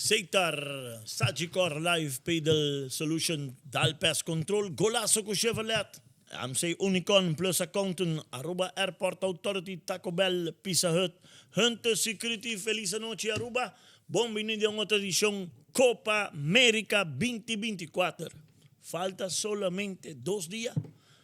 Seitar, Sagicor Life Pedal Solution, Dal Pest Control, Golazo cu Chevrolet, MC Unicorn Plus Accountant, Aruba Airport Authority, Taco Bell, Pizza Hut, Hunter Security, Feliz anochi Aruba, bon bini den un otro edicion Copa America 2024. Falta solamente dos dia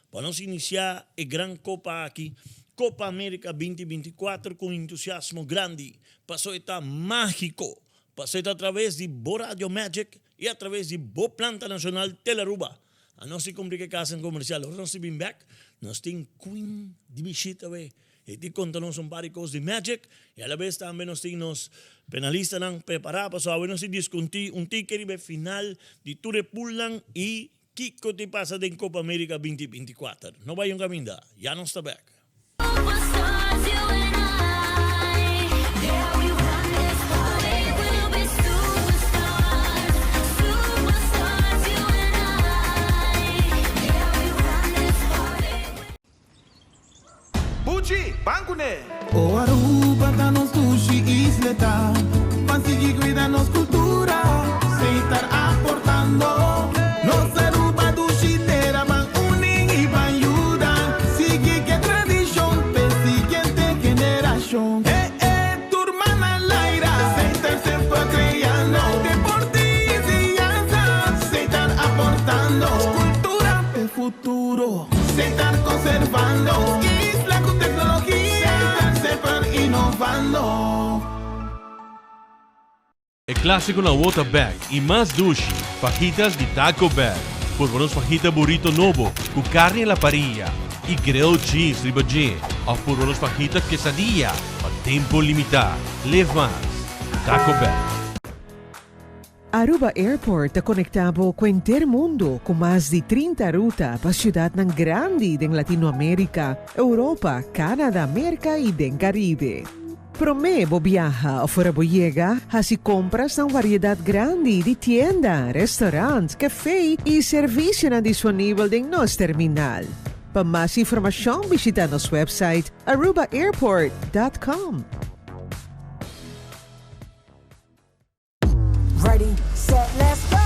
pa nos inicia e gran copa aki, Copa America 2024 cu un entusiasmo grandi, paso e ta magico, paso e ta atraves di bo Radio Magic y atraves di bo planta nacional Telearuba. Anos tin cumpli cu e casa en comercial. Ora nos tin bin bek, nos tin Queen di bishita we. E tin conta nos un par di cos di Magic y alabes tambe nos tin nos penalistanan prepara pasobra awe nos tin discunti un tiki riba e final di tur e poolnan y kico tin pasa den Copa America 2024. No bay un caminda, ya nos ta bek. Buchi, ban kuné! O Aruba ta nos dushi isleta, ban sigui cuida nos cultura, Setar aportando. Nos Aruba dushi tera, ban uni y ban yuda, sigui ke tradicion p'e siguiente generacion. Eh eh, tur man a laira, Setar semper creando, deporte y enseñanza, Setar aportando, cultura p'e futuro. Setar conservando, isla cu tecnologia, Setar semper innovando. E clasico na wota bek y mas dushi, fajitas di Taco Bell. Purba nos fajita burrito nobo cu carni a la parilla y grilled cheese riba dje of purba nos fajita quesadilla pa tempo limita. Live mas. Taco Bell. Aruba Airport ta conecta bo cu henter mundo cu mas di 30 ruta pa ciudadnan grandi den Latinoamerica, Europa, Canada, Merca y den Caribe. Prome bo biaha of ora bo yega, haci compras na un variedad grandi di tienda, restaurant, cafe y servicionan disponibel den nos terminal. Pa mas informacion bishita nos website arubaairport.com. Ready, set, let's go!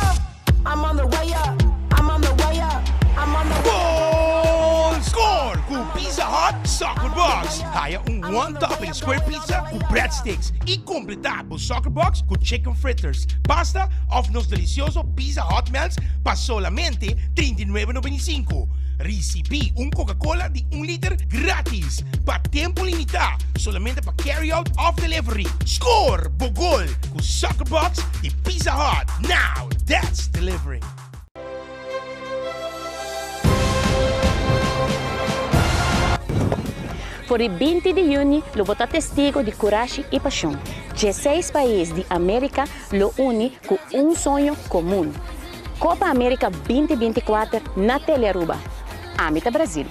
I'm on the way up, I'm on the way up, I'm on the Gol! Score cu Pizza Hut Soccer Box! Haya un one topping square pizza cu breadsticks y completa bo soccer box cu chicken fritters, pasta of nos delicioso Pizza Hut Melts pa solamente 39.95. Ricibi un Coca-Cola di un liter gratis pa tempo limita solamente pa carry out of delivery. Score bo gol cu Soccer Box di Pizza Hut. Now that's delivering! For di 20 di juni lo bo ta testigo di curashi y pasion. 16 pais di America lo uni cu un soño comun. Copa America 2024 na Telearuba. Ami ta Brasil.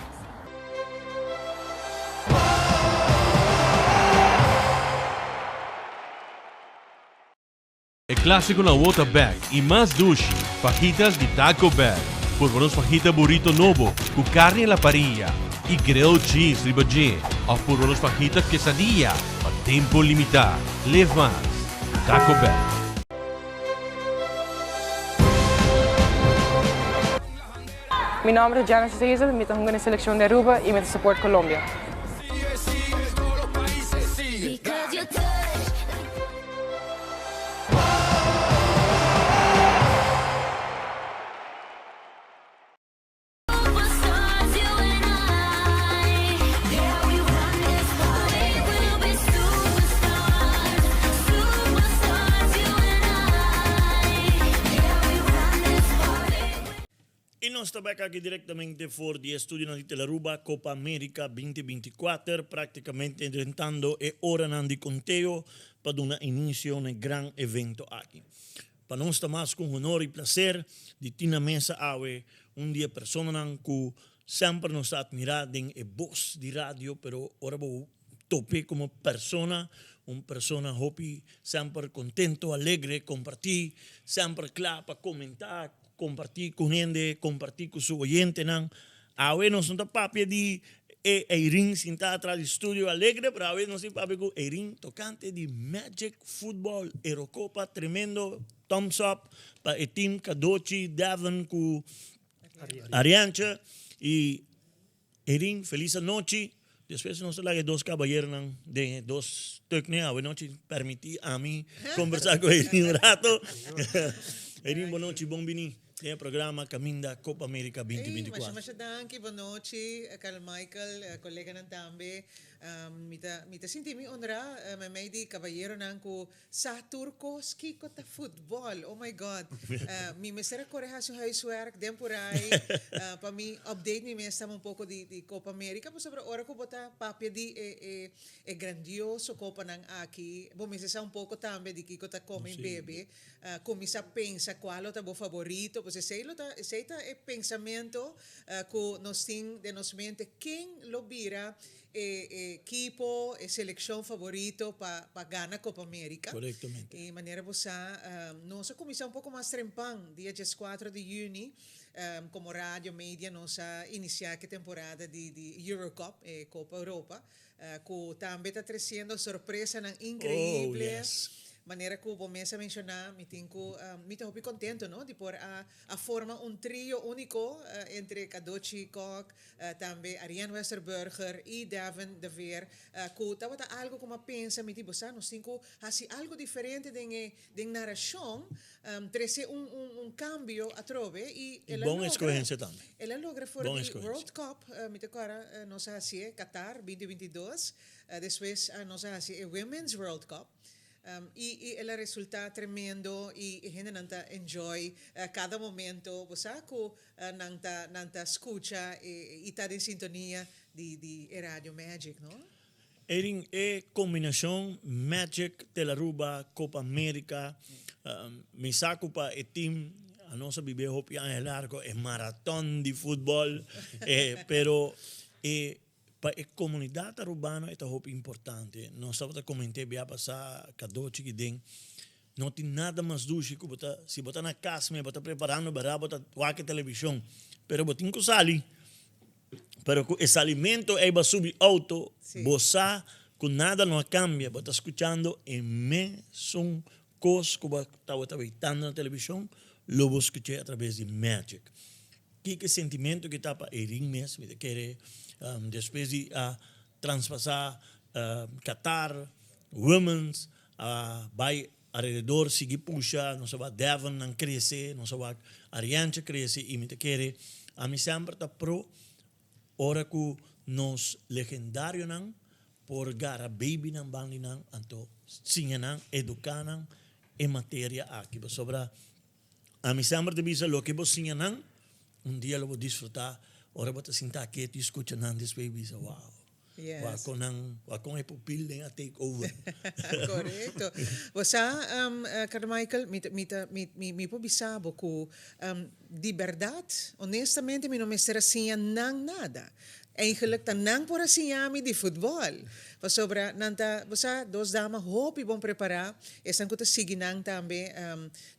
E clasico na wota bek y mas dushi, fajitas di Taco Bell. Purba nos fajita burrito nobo cu carni a la parilla y grilled cheese riba dje of purba nos fajita quesadilla pa tempo limita. Live mas. Taco Bell. Mi nomber ta Genesis Hazel, mi ta hunga na e seleccion di Aruba y mi ta support Colombia. Y nos. nos ta bek aki directamente for di e estudionan di Telearuba, Copa America 2024, practicamente drentando e oranan di conteo pa duna inicio na e gran evento aki. Pa nos ta mas cu un honor y placer di tin na mesa awe un di e personanan cu semper nos ta admira den e bos di radio, pero ora bo tope como persona, un persona hopi semper contento, alegre, comparti, semper cla pa comenta, comparti cu hende, comparti cu su oyentenan. Awe nos no ta papia di e Eirin sinta atras di studio alegre, pero awe nos tin papia cu Eirin tocante di Magic Football, Eurocopa, tremendo thumbs up pa e team Cadochi, Devon cu Ariantje y Erin, felis anochi. Despues nos ta laga e dos kabayeronan den e dos stuknan awe nochi. Permití ami kombersá ku Erin un rato. Erin, bon nochi, bon bini den e programa Kaminda Copa America binti binti Ey, masha kuater. masha danki, bon nochi, Carl Michael, koleganan tambe. Mi ta mi ta sinti mi honrá meimei di kabayeronan ku Sa tur kos kiko ta futbol. Oh my God. Mi mester a kore hasi un huiswerk den por ai pa mi update mi mes tambe un poko di di Copa America pasobra ora ku bo ta papia di e e e grandioso kopanan aki bo mester sa un poko tambe di kiko ta kome i bebe. Kuminsá pensa kua lo ta bo faborito pues esei lo ta esei ta e pensamento ku nos tin den nos mente ken lo bira E ekipo, e selekshon favorito pa pa gana Copa America. Korektamente. I manera bo sa, nos a kuminsá un poko mas trempan, dia dieskuatro di yüni, komo radio media nos a inisiá ku e temporada di di Eurocup, e Copa Europa, ku tambe ta tresiendo sorpresanan inkreibel. Oh, yes. Manera ku bo mes a menshoná, mi tin ku, mi ta hopi kontento, no, di por a a forma un trio úniko entre Cadochi Kok, Tambe Ariane Westerburger y Devin de Veer cu tabata algo cu m'a pensa mi di bo sa nos tin cu haci algo diferente den e den naracion trece un un un cambio atrobe y Y el a bon logra escogencia tambe. el a logra for Bon di escogencia. World Cup mi ta acorda nos a haci'e Qatar binti binti dos despues nos a haci e Women's World Cup Y y el a resulta tremendo y e hendenan ta enjoy cada momento. Bo sa cu nan ta nan ta scucha y ta den sintonia di di e radio Magic, no? Erin, e combinacion Magic Telaruba Copa America, mi sa cu pa e team anos a bibe hopi aña largo e maraton di futbol, pero e Pa e komunidat arubano e ta hopi importante. Nos tabata koment'é bia pasá kado chikidén, no tin nada mas dushi ku bo ta, si bo ta na kas me bo ta preparando bera bo ta wak e televishon, pero bo tin ku sali. Pero ku e salimento ei bo a subi outo, bo sa ku nada no a kambia, bo ta skuchando e mesun kos ku bo tabata weitando na televishon, lo bo skuch'é atrabes di Magic. Kiko e sentimentu ki ta pa Eirin mes? Mi ta kere despues di a transpasá Qatar Women's a bai alrededor sigui pusha, nos a wak Devon nan krese, nos a wak Ariantje krese i mi ta kere ami semper ta pro ora ku nos legendarionan por gara babynan bandi nan anto siña nan, eduká nan e materia aki pasobra Ami semper ta bisa loke bo siña nan, un dia lo bo disfruta ora bo ta sinta ketu y scucha nan despues y bisa wow, wak con nan, wak con e pupil den a take over. Correcto. Bo sa, Carmichael, mi ta, mi ta, mi, mi, mi por bisa bo cu di berdad, honestamente mi no mester a siña nan nada. Eigenlijk ta nan por a siña mi di futbol. Pasobra nan ta, bo sa, dos dama hopi bon prepará. Esnan ku ta sigui nan tambe,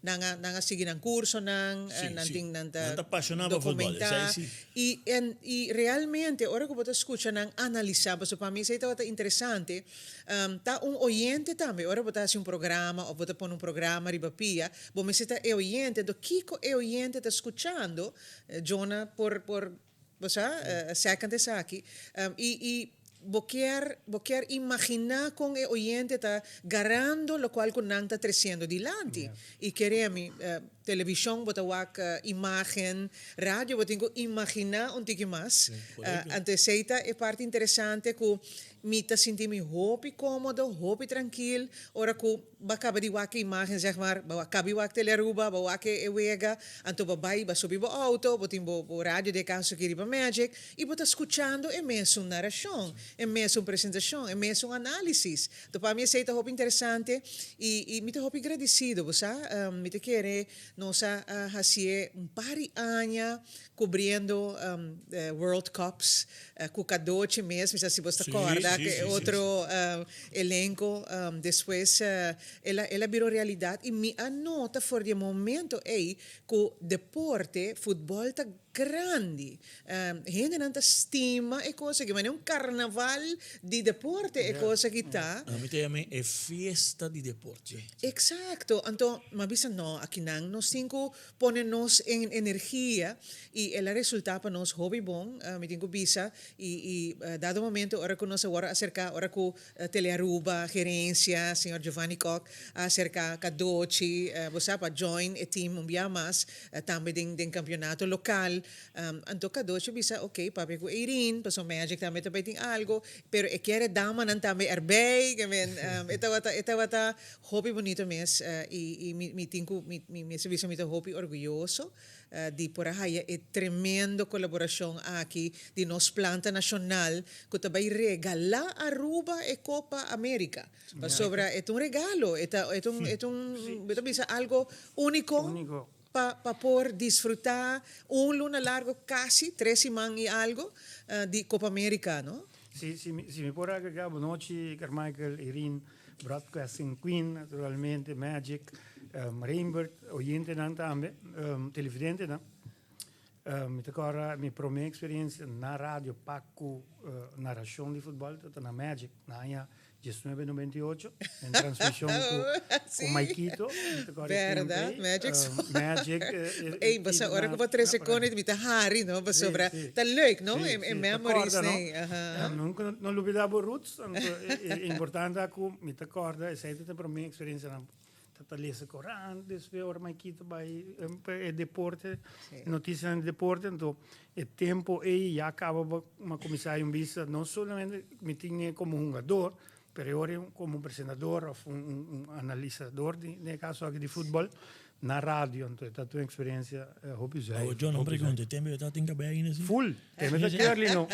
nan a, nan a sigui nan kursonan, nan tin, nan ta Nan ta pashoná pa futbol, dokumentá. esei si. I, en, i realmente ora ku bo ta skucha nan analisá, pasobra pa mi esei tabata interesante, ta un oyente tambe, ora bo ta hasi un programa òf bo ta pone un programa riba pia, bo mester ta e oyente. Enton kiko e oyente ta skuchando, Jona por, por Bo sa, second esaki. I i bo kier bo kier imaginá kon e oyente ta garando lokual ku nan ta tresiendo dilanti. I kere mi, Televishon bo ta wak imagen, radio bo tin ku imaginá un tiki mas. Anto esei ta e parti interesante ku mi ta sinti mi hopi kómodo, hopi trankil ora ku bo a kaba di wak e imagen zeg maar, bo a kaba di wak Telearuba, bo a wak e wega, anto bo bai bo subi bo outo, bo tin bo radio den e kaso aki riba Magic i bo ta skuchando e mesun narashon, e mesun presentashon, e mesun análisis. To pa mi esei ta hopi interesante y y mi ta hopi gradicido, bo sa. Mi ta kere nos a hacié un par di aña cubriendo World Cups cu Cadochi mes, mi sa si bos ta corda cu e otro elenco. Despues el a el a bira un realidad y mi a nota for di e momento ey cu deporte, futbol ta grandi. Hendenan ta stima e kos aki, manera un karnaval di deporte e kos aki ta. Mi ta yama e fiesta di deporte. Eksakto. Anto mi a bisa no, akinan nos tin ku pone nos en energia i el a resultá pa nos hopi bon, mi tin ku bisa. I i dado momento ora ku nos a wòrdu aserká, ora ku Telearuba, gerencia, señor Giovanni Kock a acerca Cadochi, bo sa, pa join e team un bia mas, tambe den den campeonato local. Anto Cadochi a bisa, ok, papia cu Irene, pasobra Magic tambe ta bay tin algo, pero e kier e damanan tambe erbij, ke men, e tabata, e tabata hopi bunito mes, y y mi mi tin cu, mi mi mester bisa mi ta hopi orguyoso di por a haya e tremendo colaboracion aki di nos planta nacional cu ta bay regala Aruba e Copa America. Pasobra e ta un regalo, e ta e ta un e ta un bo ta bisa algo unico pa pa por disfruta un luna largo casi tres siman y algo di Copa America, no? Si, si mi si mi por agrega, bonochi Carmichael, Irene, Broadcasting Queen naturalmente, Magic, Rainbird, oyentenan tambe, televidentenan. Mi ta kòrda mi promé eksperensia na radio pa ku narashon di futbòl ta na Magic na aña diesnuebe nobenta i ocho den transmishon ku ku Maikito. Mi ta kòrda e tempu ei. Magic. Magic. Ey, bo sa ora ku bo trese koni mi ta hari no pasobra ta leuk no e memories nei. Nunka no lubida bo roots anto e importante ta ku mi ta kòrda esei ta e promé eksperensianan. Ta ta lesa korant, despues ora Maikito bai pa e deporte, noticianan di deporte, anto e tempo ei ya caba bo a cuminsa hay un bista, no solamente mi tin e como hungador, pero e ora como un presentador of un analisador di den e caso aki di futbol na radio, anto e ta un experiencia hopi zuiver. Awo John, un pregunta, e tempo yo ta tin cabei ainda si? Full! Tembe ta curly no.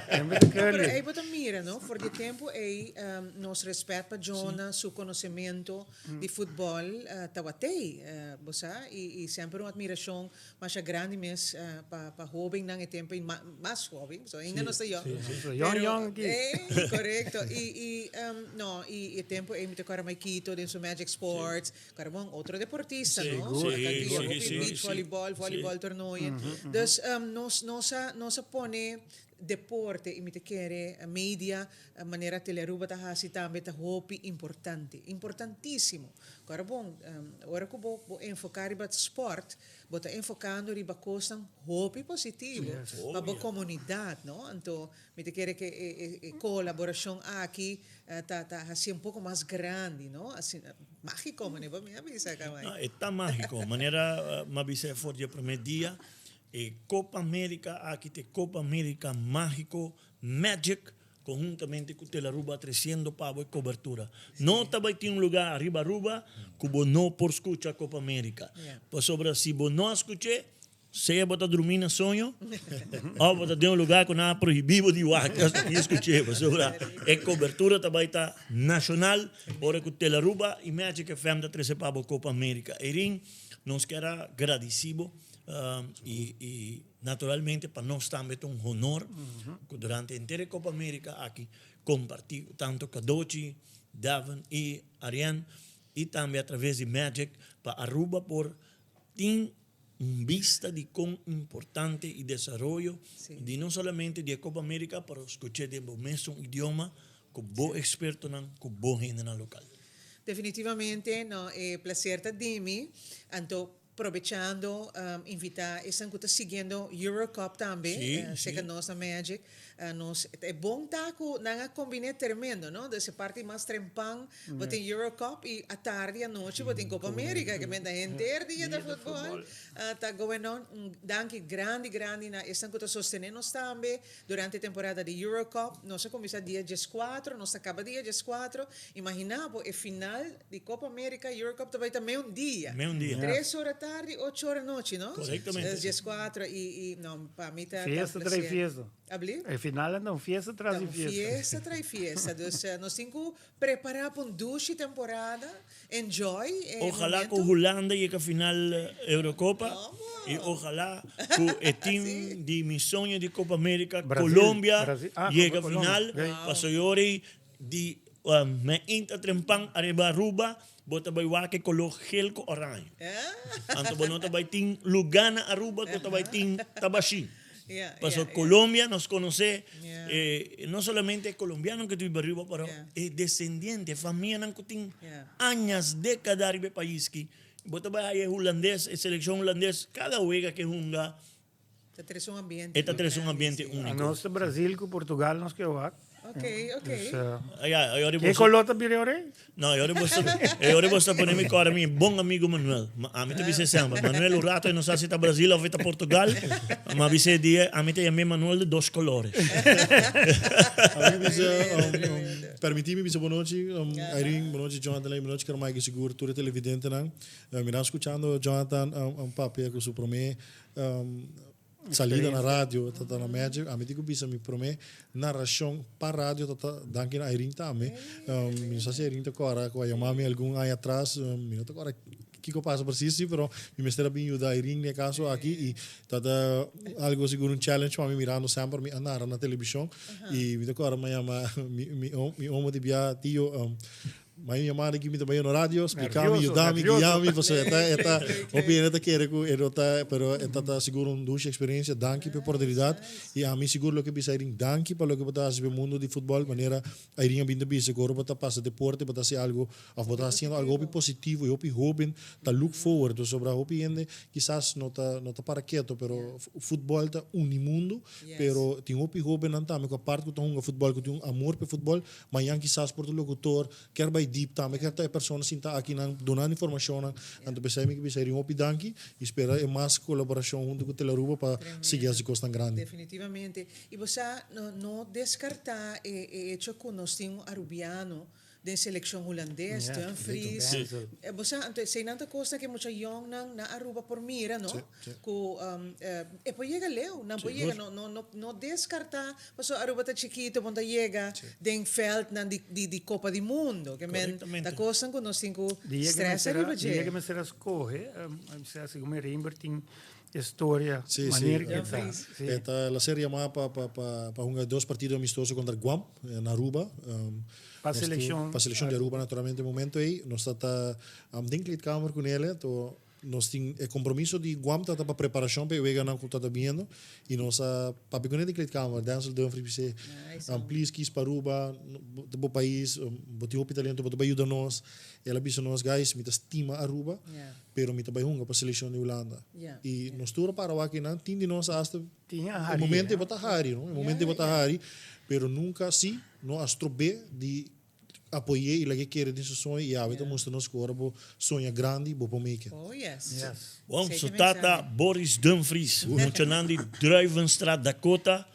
Tembe ta curly. Pero ei bo ta mira no, for di e tempo ei nos respet pa Jonah, su conocemento di futbol tawatei, bo sa, y semper un admiracion masha grandi mes pa pa hobennan e tempo ei, mas hoben, pasobra ainda nos ta yong. Yong yong aki. Ey, corecto. Y y no, y e tempo ei mi ta acorda Maikito den su Magic Sports, Carbon, otro deportista, no? Sí, Acá sí, dia hopi sí, beach sí. volleyball, volleyball tornooien. Dus nos, nos a, nos a pone deporte y mi ta kere media manera Telearuba ta haci tambe ta hopi importante, importantisimo. Carbon, ora cu bo, bo enfoca riba sport, bo ta enfocando riba cosnan hopi positivo pa bo comunidad, no? Anto mi ta kere ke e, e, e colaboracion aki Ta ta hacié un poco mas grandi, no? Asina, magico, mane bo mi a bisa acá, No, e ta magico. Manera mi a bisa for di e prome dia, e Copa America aki ta e Copa America magico, magic, conhuntamente cu Telaruba treciendo pa bo e cobertura. No ta bay tin un lugar ariba Aruba cu bo no por scucha Copa America. Pasobra si bo no a scuch'e, Sea bo ta drumí na soño òf bo ta den un lugá ku nan a prohibí bo di wak i skuch'é, pasobra e kobertura ta bai ta nashonal ora ku Telaruba i Magic FM ta trese pa bo Kopa Amerika. Eirin, nos kier a gradisí bo i naturalmente pa nos tambe ta un honor ku durante henter e Kopa Amerika aki kompartí ku tantu Kadochi, Devon i Ariane i tambe atraves di Magic pa Aruba por tin un bista di kon importante i desaroyo di no solamente di e Copa America pero scuché den bo mesun idioma cu bo expertonan cu bo hendenan local. Definitivamente no e placer ta di mi anto. Probechando invita esnan cu ta siguiendo Eurocup tambe, cerca nos na Magic. Nos e bon ta cu nan a combine tremendo, no? Dus e parti mas trempan bo tin Eurocup y atardi anochi bo tin Copa America, ke men ta henter dia ta futbol ta going on. Un danki grandi grandi na esnan cu ta sostene nos tambe durante e temporada di Eurocup. Nos a cuminsa dia diescuatro, nos ta caba dia diescuatro. Imagina bo e final di Copa America, Eurocup ta bay ta meun dia. Meun dia. Tres ora tardi, ocho ora nochi, no? Correctamente. Dus diescuatro y y no, pa mi ta Fiesta un trae placer. fiesta. Abli? E final ta un fiesta tras di fiesta. Ta un fiesta trae fiesta. Dus nos tin cu prepara pa un dushi temporada. Enjoy e Ojalá momento. cu Hulanda yega final Eurocopa y ojalá cu e team di mi soño di Copa America, Brasil, Colombia, Brasil. Ah, yega Colombia. final. Ok. Paso yori di me inta trempan ariba Aruba, bo ta bay wak e color geel cu oranje. Anto bo no ta bay tin luga na Aruba cu ta bay tin tabashi. Paso Colombia nos conoce no solamente e colombiano cu ta biba ariba pero e descendiente, e famianan cu tin añas, decada ariba e pais ki. Bo ta bay haya e hulandes, e seleccion hulandes cada wega ke hunga Ta trece un ambiente. E ta trece un ambiente unico. Anos ta Brasil cu Portugal nos ke wak. Ok, ok. Dus, Ya, e ora Ke boso. color ta bira e ora ei? No, e ora boso, e ora boso ta pone mi cora mi bon amigo Manuel. Ma ami ta bisa semper, Manuel un rato e no sa si ta Brasil of e ta Portugal, ma bisa e dia ami ta yam'é Manuel de dos colores. Ami bisa, permiti mi bisa bonochi, Irene, bonochi Jonathan, bonochi Carmike, sigur tur e televidentenan. Mi nan scuchando Jonathan papia cu su prome Salida na radio ta ta na Magic. Ami tin ku bisa mi promé narashon pa radio ta ta danki na Irene tambe. Mi no sa si Irene ta kòrda ku a yama mi algun aña atras. Mi no ta kòrda kiko pasa presis si, pero mi mester a bin yuda Irene den e kaso aki i ta ta algo sigur un challenge pa mi mirando semper mi a nara na telebishon i mi ta kòrda mi a yama mi omo di bia tio Mai un yamada ki mi ta bai na radio, spliká mi, yuda mi, guia mi, pasobra e ta, e ta, hopi hende ta kere ku e no ta, pero e ta ta sigur un dushi eksperensia. Danki pa e oportunidat. I ami sigur loke bisa Irene, danki pa loke bo ta hasi pa e mundu di futbòl, manera Irene a bin ta bisa ku ora bo ta pasa deporte bo ta hasi algu òf bo ta hasiendo algu hopi positivo i hopi hóben ta look forward pasobra hopi hende kisas no ta no ta para keto, pero futbòl ta uni mundu, pero tin hopi hóbennan tambe ku apart ku ta hunga futbòl ku tin un amor pa e futbòl, Mañan kisas por ta locutor kier bay diep tambe kier ta e persona sinta akinan dunando informacionnan. Anto pesey mi ke bisa Irene hopi danki y spera e mas colaboracion hunto cu Telaruba pa sigui haci cosnan grandi. Definitivamente. Y bo sa no descarta e hecho cu nos tin un Arubiano den seleccion Hulandes, Dumfries. Bo sa anto eseynan ta cosnan cu e mucha yongnan na Aruba por mira no. Cu e por yega leu, nan por yega, no no no descarta pasobra Aruba ta chikito, bon ta yega den veldnan di di di Copa di Mundo, ke men ta cosnan cu nos tin cu stress ariba dje. Dia ke mester a scoge, segun mi Reinbert tin e storia manera ke ta. Si, e ta la ser yama pa pa pa hunga dos partido amistoso contra Guam na Aruba. Pa seleccion. Pa seleccion di Aruba naturalmente e momento ey nos ta ta den kleedkamer cu nele, to Nos tin e compromiso di Guam ta ta pa preparacion pa e weganan cu ta ta biniendo y nos a papia cu ne den kleedkamer. Denzel Dumfries bis'e, Please kies pa Aruba, ta bo pais, bo tin hopi talento, bo ta bay yuda nos. El a bisa nos, Guys, mi ta stima Aruba, pero mi ta bay hunga pa seleccion di Hulanda. Y nos tur a para wak eynan, tin di nos hasta e momento e bo ta hari, no? E momento e bo ta hari, pero nunca si no a strobe di Apoy'é i lag'é kere den su soño i awe ta mustra nos ku ora bo soña grandi bo por make it. Oh yes. Yes. Bon, su tata Boris Dumfries, muchanan di Druivenstraat, Dakota,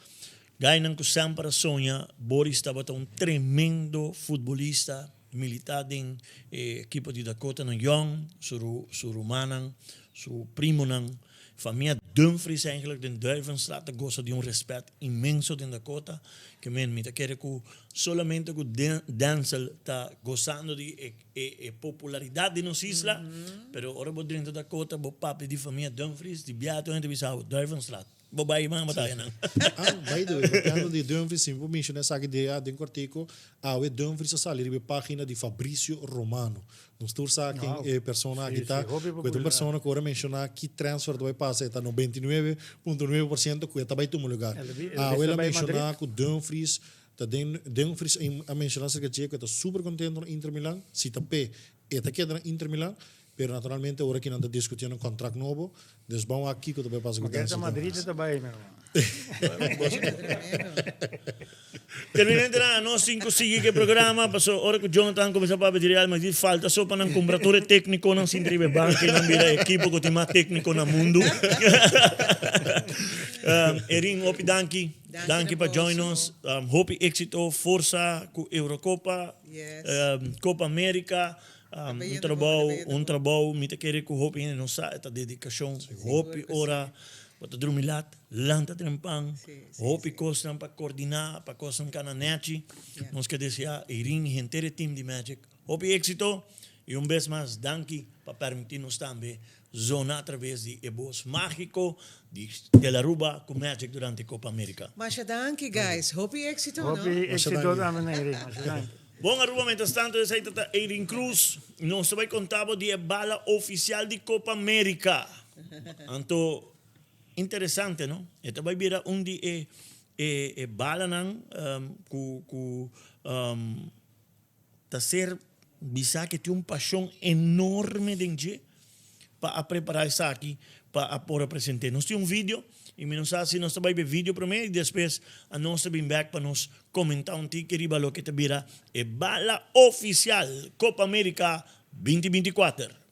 gainan ku semper a soña, Boris tabata un tremendo futbolista, militá den e ekipo di Dakota nan yòn, su su rumannan, su primonan. Famia Dumfries eigenlijk den Druivenstraat ta gosa di un respet inmenso den Dakota. Ke men mi ta kere ku solamente ku Denzel ta gosando di e e popularidad di nos isla, pero ora bo drenta Dakota bo papia di famia Dumfries di biaha tur hende bisa bo Druivenstraat. Bo bai man bataya nan. Ah, by the way, papiando di Dumfries, si mi por menciona esaki de den kortico, awe Dumfries a sali riba e pagina di Fabrizio Romano. Nos tur sa ken e persona aki ta, ku e ta un persona ku ora menciona ki transfer ta bai pasa e ta 99.9% ku e ta bai tuma lugar. Awe el a menciona ku Dumfries ta den, Dumfries a menciona acerca dje ku e ta super contento na Inter Milan, si ta p'e e ta keda na Inter Milan. Pero naturalmente ora ki nan ta discutiendo un contract nobo, dus ban wak kico ta bay pasa cu Denzel Dumfries. Madrid ta bay, mi hermano. Terminante nan nos tin cu sigui cu e programa, paso ora cu Jonathan cuminsa papia di Real Madrid falta so pa nan cumpra tur e tecniconan sinti riba e banca y nan bira e ekipo cu tin mas tecnico na mundo. Erin, hopi danki. Danki pa join nos. Hopi exito, forsa cu Eurocopa, Copa America. Un trabou, un trabou, mi ta kere ku hopi hende no sa, e ta dedikashon, hopi ora bo ta drumi lat, lanta trempan, hopi kosnan pa kordiná, pa kosnan kana nèchi. Nos ke deseá Irene i henter e team di Magic hopi éksito i un bes mas danki pa pèrmití nos tambe zona atraves di e bos mágiko di Telaruba ku Magic durante Copa America. Masha danki guys, hopi éksito no. Hopi éksito tambe na Irene, masha danki. Bon Aruba, mientras tanto esei ta ta Eirin Cruz. Nos ta bai conta bo di e bala oficial di Copa America. Anto interesante no? E ta bai bira un di e e e balanan cu cu ta ser bisa ke tin un pasion enorme den dje pa a prepara esaki pa a por a presente. Nos tin un video y mi no sa si nos ta bay be video prome y despues a nos ta bin bek pa nos comenta un tiki riba loke ta bira e bala oficial Copa America 2024.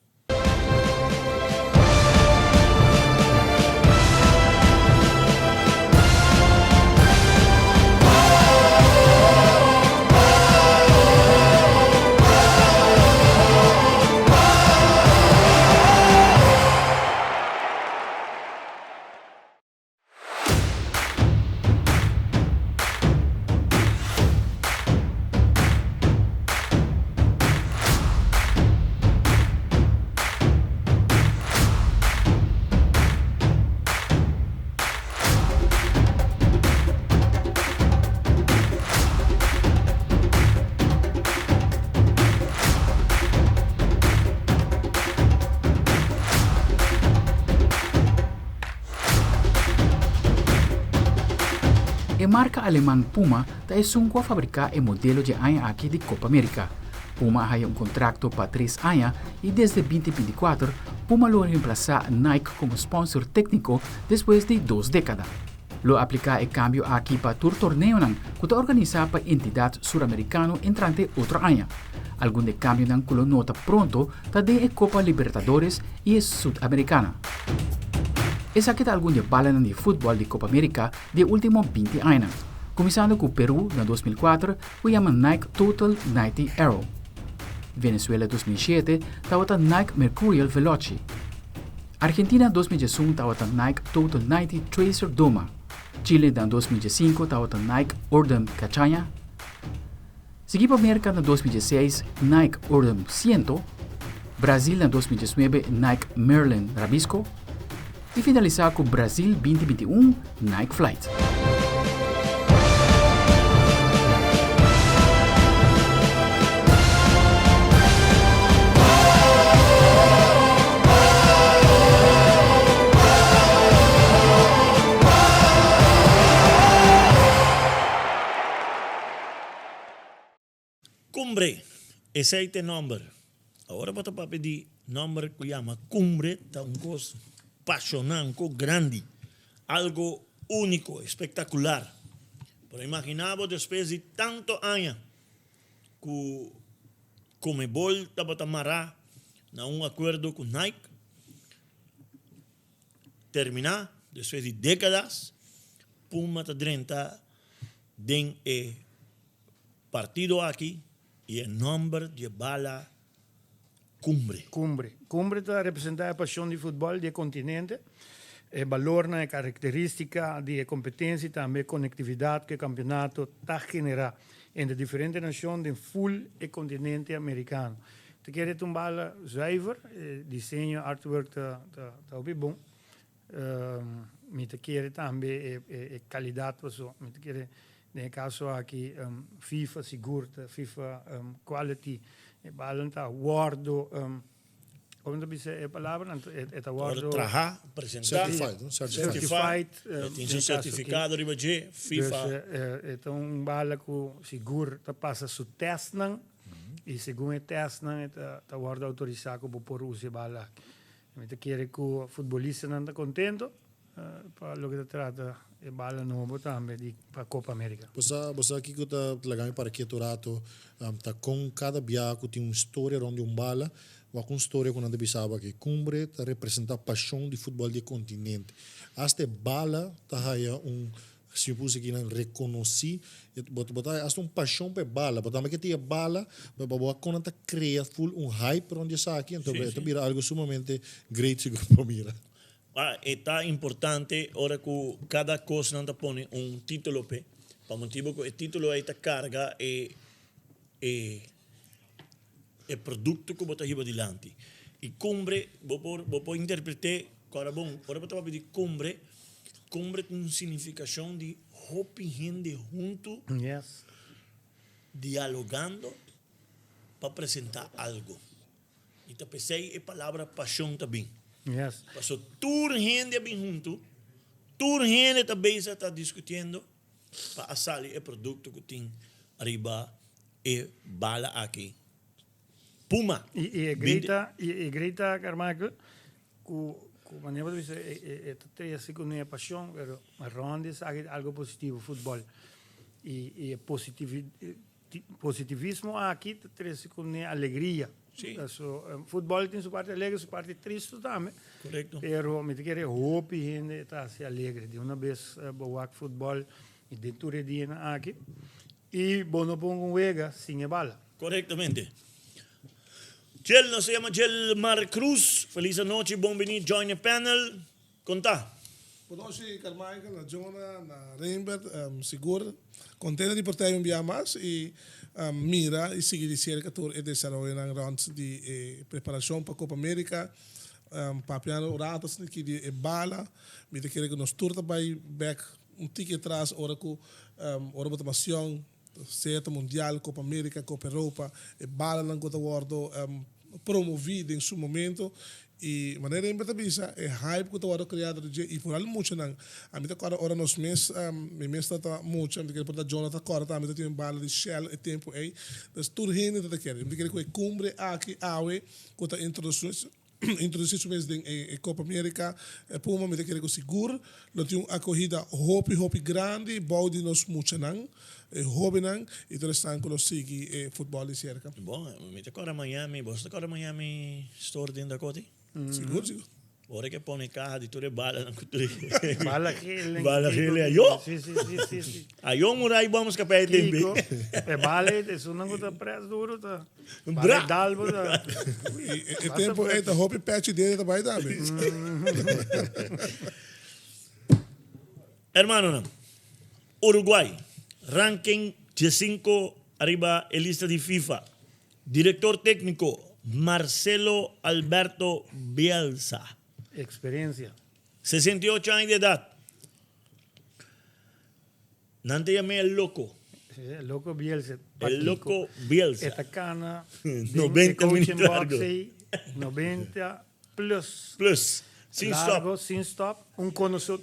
E marka aleman Puma ta esun ku a fabriká e modelo dje aña aki di Copa America. Puma a haya un kontrakto pa tres aña i desde 2024 Puma lo reemplasá Nike komo sponsor tékniko despues di dos dékada. Lo apliká e kambio aki pa tur torneonan ku ta organisá pa entidat suramerikano entrante otro aña. Algun di e kambionan ku lo nota pronto ta den e Kopa Libertadores i e Sudamerikana. Esaki ta algun di e balanan di futbòl di Kopa Amerika di e último 20 añanan, kuminsando ku Peru na 2004 ku yama Nike Total 90 Arrow. Venezuela 2007 tabata Nike Mercurial Veloce. Argentina 2011 tabata Nike Total 90 Tracer Doma. Chile na 2015 tabata Nike Urdem Cachaña. Sigui pa Merka na 2016 Nike Urdem 100. Brazil na 2019 Nike Merlin Rabisco. I finalisá ku Brazil 2021 Nike Flight. Cumbre, esey ta e nomber. Awor bo ta papia di nomber cu yama Cumbre ta un cos pasiona, un cos grandi, algo unico, espectacular. Pero imagina bo despues di tanto aña cu Comebol tabata mara na un acuerdo cu Nike, termina despues di decadas, Puma ta drenta den e partido aki y e nomber di e bala Cumbre. Cumbre. Cumbre ta representa e pasion di futbol di e continente, e balornan, e caracteristica di e competencia y tambe e conectividad cu e campeonato ta genera entre diferente nacion den full e continente americano. Ta kere ta un bala zuiver, e diseño, artwork ta ta hopi bon. Mi ta kere tambe e calidad paso mi ta kere den e caso aki FIFA sigur ta FIFA quality e balnan ta wordo como ta bisa e palabra e ta wordo traha presenta Certified no certified e tin su certificado riba dje FIFA e ta un bala cu sigur ta pasa su testnan. I segun e tèstnan e ta ta wòrdu outorisá ku bo por usa e bala aki. Mi ta kere ku futbolistanan ta kontento pa loke ta trata e bala nobo tambe di pa Copa America. Bo sa bo sa kiko ta laga mi para ketu rato? Ta kon kada biaha ku tin un storia rònt di un bala, wak un storia ku nan ta bisa bo aki. Cumbre ta representá pashon di futbòl di e kontinente. Asta e bala ta haya un Si mi pusi kinan rekonosí, bo bo ta haya asta un pashon pa e bala, bo tambe ke tin e bala, pero pa bo wak kon nan ta krea ful un hype rond di esaki, anto e ta bira algu sumamente great sigur pa mira. Ah, e ta importante ora ku kada kos nan ta pone un titulo p'e, pa motibu ku e titulo ei ta karga e e e produkto ku bo ta hiba dilanti. I kumbre bo por bo por interpret'é kòrda bon, ora bo ta papia di kumbre, kumbre tin un signifikashon di hopi hende huntu dialogando pa presentá algu. I ta p'esei e palabra pashon ta bin. Pasobra tur hende a bin huntu, tur hende ta bezig ta diskutiendo. Pa a sali e produkto ku tin riba e bala aki. Puma. I e grita, i e grita Carmichael ku ku manera bo ta bisa e e ta trese ku ne pasion pero rond di esaki ta algo positivo futbol i i e positivi positivismo aki ta trese ku ne alegria. Sí. So futbol tin su parti alegre su parti tristo tambe. Korekto. Pero mi ta kere hopi hende ta hasi alegre di una bes bo wak futbol i den tur e dianan aki i bo no ponga un wega sin e bala. Korektamente. Djel, nos ta yama Djel Mar Cruz. Felis anochi, bon bini join e panel. Kon ta? Bon nochi Carmichael, na Jonah, na Reinbert, sigur contento di por ta un bia mas y mira y sigui di cerca tur e desaroyonan rond di e preparacion pa Copa America. Papiando un rato asina aki di e bala, mi ta kere cu nos tur ta bay bek un tiki atras ora cu ora bo ta mas yong, sea ta Mundial, Copa America, Copa Europa, e balanan cu ta wordo promovi den su momento y manera Rembert ta bisa e hype cu ta wordo crea dor di dje y vooral muchanan. Ami ta corda ora nos mes, mi mes tabata mucha, mi ta kere por ta Jonah ta corda tambe ta tin un bala di Shell e tempo ey, dus tur hende ta ta kere. Mi ta kere cu e cumbre aki awe cu ta introduci introduci su mes den e Copa America, e Puma mi ta kere cu sigur lo tin un acogida hopi hopi grandi bou di nos muchanan, e hobennan y tur esnan cu lo sigui e futbol di cerca. Bon, mi ta corda Miami, boso ta corda Miami store den Dakota? Sigur, sigur. Ora ke pone kaha di tur e balanan ku tur e. Bala gele. Bala gele ayo. Si, si, si, si, si. Ayo murai bamos kapia e tembe. Kiko, e bala esunnan ku ta pres duro ta. Bra! Dal bo ta. E tempo ei ta hopi pechi dede ta bai tambe. Hermanonan, Uruguay, ranking diesinco ariba e lista di FIFA. Director tecnico, Marcelo Alberto Bielsa. Experiencia. 68 aña di edad. Nan ta yam'é el loco. Sí, el loco Bielsa. El loco Bielsa. E ta cana 90 minuut largo. 90 plus. Plus. Sin stop. Largo, sin stop. Un conoce,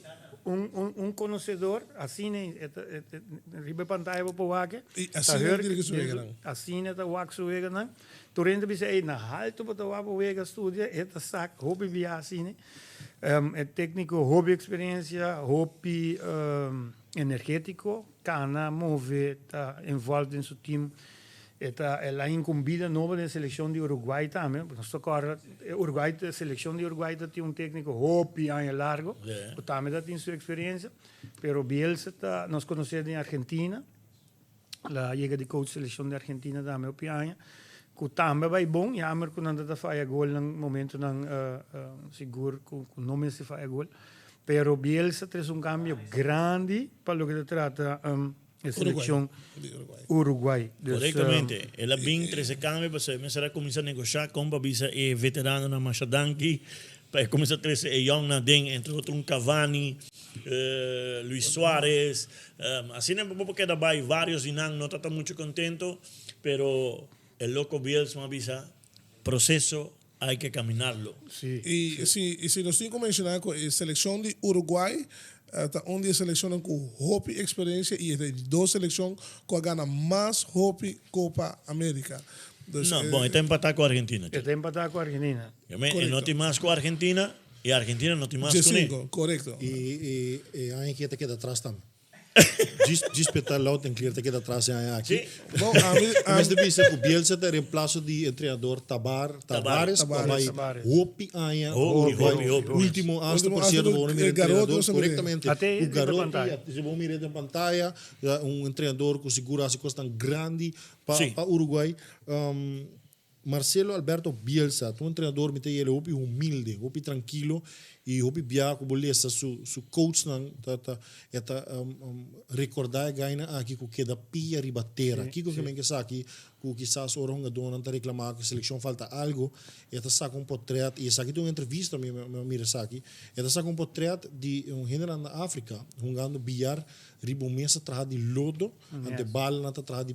un, un, un conocedor, asina e ta, e, e, riba e pantaya bo por wak e. I asina e dirigi su weganan. Asina e ta wak su weganan. Tur hende ta bisa, ey, na haltu bo ta wak bo wega studia, e ta sak hopi bia asina. E tecnico hopi experiencia, hopi energetico, cana, move, ta involved den su team. E ta el a hinca un bida nobo den seleccion di Uruguay tambe. Nos ta corda Uruguay, seleccion di Uruguay ta tin un tecnico hopi aña largo, cu tambe ta tin su experiencia. Pero Bielsa ta, nos conoce den Argentina. La yega di coach seleccion di Argentina tambe hopi aña, cu tambe a bay bon, jammer cu nan ta ta faya gol nan momentonan sigur cu no mester faya gol, pero Bielsa trece un cambio grandi pa loke ta trata e seleccion Uruguay. Correctamente, el a bin trece cambio pasobra e mester a cuminsa negocia con pa bisa e veteranonan masha danki pa e cuminsa trece e yongnan aden, entre otro un Cavani, Luis Suarez, asina bo por keda bai varios di nan no ta ta mucho contento, pero e loco Bielsa a bisa proceso hay que caminarlo. Y si y si nos tin cu menciona cu e seleccion di Uruguay ta un di e seleccionnan cu hopi experiencia y e ta e di dos seleccion cu a gana mas hopi Copa America. Dus, No, bon, e ta empatá ku Argentina. E ta empatá ku Argentina. Yo men, e no tin mas ku Argentina i Argentina no tin mas ku ne. Djesinko, korekto. I e aña aki e ta keda atras tambe. Djis djis pe ta loud and clear ta keda atras e aña aki. Sí. Bon, ami, En bes di bisa ku Bielsa ta reemplaso di entrenador Tabar, Tabares, ku a bai hopi aña Hopi, Uruguay. hopi, hopi. Ultimo hasta Ultimo por hasta cierto ku bo no mira e Garoti entrenador nos a mira. korektamente. Ate Ku riba Garoti, pantaya. si bo mira den pantaya, ya un entrenador ku sigur a hasi kosnan grandi pa Sí. pa Uruguay. Marcelo Alberto Bielsa ta un entrenador mi ta yele hopi humilde, hopi trankilo y hopi bia ku bo lesa su su coachnan ta ta e ta recorda e gainan aki ku keda pia riba tera. Kiko ke men ke esaki ku kisas ora hungadónan ta reclama ku seleccion falta algo e ta saka un potret y esaki ta un entrevista mi mi a mira esaki e ta saka un potret di un hendenan na Africa hungando billar riba un mesa traha di lodo ante balanan ta traha di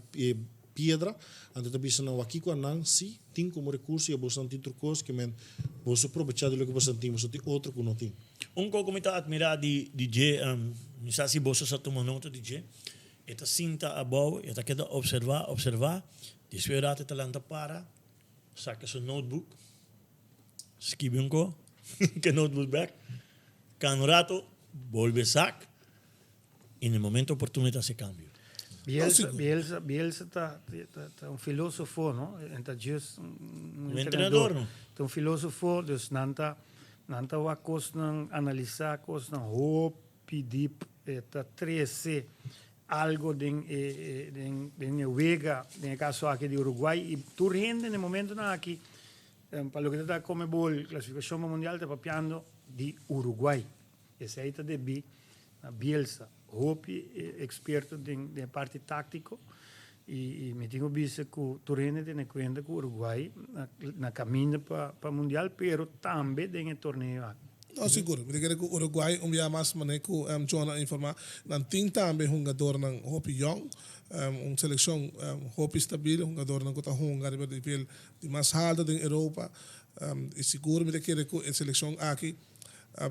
Piedra, anto ta bisa nan wak kiko a nan si tin komo rekurso i a boso nan tin tur kos ke men boso probechá di loke boso nan tin, boso tin otro ku no tin. Un kos ku mi ta atmirá di di dje, mi sa si boso sa tuma nota di dje, e ta sinta abou, e ta keda opservá, opservá, despues un rato e ta lanta para, saka su notebook, skibi un kos, ke notebook bèk, kana un rato, bolbe sak, I na e momento oportuno e ta hasi cambio. Bielsa, Bielsa, Bielsa ta, ta, ta un filosofo, no? En ta just un, Un entrenador, no? Ta un filosofo, dus nan ta, nan ta wak kosnan, analisa kosnan hopi diep. E ta trese algo den e, e, den, den e wega, den e kaso aki di Uruguay. I tur hende na e momentonan aki, pa loke ta ta Conmebol, klasifikashon pa mundial, ta papiando di Uruguay. Esei ta debí na Bielsa, hopi eksperto den e parti táktiko i mi tin ku bisa ku tur hende tene kuenta ku Uruguay na kaminda pa mundial pero tambe den e torneo aki. No, sigur. Mi ta kere ku Uruguay un bia mas manera ku John a informá, nan tin tambe hungadornan hopi yòn, un selekshon hopi stabil, hungadornan ku ta hunga riba nivel di mas haltu den Europa i sigur mi ta kere ku e selekshon aki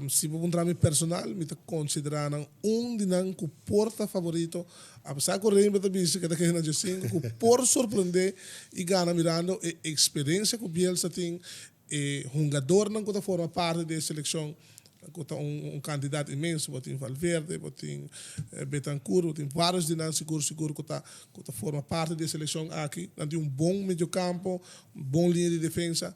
Si bo puntra mi personal, mi ta konsiderá nan un di nan ku por ta favorito, apesar ku Reinber ta bisa ku e ta kere na djesinku, ku por sorprendé i gana mirando e eksperensia ku Bielsa tin, e hungadornan ku ta forma parti di e selekshon ku ta un kantidat inmenso, bo tin Valverde, bo tin Betancur, bo tin vários di nan sigur sigur ku ta ku ta forma parti di e selekshon aki. Nan tin un bon mediokampo, un bon liña di defensa.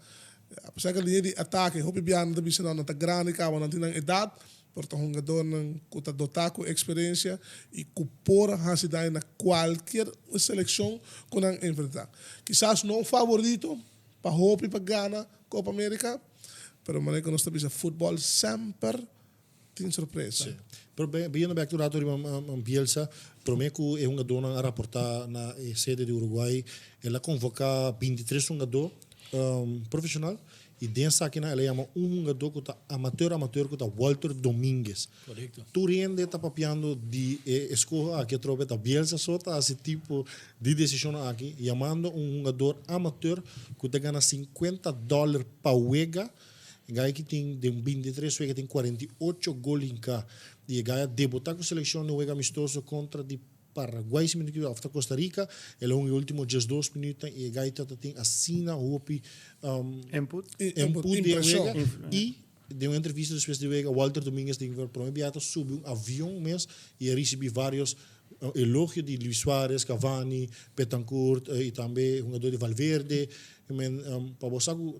Apesar ku e liña di atake hopi biaha nan ta bisa nan ta grandi kaba nan tin nan edat, pero ta hungadornan ku ta dotá ku eksperensia i ku por hasi daño na kualkier selekshon ku nan enfrentá. Kisas no un favorito pa hopi pa gana Kopa Amerika, pero manera ku nos ta bisa futbòl semper tin sorpresa. Sí. Pero beyendo bek un rato riba Bielsa, prome ku e hungadónan a raportá na e sede di Uruguay, el a konvoká bintitres hungadó profeshonal i den esakinan el a yama un hungadó ku ta amateur amateur ku ta Walter Dominguez. Korekto. Tur hende ta papiando di e eskoho aki atrobe ta Bielsa so ta hasi tipo di desishonnan aki, yamando un hungador amateur ku ta gana sinkuenta dòler pa wega. E guy ki tin den 23 wega tin 48 gol hinká. I e guy a debutá ku selekshon den wega amistoso kontra di Paraguay si mi no ekivoká òf ta Costa Rica. El a hunga e último 12 minütnan i e guy ta ta tin asina hopi Input. input den e wega. I den un entrevista despues di wega Walter Dominguez tin ku promé biaha ta subi un avion mes i a risibí vários elogio di Luis Suarez, Cavani, Betancourt i tambe hungadó di Valverde. Pa bo sa ku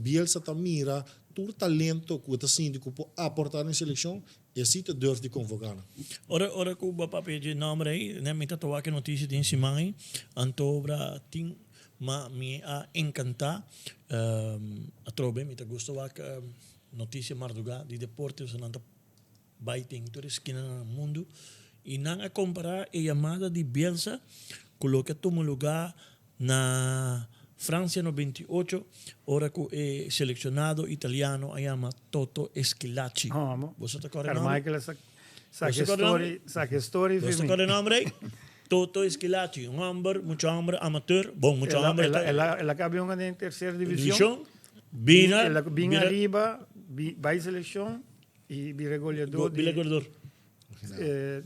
Bielsa ta mira tur talento ku e ta sinti ku por aportá den selekshon, e si ta durf di konvoká nan. Ora ora ku bo papia dje nòmber ei, ne mi ta toa ki notisia den siman ei, anto obra tin ma mi a enkantá atrobe mi ta gusta wak notisia mardugá di deporte, pasobra nan ta Bai den tur e skinanan na mundu i nan a kompará e yamada di Bielsa ku loke a tuma lugá na Fransia 98 ora ku e selekshonado italiano a yama Toto Schillaci. Boso ta kòrda e nòmber? Carmichael a saka e story, saka e story Boso ta kòrda e nòmber ei? Toto Schillaci, un hòmber, muchu hòmber amateur, bon muchu hòmber ta. El a kaba yonga den tercera divishon. Bina, El a bin ariba, bai selekshon. I bira goleador di Bira goleador.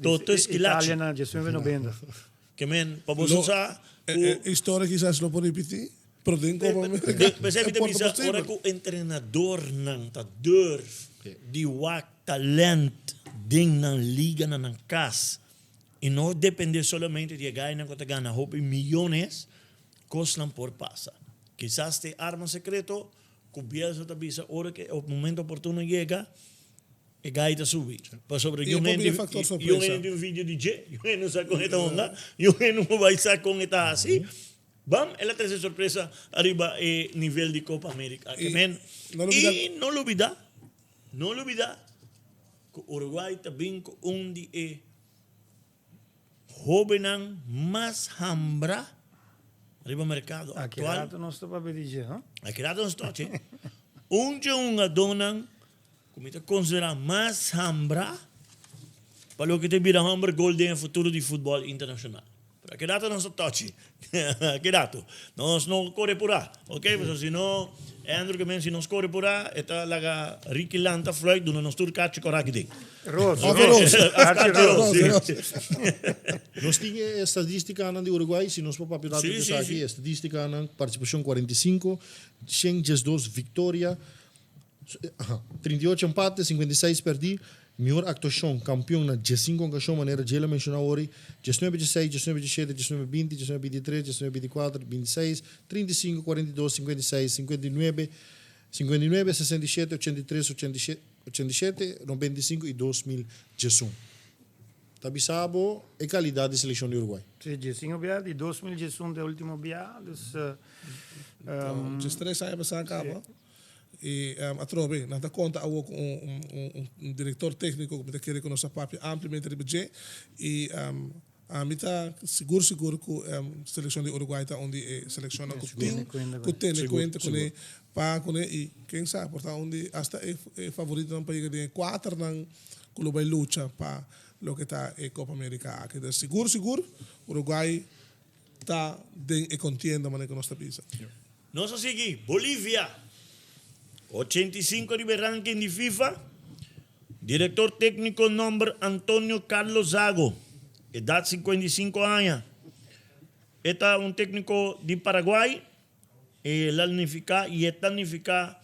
Toto Schillaci. Italia na 1990. Ke men, pa boso sa ku. E historia kisas lo por ripití, pero den Copa America P'esei mi ta bisa, ora ku entrenadornan ta durf di wak talent den nan liga na nan kas i no dependé solamente di e gainan ku ta gana hopi miyones, kosnan por pasa. Kisas ta e arma sekreto ku Bielsa ta bisa ora ku e momento oportuno yega, E gai ta subi. Pasobra I e yung por hende, bira factor yung sorpresa. hende tin un video di dje, yung hende no sa kon e ta hunga, yung hende no bai sa kon e ta hasi. Bam, el a trese sorpresa ariba e nivel di Copa America. I Ke men, no lubida. i no lubida, no lubida ku Uruguay ta bin ku un di e hobennan mas hambra riba merkado Aki aktual. rato nos ta papia di dje, no? Aki rato nos ta, che. Un dje hungadónan Ku mi ta konsiderá mas hambrá pa loke ta bira hòmber gol den e futuro di futbòl internashonal. Pero aki rato nos ta tòchi. Aki rato. Nos no kore purá, oke? Pasobra si no, Andrew ke men si nos kore purá e ta laga Ricky lanta fluit duna nos tur kachi kòrá aki den. Ros, Of ros. ros. Kachi ros. Sí. Nos tin e estadístikanan di Uruguay, si nos por papia un rato Sí, di sí, esaki, sí. estadístikanan, partisipashon 45, 112 viktoria, 38 empate, 56 perdí, Mihor aktuashon, kampion na diesinku okashon manera Jayla menshoná ori, diesnuebe dieseis, diesnuebe diesshete, diesnuebe binti, diesnuebe bintitres, diesnuebe bintikuater, bintiseis, trinta i sinku, kuarenta i dos, sinkuenta i seis, sinkuenta i nuebe, sinkuenta i nuebe, sesenta i shete, ochenta i tres, ochenta i shete, nobenta i sinku i 2011. Ta bisa bo e kalidat di selekshon di Uruguay. Sí, diesinku bia, di 2011 ta e último bia, dus. 13 aña pasá kaba. I atrobe nan ta konta awor ku un direktor tékniko ku mi ta kere ku nos a papia ampliamente riba dje i ami ta sigur sigur ku selekshon di Uruguay ta un di e selekshonnan ku tin ku tene kuenta kuné pa kuné i ken sa por ta un di asta e favoritonan pa yega den e kuaternan ku lo bai lucha pa loke ta e Copa America aki. Entonces sigur sigur Uruguay ta den e kontienda manera ku nos ta bisa. Nos a sigui Bolivia, 85 riba e ranking di FIFA. Director tecnico nomber Antonio Carlos Zago, edad 55 aña. E ta un tecnico di Paraguay, el a nifica y e ta nifica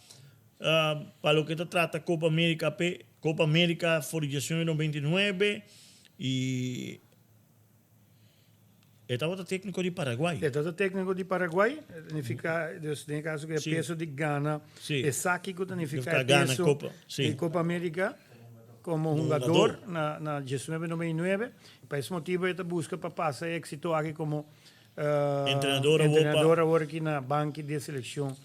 pa loke ta trata Copa America p'e Copa America for di 1999 y E tabata tékniko di Paraguay. E tabata tékniko di Paraguay, nifiká, dus den e kaso ku e peso di gana esaki ku ta nifiká e peso di Kopa Amerika komo hungador na na diesnuebe noventa i nuebe. Pa es motibu e ta buska pa pasa e éksito aki komo entrenador awor aki na banki di e selekshon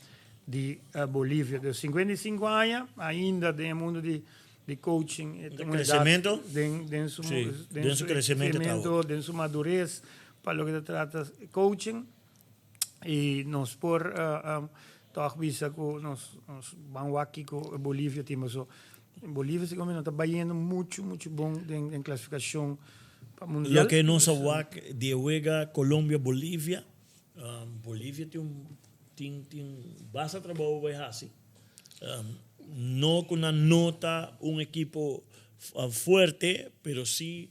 di Bolivia. Dus 55 aña ainda den e mundu di di coaching e ta un edad den den su den su crecemento den su madurez pa loke ta trata coaching y nos por toch bisa cu nos nos ban wak kico Bolivia tin paso Bolivia segun mi no ta bayendo mucho mucho bon den den clasificacion pa mundial. Loke nos a wak di e wega Colombia Bolivia, Bolivia tin un tin tin basta trabou bay haci. No cu nan no ta un ekipo fuerte, pero si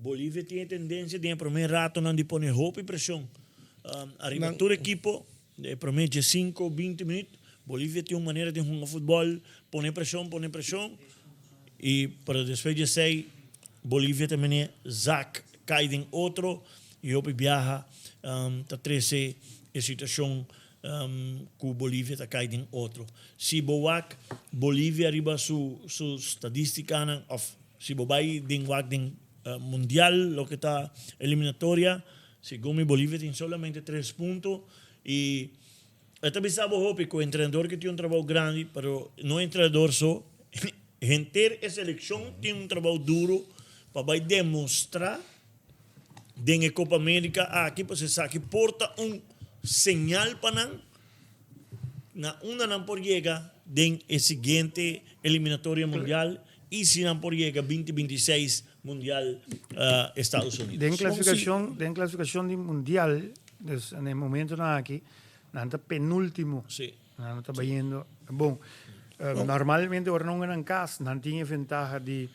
Bolivia tin e tendencia den e prome ratonan di pone hopi presion ariba tur ekipo. Den e prome diesinco, binti minuut, Bolivia tin un manera di hunga futbol, pone presion, pone presion, y pero despues di esey Bolivia ta mene zak cay den otro y hopi biaha ta trece e situacion ku Bolivia ta kai den otro. Si bo wak Bolivia riba su su stadistikanan òf si bo bai den wak den mundial loke ta eliminatoria, segun mi Bolivia tin solamente tres punto i e ta bisa bo hopi ku entrenador ke tin un trabou grandi pero no entrenador so, henter e selekshon tin un trabou duro pa bai demostra Den e Copa America aki pues esaki por ta un señal pa nan na unda nan por yega den e siguiente eliminatoria mundial y si nan por yega 2026 mundial Estados Unidos. Den clasificacion, den clasificacion di mundial, dus na e momentonan aki, nan ta penultimo. Sí. Nan ta bayendo bon. Normalmente ora nan hunga nan cas, nan tin e ventaha di.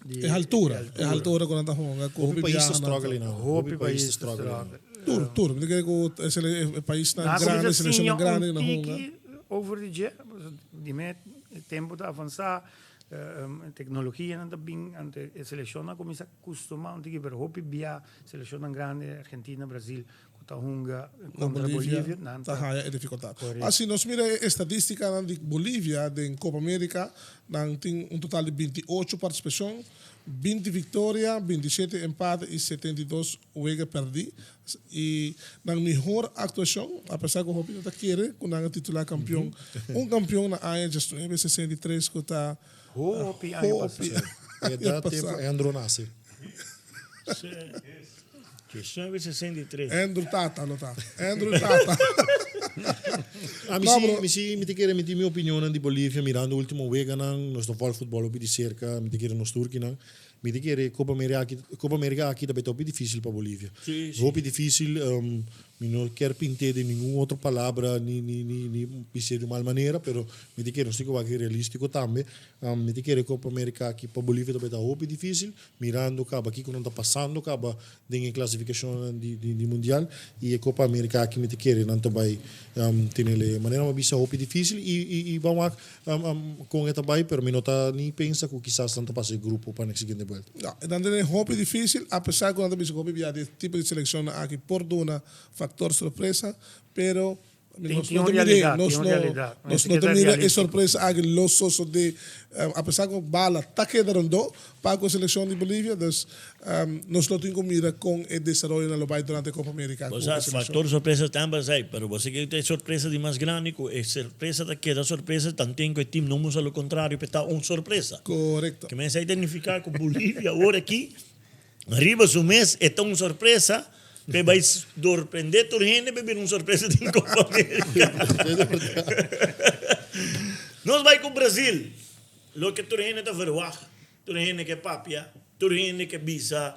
Di E haltura, e haltura ku nan ta hunga, ku Hopi hopi pais ta biaha nan struggle einan. Hopi Hopi pais pais ta ta struggle einan. struggle. Tur, tur. Mi ta kere ku e sele e paisnan Nan a grandi, kuminsá selekshonnan siña grandi un ku nan hunga. tiki over di dje, pasobra di me e tempu ta avansá, teknologianan ta bin, anto e selekshonnan a kuminsá kustumá un tiki, pero hopi bia selekshonnan grandi, Argentina, Brasil, ku ta hunga Na kontra Bolivia Bolivia, nan ta ta haya e difikultat. Korekto. Asi nos mira e estadístikanan di Bolivia den Copa America, nan tin un total di 28 partisipashon, 20 viktoria, 27 empate i 72 wega pèrdí. I nan mihor aktuashon, apesar ku hopi no ta kere ku nan a titulá kampion, un kampion na aña 1963 ku ta Hopi aña hopi pasá. E aña da tempu pasá. Andrew nase. 1963. Andrew tata lo ta. Andrew tata. Ah, mi No, si, bro. mi si, mi ta kere mi tin mi opinionnan di Bolivia mirando ultimo weganan, nos ta volg futbol hopi di serka, mi ta kere nos turkinan. Mi ta kere Copa America aki, Copa America aki ta bay ta hopi dificil pa Bolivia. Sí, sí. Hopi dificil, mi no kier pint'é den ningun otro palabra ni, ni, ni, ni bis'é di un mal manera, pero mi ta kere nos tin ku wak realistico tambe. Mi ta kere Copa America aki pa Bolivia ta bay ta hopi dificil, Mirando caba kico nan ta pasando caba den e clasificacionnan di di mundial y e Copa America aki mi ta kere nan ta bay tene le manera mi a bisa hopi dificil y y y ban wak con e ta bay pero mi no ta ni pensa cu kisas nan ta pasa e grupo pa nek siguiente buelta. No, e nan tene hopi dificil apesar cu nan ta bisa cu hopi bia di e tipo di seleccionnan aki por duna factor sorpresa pero Tin, Nos tin no un ta mira, realidad, nos tin un no, realidad. nos Mester no ta keda mira e realístico. sorpresa aki lo sosode, apesar cu bala ta keda rondó pa cu e seleccion di Bolivia, dus nos lo tin cu mira con e desaroyonan lo bay durante Copa America cu Bo sa, e seleccion. factor sorpresa tambe esey, pero bo sa kico ta e sorpresa di mas grandi? Cu e sorpresa ta keda sorpresa tanten cu e team no mustra lo contrario pe ta un sorpresa. Correcto. Ke men esey ta nifica cu Bolivia awor aki Riba su mes e ta un sorpresa p'e bai dorprendé tur hende p'e bira un sorpresa den Copa America. Nos bai ku Brazil, loke tur hende ta verwagt, tur hende ke papia, tur hende ke bisa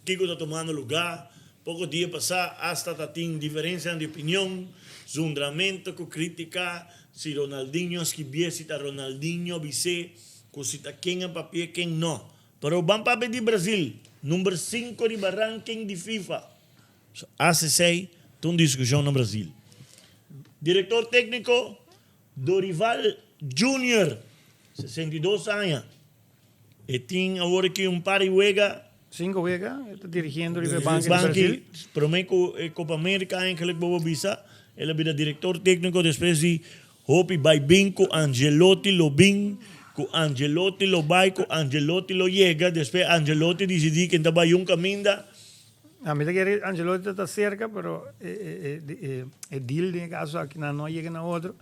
kiko ta tumando lugá. Poko dia pasá asta ta tin diferensianan di opinion, zundramento ku krítika si Ronaldinho a skibié, si ta Ronaldinho a bis'é, ku si ta ken a papi'é, ken no. Pero ban papia di Brasil, number cinco riba ranking di FIFA. So ACC ta un discusion na Brasil. Director tecnico Dorival Junior, 62 aña. E tin awor aki un par di wega. Cinco wega, e ta dirigiendo riba e banki di Brasil. Prome cu e Copa America eigenlijk bo por bisa, el a bira director tecnico despues di Hopi bai bin ku Angelotti lo bin, ku Angelotti lo bai, ku Angelotti lo yega, despues Angelotti disidí ken ta bai un kaminda. A mi ta kere Angelotti ta ta serka, pero e e deal den e kaso aki nan no a yega na otro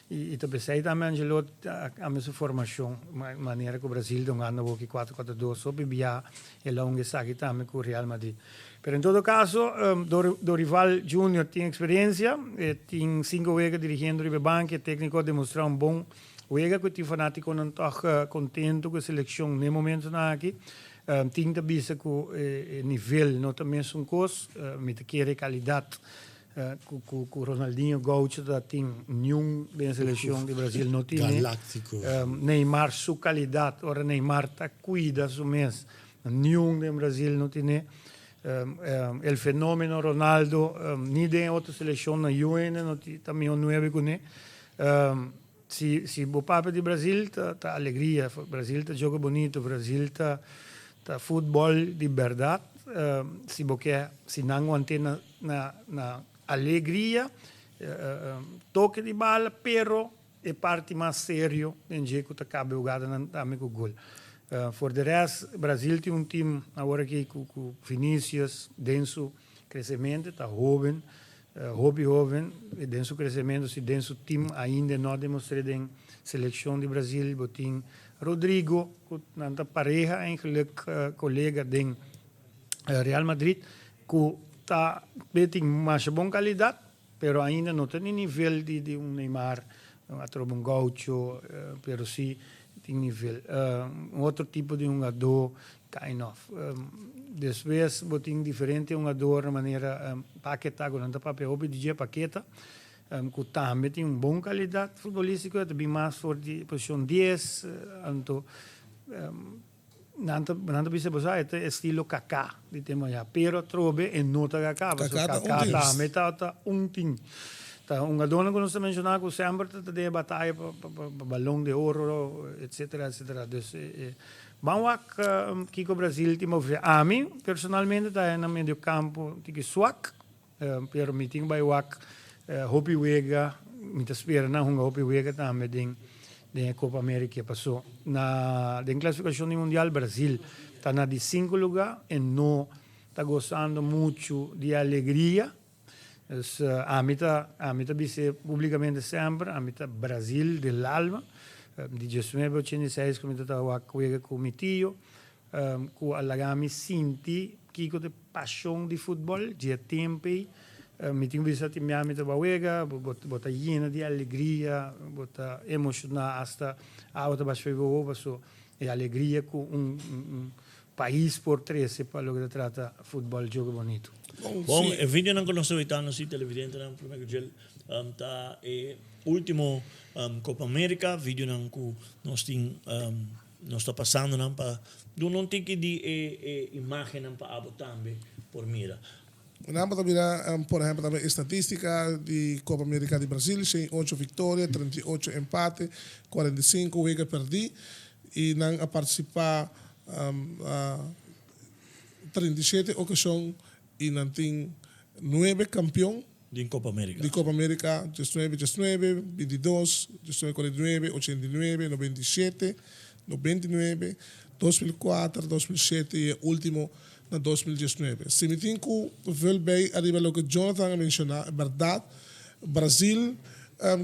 i ta p'esei tambe Angelotti a kambia su formashon, manera ku Brasil ta hungando awor ki kuater kuater dos, hopi bia el a hunga esaki tambe ku Real Madrid. Pero en todo caso, Dorival Junior tin experiencia, e tin cinco wega dirigiendo riba e banki, e tecnico a demostra un bon wega cu tin fanaticonan toch contento cu e seleccion n'e momentonan aki. Tin ta bisa cu e nivel no ta mesun cos, mi ta kere e calidad cu Ronaldinho Gaucho ta tin niun den e seleccion di Brasil no tine. Galáctico. Neymar su calidad, ora Neymar ta cuida su mes, Niun den Brasil no tine el fenomeno Ronaldo ni den otro seleccion na UN no ta miho nuebe cune. Si si bo papia di Brasil ta ta alegria, Brasil ta joga bonito, Brasil ta ta futbol di berdad. Si bo ke si nan wante na na na alegria toke di bala pero E parti mas serio den dje ku ta kabe hugadanan tambe ku gol. For de rest, Brazil tin un team awor aki ku ku Vinicius den su kresementu, ta hoben, hopi hoben den su kresementu, si den su team ainda e no a demostr'é den selekshon di Brazil. Bo tin Rodrigo ku nan ta pareha eigenlijk kolega den Real Madrid ku ta tin masha bon kalidat. Pero ainda no ta ni nivel di di un Neymar, atrobe un Gaucho, pero si tin nivel. Un otro tipo di hungadó, kind of. Despues bo tin diferente hungador manera Paquetá, ku nan ta papia hopi di dje, Paqueta, ku tambe tin un bon kalidat futbolístiko, e ta bin mas for di posishon dies, anto. Nan ta nan ta bisa bo sa e ta estilo Kaká di tempo ayá, pero atrobe e no ta Kaká, pasobra Kaká ta un Kaká tin. tambe ta ta un tin. Ta hungadónan ku nos ta menshoná ku semper ta ta den e bataya pa pa pa balon de oro, etsetera, etsetera. Dus e e ban wak kiko Brazil tin pa ofresé. Ami personalmente ta na medio kampo tiki swak, pero mi tin bai wak hopi wega, mi ta spera nan hunga hopi wega tambe den den e Copa America paso na den clasificacion di mundial Brasil ta na di cinco lugar e no ta gozando mucho di alegria dus ami ta ami ta bis'e publicamente semper ami ta Brasil del alma di diesnuebe ochenta i seis cu mi ta ta wak wega cu mi tio Cu a laga mi sinti kico ta e pasion di futbol. Dje tempo ey mi tin bisa tin bia mi ta ba wega, bo ta yena di alegria, bo ta emociona hasta awa ta basha bo wowo paso e alegria cu un pais por trece pa loke ta trata futbol jogo bonito. Bon, e videonan cu nos ta wetando si televidentenan prome cu djel ta e ultimo Copa America, videonan cu nos tin. Nos ta pasando nan pa duna un tiki di e e imagennan pa abo tambe por mira. Nan bo ta mira por ehempel tambe e statistica di Copa America di Brasil, 108 victoria, 38 empate, 45 wega perdi y nan a participa 37 ocasion y nan tin nuebe campeon. Di Copa America. Di Copa America, diesnuebe, diesnuebe, bintidos, diesnuebe cuarenta i nuebe, ochenta i nuebe, noventa i shete, noventa i nuebe, 2004, 2007 i e ultimo na 2019. Si mi tin cu vul bay ariba loke Jonathan a menciona, e berdad, Brasil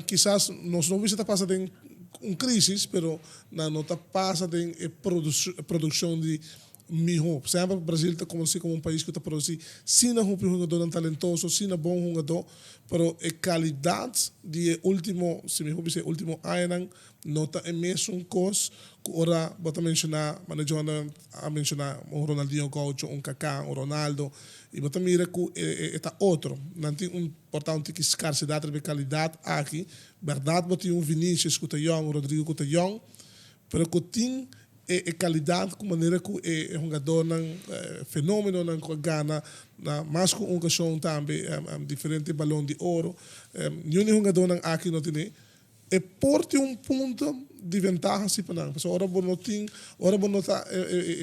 kisas nos no bisa ta pasa den un crisis, pero nan no ta pasa den e produccion di Mihó. Semper Brasil ta konosí komo un pais ku ta produsí sina hopi hungadónan talentoso, sina bon hungadó, pero e kalidat di e último, si mi por bisa e último añanan, no ta e mesun kos ku ora bo ta menshoná, manera Jonathan a menshoná, un Ronaldinho Gaucho, un Kaká, un Ronaldo, i bo ta mira ku e ta otro. Nan tin un, por ta un tiki skarsedat riba e kalidat aki. Bèrdat bo tin un Vinicius ku ta yòn, un Rodrigo ku ta yòn, pero ku tin E calidad cu manera cu e hungadornan fenomenonan cu a gana na mas cu un ocasion tambe diferente balon di oro. Niun di e hungadornan aki no tene e por tin un punto di ventaha si pa nan. Pasobra ora bo no tin, ora bo no ta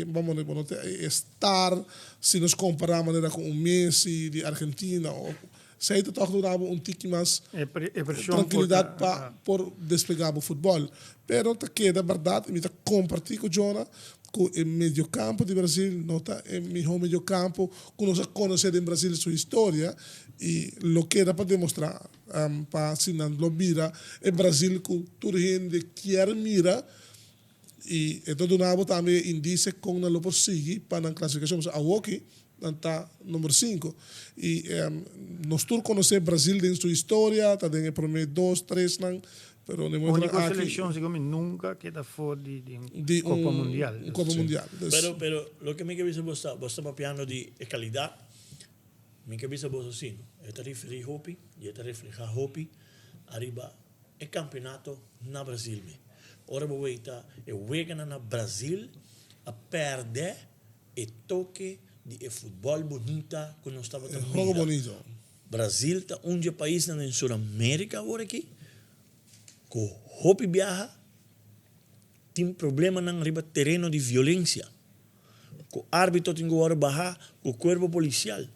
bamo bo no ta e star si nos compara manera cu un Messi di Argentina o Esei ta tòg duna bo un tiki mas trankilidat pa por desplegá bo futbòl. Pero ta keda bèrdat i mi ta kompartí ku Jona ku e mediokampo di Brasil no ta e mihó mediokampo ku nos a konosé den Brasil su historia i lo keda pa demostrá pa si nan lo bira e Brasil ku tur hende kier mira i e ta duna bo tambe e indise kon nan lo por sigui pa nan klasifikashon. Pasobra awoki Nan ta number cinco. Y nos tur conoce Brasil den su historia, ta den e prome dos, tresnan, pero den momento Unico aki seleccion segun mi nunca keda for di di un di Copa un Mundial. un Copa Mundial. Dus Pero, pero loke mi ke bisa bo ta, bo sta papiando di e calidad, mi ke bisa boso si, no? E ta referi hopi y e ta refleha hopi ariba e campeonato na Brasil mi. Ora bo weita e weganan na Brasil a perde E toke di e futbòl bunita ku nos tabata mira. Brasil ta un dje paisnan den Sur Amerika awor aki ku hopi biaha tin problemanan riba tereno di violensia, ku arbitro tin ku wòrdu baha ku kuerpo polisial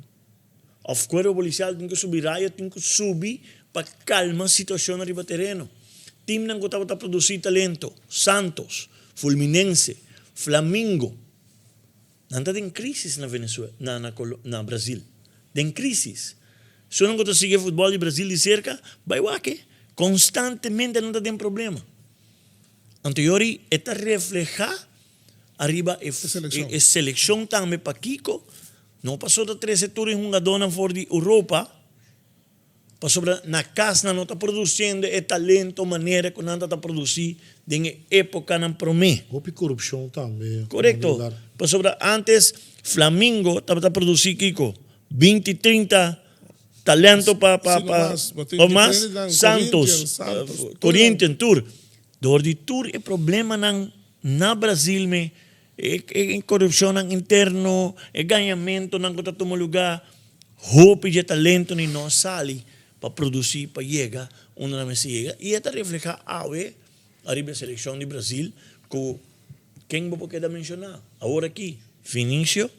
òf kuerpo polisial tin ku subi raya tin ku subi pa kalma situashonnan riba tereno. Timnan ku tabata produsí talento, Santos, Fulminense, Flamingo. Nan ta den crisis na Venezuela, na na na Brasil. Den crisis. Esunnan cu ta sigui e futbol di Brasil di cerca, bay wak e. Constantemente nan ta den problema. Anto yori e ta refleha ariba e e seleccion tambe. Pakico? No pasobra ta trece tur e hungadornan for di Europa. Pasobra na kas nan no ta produsiendo e talento manera ku nan ta produsí den e épokanan promé. Hopi korupshon tambe. Korekto. Pasobra ántes Flamingo tabata produsí kiko? Binti, trinta talento pa pa pa o mas. Santos, Corinthians, tur. Dor di tur e problemanan na Brasil me. E e korupshonnan interno, e gañamentonan ku ta tuma lugá, hopi dje talento ni no a sali pa produsí pa yega unda nan mester yega i e ta reflehá awe ariba e selekshon di Brazil ku ken bo por keda menshoná awor aki, Vinicio,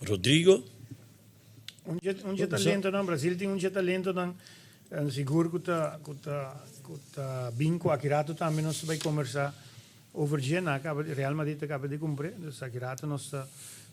Rodrigo. Un dje un dje talentonan, Brazil tin un dje talentonan sigur ku ta ku ta ku ta bin ku aki rato tambe nos ta bai kombersá Over dje nan a kaba di Real Madrid a kaba di kumpr'é, dus aki rato nos ta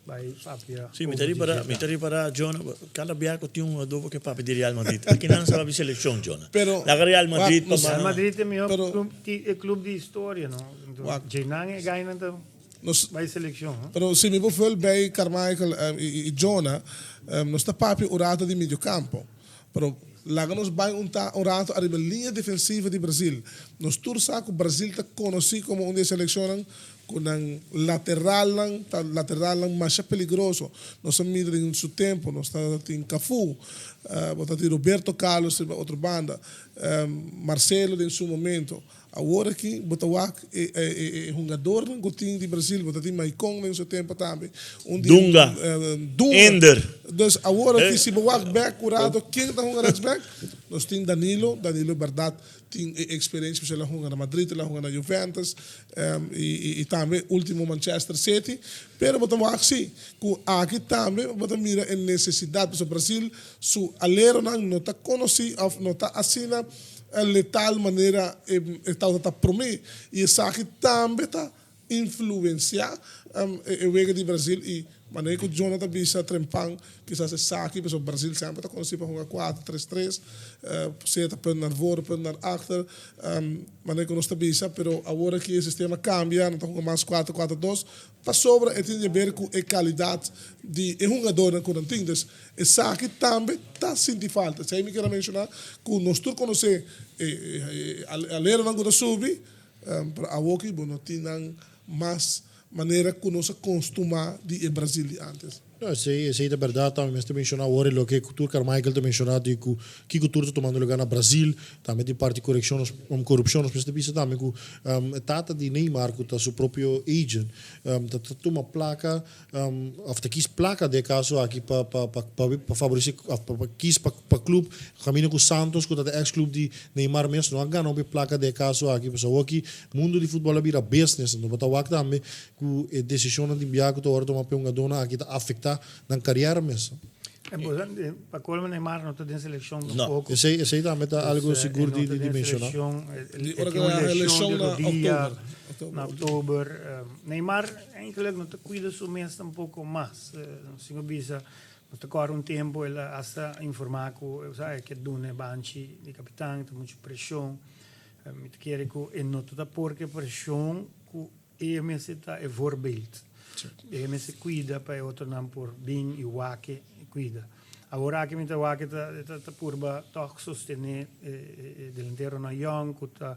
bai papia Sí, mi ta over di ripará, dje mi ta tambe. ripará, Jonah, kada bia ku tin un hugadó bo ke papia di Real Madrid. Aki nan sa papia selekshon, Jonah. Pero, Laga Real wak, Madrid pa nos, Real Madrid ta e mihó pero, klub ti e klub di historia, no? Enton wak, dje nan e gainan ta nos, bai selekshon, no? pero si mi por vul bij Carmichael i Jonah, nos ta papia un rato di mediokampo. Pero laga nos bai un ta un rato ariba liña defensivo di Brazil. Nos tur sa ku Brazil ta konosí komo un di e selekshonnan ku nan lateralnan ta lateralnan masha peligroso. Nos a mira den su tempu, nos ta tin Cafu, bo ta tin Roberto Carlos riba otro banda, Marcelo den su momento. Awor aki bo ta wak e e hungadornan ku tin di Brazil, bo ta tin Maicon den su tempo tambe, un di Dunga, Dunga. Ender. Dus awor aki si bo wak bek un rato ken ta hunga rechtsback? Nos tin Danilo, Danilo berdad tin e experiencia pasobra el a hunga na Madrid, el a hunga na Juventus y tambe ultimo Manchester City, pero bo ta wak si ku aki tambe bo ta mira e necesidad pasobra Brazil su aleronan no ta conoci of no ta asina letal manera e tabata ta promé i esaki tambe ta influensiá e wega di Brazil i manera ku Jonah ta bisa trempan kisas esaki pasobra Brazil semper ta konosí pa hunga kuater tres tres sea ta punt naar voren punt naar achter manera ku nos ta bisa pero awor aki e sistema kambia nan ta hunga mas kuater kuater dos Pasobra e tin di haber ku e kalidat di e hungadornan ku nan tin. Dus esaki tambe ta sinti falta. Esei mi kier a menshoná ku nos tur konosé e aleronan ku ta subi, pero awoki bo no tin nan mas manera ku nos a konstumá di e Brazil di ántes. No, esei, esei ta bèrdat tambe. Mester menshoná awor e loke ku tur Carmichael ta menshoná di ku kiko tur ta tumando lugá na Brazil. Tambe di parti korekshon nos, korupshon nos mester bisa tambe ku e tata di Neymar ku ta su propio agent ta ta tuma plaka òf ta kis plaka den e kaso aki pa pa pa pa faboresé òf pa pa kis pa pa klup kaminda ku Santos ku ta e eks klup di Neymar mes no a gana hopi plaka den e kaso aki. Pasobra awor aki mundu di futbòl a bira business anto bo ta wak tambe Ku e desishonnan di biaha ku ta wòrdu tuma pa e hungadónan aki ta afektá nan kariera mes. Pa kolmo Neymar no ta den selekshon tampoko. Esei esei tambe ta algu sigur di di menshoná. E tin un leshon di rodia na oktober. Neymar eigenlijk no ta kuida su mes tampoko mas. Sin ku bisa nos ta kòrda un tempu el a hasta informá ku e ke duna e banchi di kapitan, ta muchu preshon. Mi ta kere ku e no ta ta porke preshon ku E mester ta e voorbeeld. E mester cuida pa e otronan por bin y wak e cuida. Awor aki mi ta wak e ta ta purba toch sostene e delanteronan yong cu ta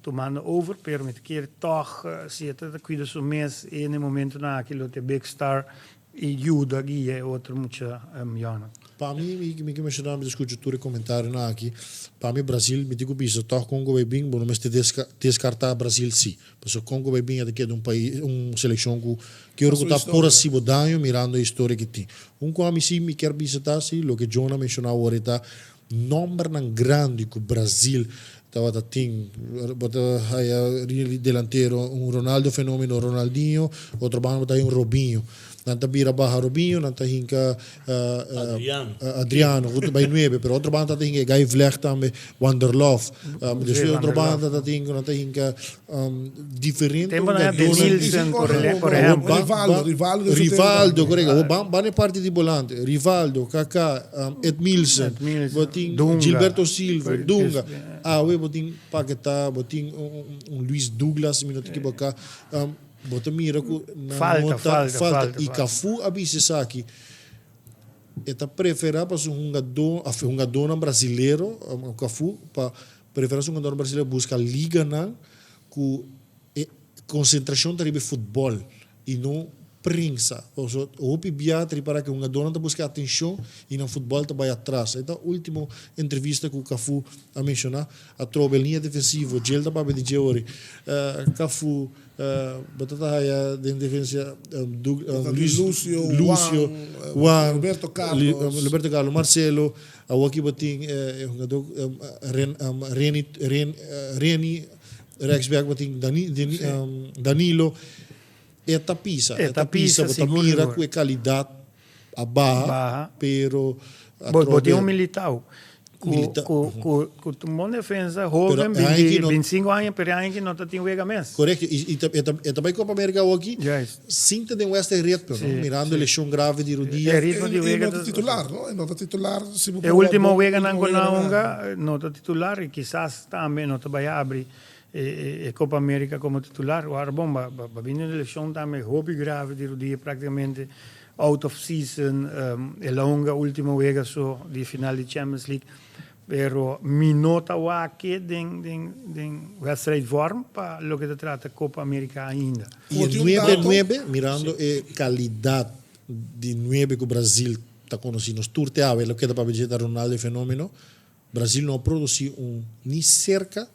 tumando over, pero mi ta kere toch si e ta cuida su mes e na e momentonan aki lo ta e big star y yuda guia e otro mucha yònan. Pa mi, mi ke menshoná, mi ta skucha tur e komentarionan aki, pa mi Brasil, mi tin ku bisa tòg kon ku bai bin, bo no mester deskartá Brasil sí. Pasobra kon ku bai bin a ta keda un pais, un selekshon ku ke ora ku ta por hasi bo daño mirando e historia ki tin. Un ku ami sí mi kier bisa ta sí, loke John a menshoná awor e ta nòmbernan grandi ku Brasil tabata tin, bo ta haya delantero un Ronaldo Fenomeno, Ronaldinho, otro banda bo ta haya un Robinho. Nan ta bira baha Robinho, nan ta hinka Adriano. Adriano, ku ta bai nuebe, pero otro banda ta hinka e Guy Vlecht tambe, Wanderlof. Despues otro banda ta hinka, nan ta hinka diferente Tempo nan Denilson, por por ehempel. Rivaldo, Rivaldo den su tempo. Rivaldo, korekto. Awor ban ban e parti di bolante. Rivaldo, Kaká, Edmilson, bo tin Gilberto Silva, Dunga. Awe bo tin Paquetá, bo tin un Luis Douglas, si mi no ta ekiboká. Bo ta mira ku nan no ta falta. I Cafu a bisa esaki, e ta preferá pa su hungadó, of hungadónan brasilero, Cafu pa preferá su hungadónan brasilero buska liganan ku e konsentrashon ta riba e futbòl i no. prensa. Pasobra hopi bia ta ripara ku hungadónan ta buska atenshon i nan futbòl ta bai atras. E ta último entrevista ku Cafu a menshoná. Atrobe liña defensivo, djel ta papia di dje ori. Cafu, bo ta ta haya den defensa Luis, Lucio, Lucio, Juan, Juan, Roberto Carlos. Roberto Carlos, Marcelo. Awoki bo tin e hungadó Ren, Reni, Ren, Reni, rechtsback bo tin Dani, Dani, Danilo. E ta pisa, E e ta ta pisa, pisa, bo ta sigur, mira sigur. ku e kalidat a baha, Baha. pero Bo, bo tin atrobe un Militao ku, Milita- ku, ku, ku ta un bon defensa, Pero hoven, e aña aki no- 25 aña, pero e aña aki no ta tin wega mes. Korekto, i, i ta, e ta, e ta bai Copa America awoki, Juist. sin ta den Wesley Ritmo, no? Sí, Mirando sí. leshon grave di rodia. E ritmo di E wega no ta ta- titular, no? E no ta titular. Si bo E por ultimo bo- wega nan ultimo ku nan wega nan. hunga, no ta titular i kisas tambe no ta bai abri e Copa America como titular. Ora bon, ba ba bini un lesión tambe hopi grave di rodia, practicamente out of season. El a hunga ultimo wega so di final di Champions League, pero mi no ta wak den den den wedstrijd vorm pa loke ta trata Copa America ainda. Y e nuebe nuebe, mirando e calidad di nuebe cu Brasil ta conoci, nos tur te awe loke ta papia dje ta Ronaldo e fenomeno, Brasil no a produci un ni cerca,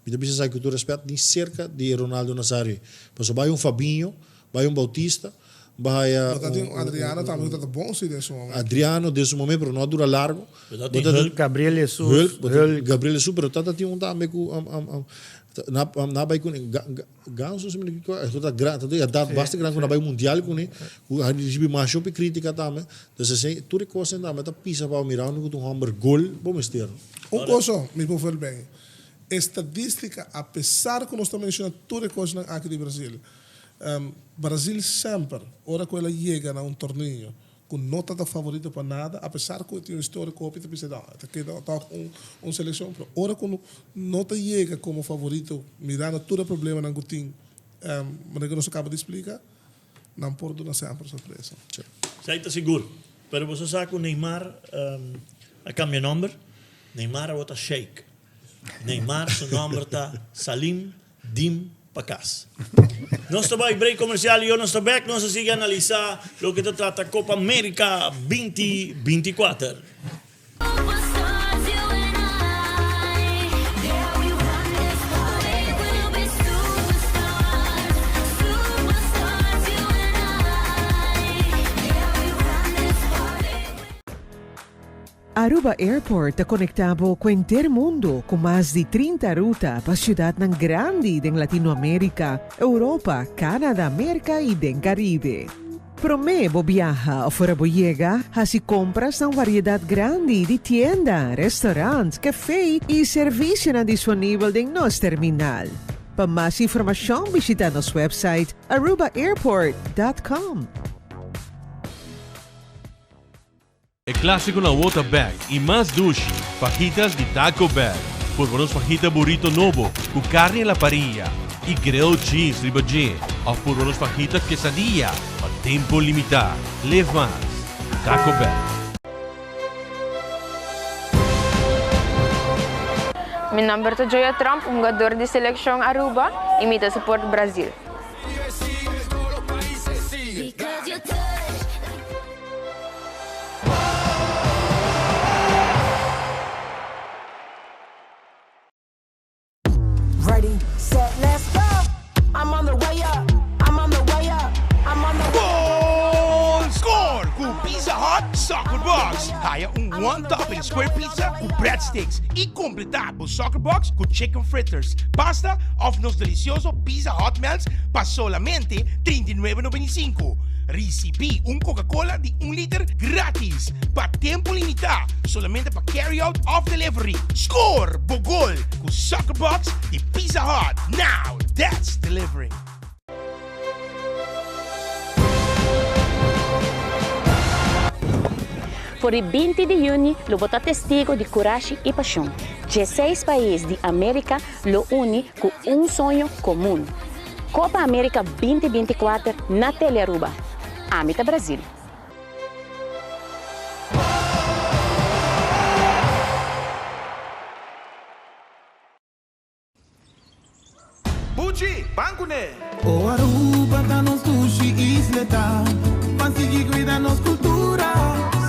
mi ta bisa esaki ku tur respet, ni cerca di e Ronaldo Nazario ei. Pasobra bai un Fabinho, bai un Bautista, bai Bo ta tin un Adriano tambe ku ta ta bon si den su momento. Adriano den su momento, pero no a dura largo. Bo ta Bo tin ta tin Hulk. Gabriel Jesus, Hulk, bo tin Hulk. Gabriel Jesus, pero ta ta tin un tambe ku na na bai ku Ganso si mi no ekivoká, e ta gran, ta den edat basta gran ku na bai mundial kuné, ku a risibi masha hopi kritika tambe. Entonces esei tur e kosnan tambe ta pisa pa bo mira unda ku ta un hòmber gol bo mester. Un kos so mi por vèl ben, estadistika apesar ku nos ta menshoná tur e kosnan aki di Brasil, Brasil semper ora ku el a yega na un torneo ku no ta ta favorito pa nada, apesar ku e tin un historia ku hopi ta bisa no, e ta keda tòg un un selekshon, pero ora ku no ta yega komo favorito mirando tur e problemanan ku tin, manera ku nos a kaba di splika, nan por duna semper sorpresa. Esei ta sigur. Pero boso sa ku Neymar a kambia nòmber? Neymar awor ta Sheik. Neymar su nòmber ta Salim Dim pa cas. Nos ta bai break comercial y yo nos ta back. Nos a sigui analisa loke ta trata Copa America 2024. Aruba Airport ta conecta bo cu henter mundo cu mas di 30 ruta pa ciudadnan grandi den Latinoamerica, Europa, Canada, Merca y den Caribe. Prome bo biaha of ora bo yega, haci compras na un variedad grandi di tienda, restaurant, cafe y servicionan disponibel den nos terminal. Pa mas informacion bishita nos website arubaairport.com. E clásico na wota bek y mas dushi, fajitas di Taco Bell. Purba nos fajita burrito nobo cu carne a la parrilla y grilled cheese riba dje of purba nos fajita quesadilla pa tempo limita. Live mas cu Taco Bell. Mi nomber ta Joya Tromp, hungador di seleccion Aruba y mi ta support Brazil. Ready, set, let's go. I'm on the way up. I'm on the way up. I'm on the Gol! Score ku Pizza Hut Soccer Box! Haya un one topping square pizza ku breadsticks i kompletá bo soccer box ku chicken fritters, pasta òf nos delicioso Pizza Hut Melts pa solamente 39,95. Risibí un Coca-Cola di un liter gratis pa tempu limitá, solamente pa carry-out òf delivery. Score bo gol ku Soccer Box di Pizza Hut. Now that's delivering! For di 20 di juni lo bo ta testigo di kurashi i pashon. 16 pais di Amerika lo uni ku un soño komun. Copa America 2024 na Telearuba. Ami ta Brasil. Buchi, ban kuné! O Aruba ta nos dushi isla. isla ta. Ban sigui cuida nos cultura,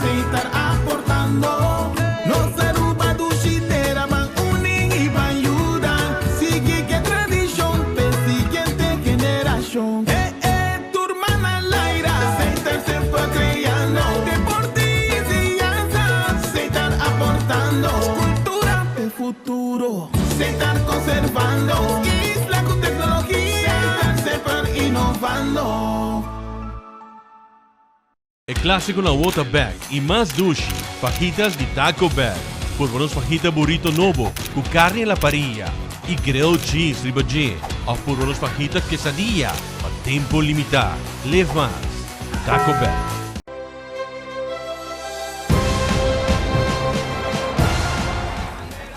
Setar aportando. Nos Aruba dushi tera, ban uni y ban yuda. Sigui cu e tradicion p'e siguiente generacion. Eh eh, tur man na laira, Setar semper creando. Deporte y enseñanza, Setar aportando. Cultura p'e futuro, Setar conservando. Isla cu tecnologia, Setar semper innovando. E clásico na Wota Bag y mas dushi, fajitas di Taco Bell. Purba nos fajita burrito nobo cu carni a la parilla y grilled cheese riba dje of purba nos fajita quesadilla pa tempo limita. Live mas cu Taco Bell.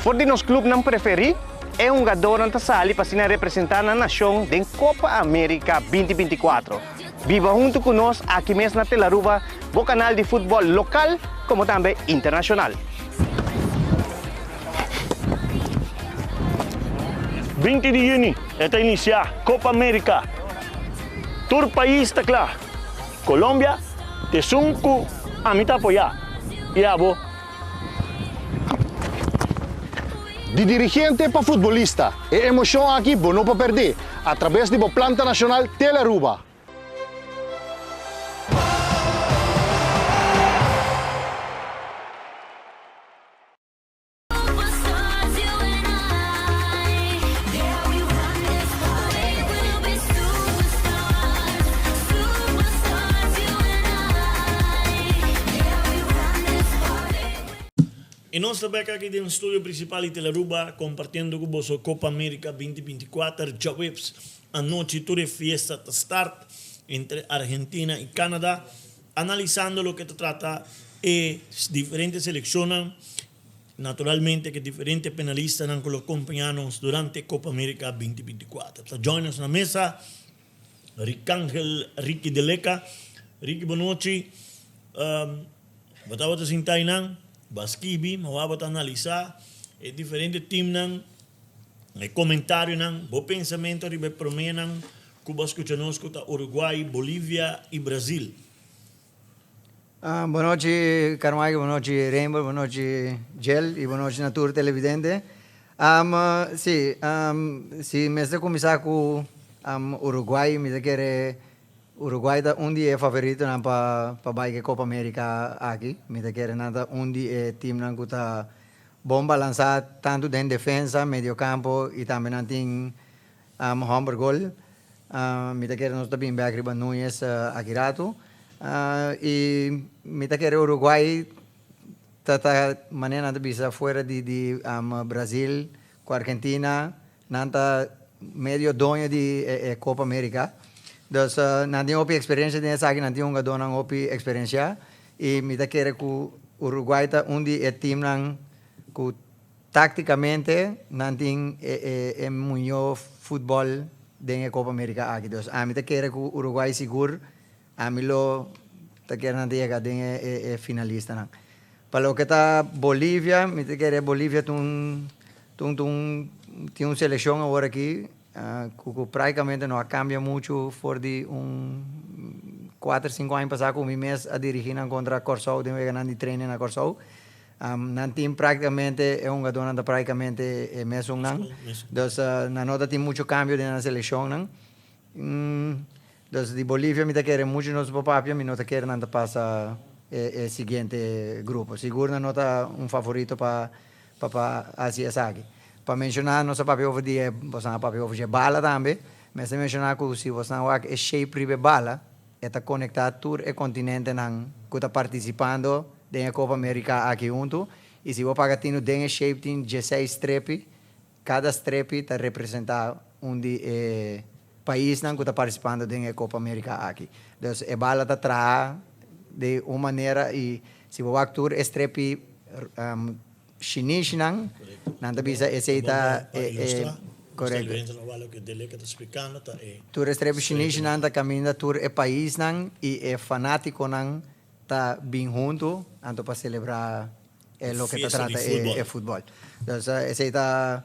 For di nos clubnan preferi, e hungadornan ta sali pa asina representa nan nacion den Copa America 2024. Biba hunto cu nos aki mes na Telaruba, bo canal di futbol local como tambe internacional. 20 di juni e ta inicia Copa America. Tur pais ta cla. Colombia ta esun cu ami ta apoya y abo. Di dirigente pa futbolista, e emocion aki bo no por perde, a traves di bo planta nacional Telearuba. Y nos ta bek aki den studio principal di Telearuba compartiendo cu boso Copa America 2024 djaweps anochi tur e fiesta ta start entre Argentina y Canada analisando loke ta trata e diferente seleccionnan naturalmente cu e diferente penalistanan cu lo acompaña nos durante Copa America 2024. Ta join nos na mesa. Ricangel Ricky de Leca. Ricky bonochi. Bo tabata sinta einan, bo a skibi, ma bo tabata analisa e diferente teamnan, e comentarionan, bo pensamento riba e promenan cu bo a scucha nos cu ta Uruguay, Bolivia y Brazil. Bonochi Carmichael, bonochi Rainbow, bonochi Jel y bonochi na tur televidente. Si, si mester cuminsa cu Uruguay, mi ta kere Uruguay ta un di e favoritonan pa pa bai ke Copa America aki. Mi ta kere nan ta un di e teamnan cu ta bon balansa tanto den defensa, mediocampo y tambe nan tin Homber gol. Mi ta kere nos ta bin bek riba Nuñez aki ratu. Y mi ta kere Uruguay ta ta manera nan ta bisa fuera di di Brazil cu Argentina nan ta medio doño di e Copa America. Dus nan tin hopi experiencia den esaki, nan tin hungadornan hopi experiencia y mi ta kere cu Uruguay ta un di e teamnan cu Tácticamente nan tin e muño futbol den e Copa America aki. Dus ami ta kere cu Uruguay sigur ami lo ta kere nan ta yega den e finalistanan. Pa loke ta Bolivia, mi ta kere Bolivia ta un ta un ta un tin un seleccion awor aki cu cu practicamente no a cambia mucho for di un cuater cinco aña pasa cu mi mes a dirigi nan contra Corsou den weganan di training na Corsou. Nan tin práktikamente, e hungadónan ta práktikamente e mesunnan. Dus nan no ta tin mucho kambio den nan selekshonnan. Dus di Bolivia mi ta kere mucho nos por papia, mi no ta kere nan ta pasa e siguiente grupo. Sigur nan no ta un favorito pa pa hasi esaki. Pa menshoná nos a papia over di e, boso a papia over dje bala tambe. Mester menshoná ku si boso wak e shape riba e bala, E ta konektá tur e kontinentenan ku ta partisipando den e Kopa Amerika aki huntu. I si bo paga tinu den e shape tin dieseis strepi, kada strepi ta representá un di e paisnan ku ta partisipando den e Kopa Amerika aki. Dus e bala ta traha di un manera i si bo wak tur e strepi Shinishinan, nan ta bisa esei ta e korekto. Tur e strepi shinishinan ta kaminda tur e paisnan i e fanatikonan ta bin huntu anto pa selebrá e loke ta trata e futbòl. Dus esei ta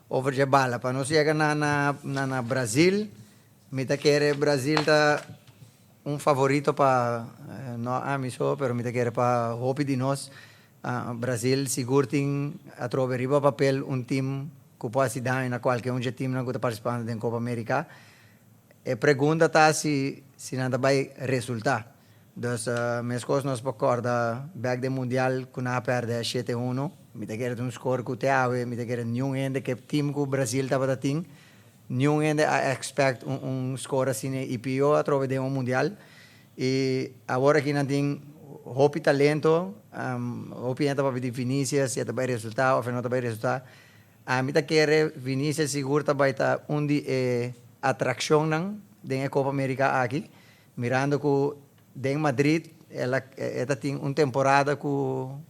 over dje bala. Pa nos yega na na Brazil, mi ta kere Brazil ta. un favorito pa no ami so pero mi ta kere pa hopi di nos. Brazil sigur tin atrobe riba papel un team ku por hasi daño na kualke un dje teamnan ku ta partisipando den Copa America. E pregunta ta si si nan ta bai resulta. Dus meskos nos por kòrda bèk den mundial ku nan a pèrdè shete uno. Mi ta kere ta un skor ku te awe mi ta kere niun hende ke team ku Brazil tabata tin niun hende a expect un un skor asina i pio atrobe den un mundial. I awor aki nan tin hopi talento, hopi hende ta papia di Vinicius si e ta bai resulta of e no ta bai resulta. Ami ta kere Vinicius sigur ta bai ta un di e atraccionnan den e Copa America aki, mirando cu den Madrid el a e ta tin un temporada cu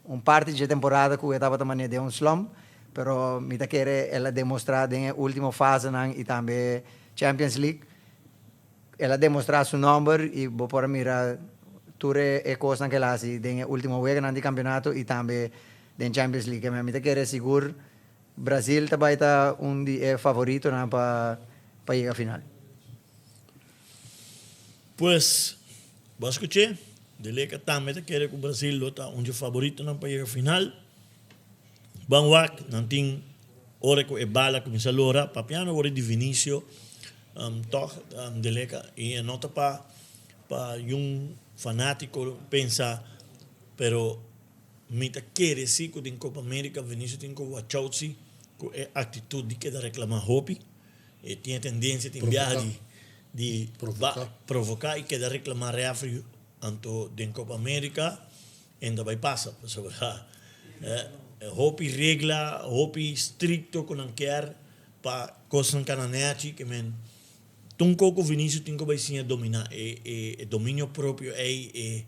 un parti dje temporada cu e tabata mane den un slump, pero mi ta kere el a demostra den e ultimo fasenan y tambe Champions League El a demostrá su nòmber i bo por a mira tur e kosnan ku el a hasi den e último weganan di kampeonato i tambe den Champions League. Mi ta kere sigur Brazil ta bai ta un di e favoritonan pa pa yega final. Pues, bo a skuch'é? De Leca tambe ta kere ku Brazil lo ta un dje favoritonan pa yega final. Ban wak, nan tin ora ku e bala kuminsá lora, papiando ora di Vinicio, Tòg Deleka i e no ta pa pa yun fanátiko pensa pero mi ta kere si ku den Copa America Vinicius tin ku watch out si ku e aktitut di keda reklamá hopi e tin e tendensia tin biaha di di provoká i keda reklamá rèfri anto den Copa America e no ta bai pasa pasobra hopi regla hopi strikto ku nan kier Pa kosnan kana nechi ke men tun koko Vinicius tin ku bai siña dominá e e dominio propio ei e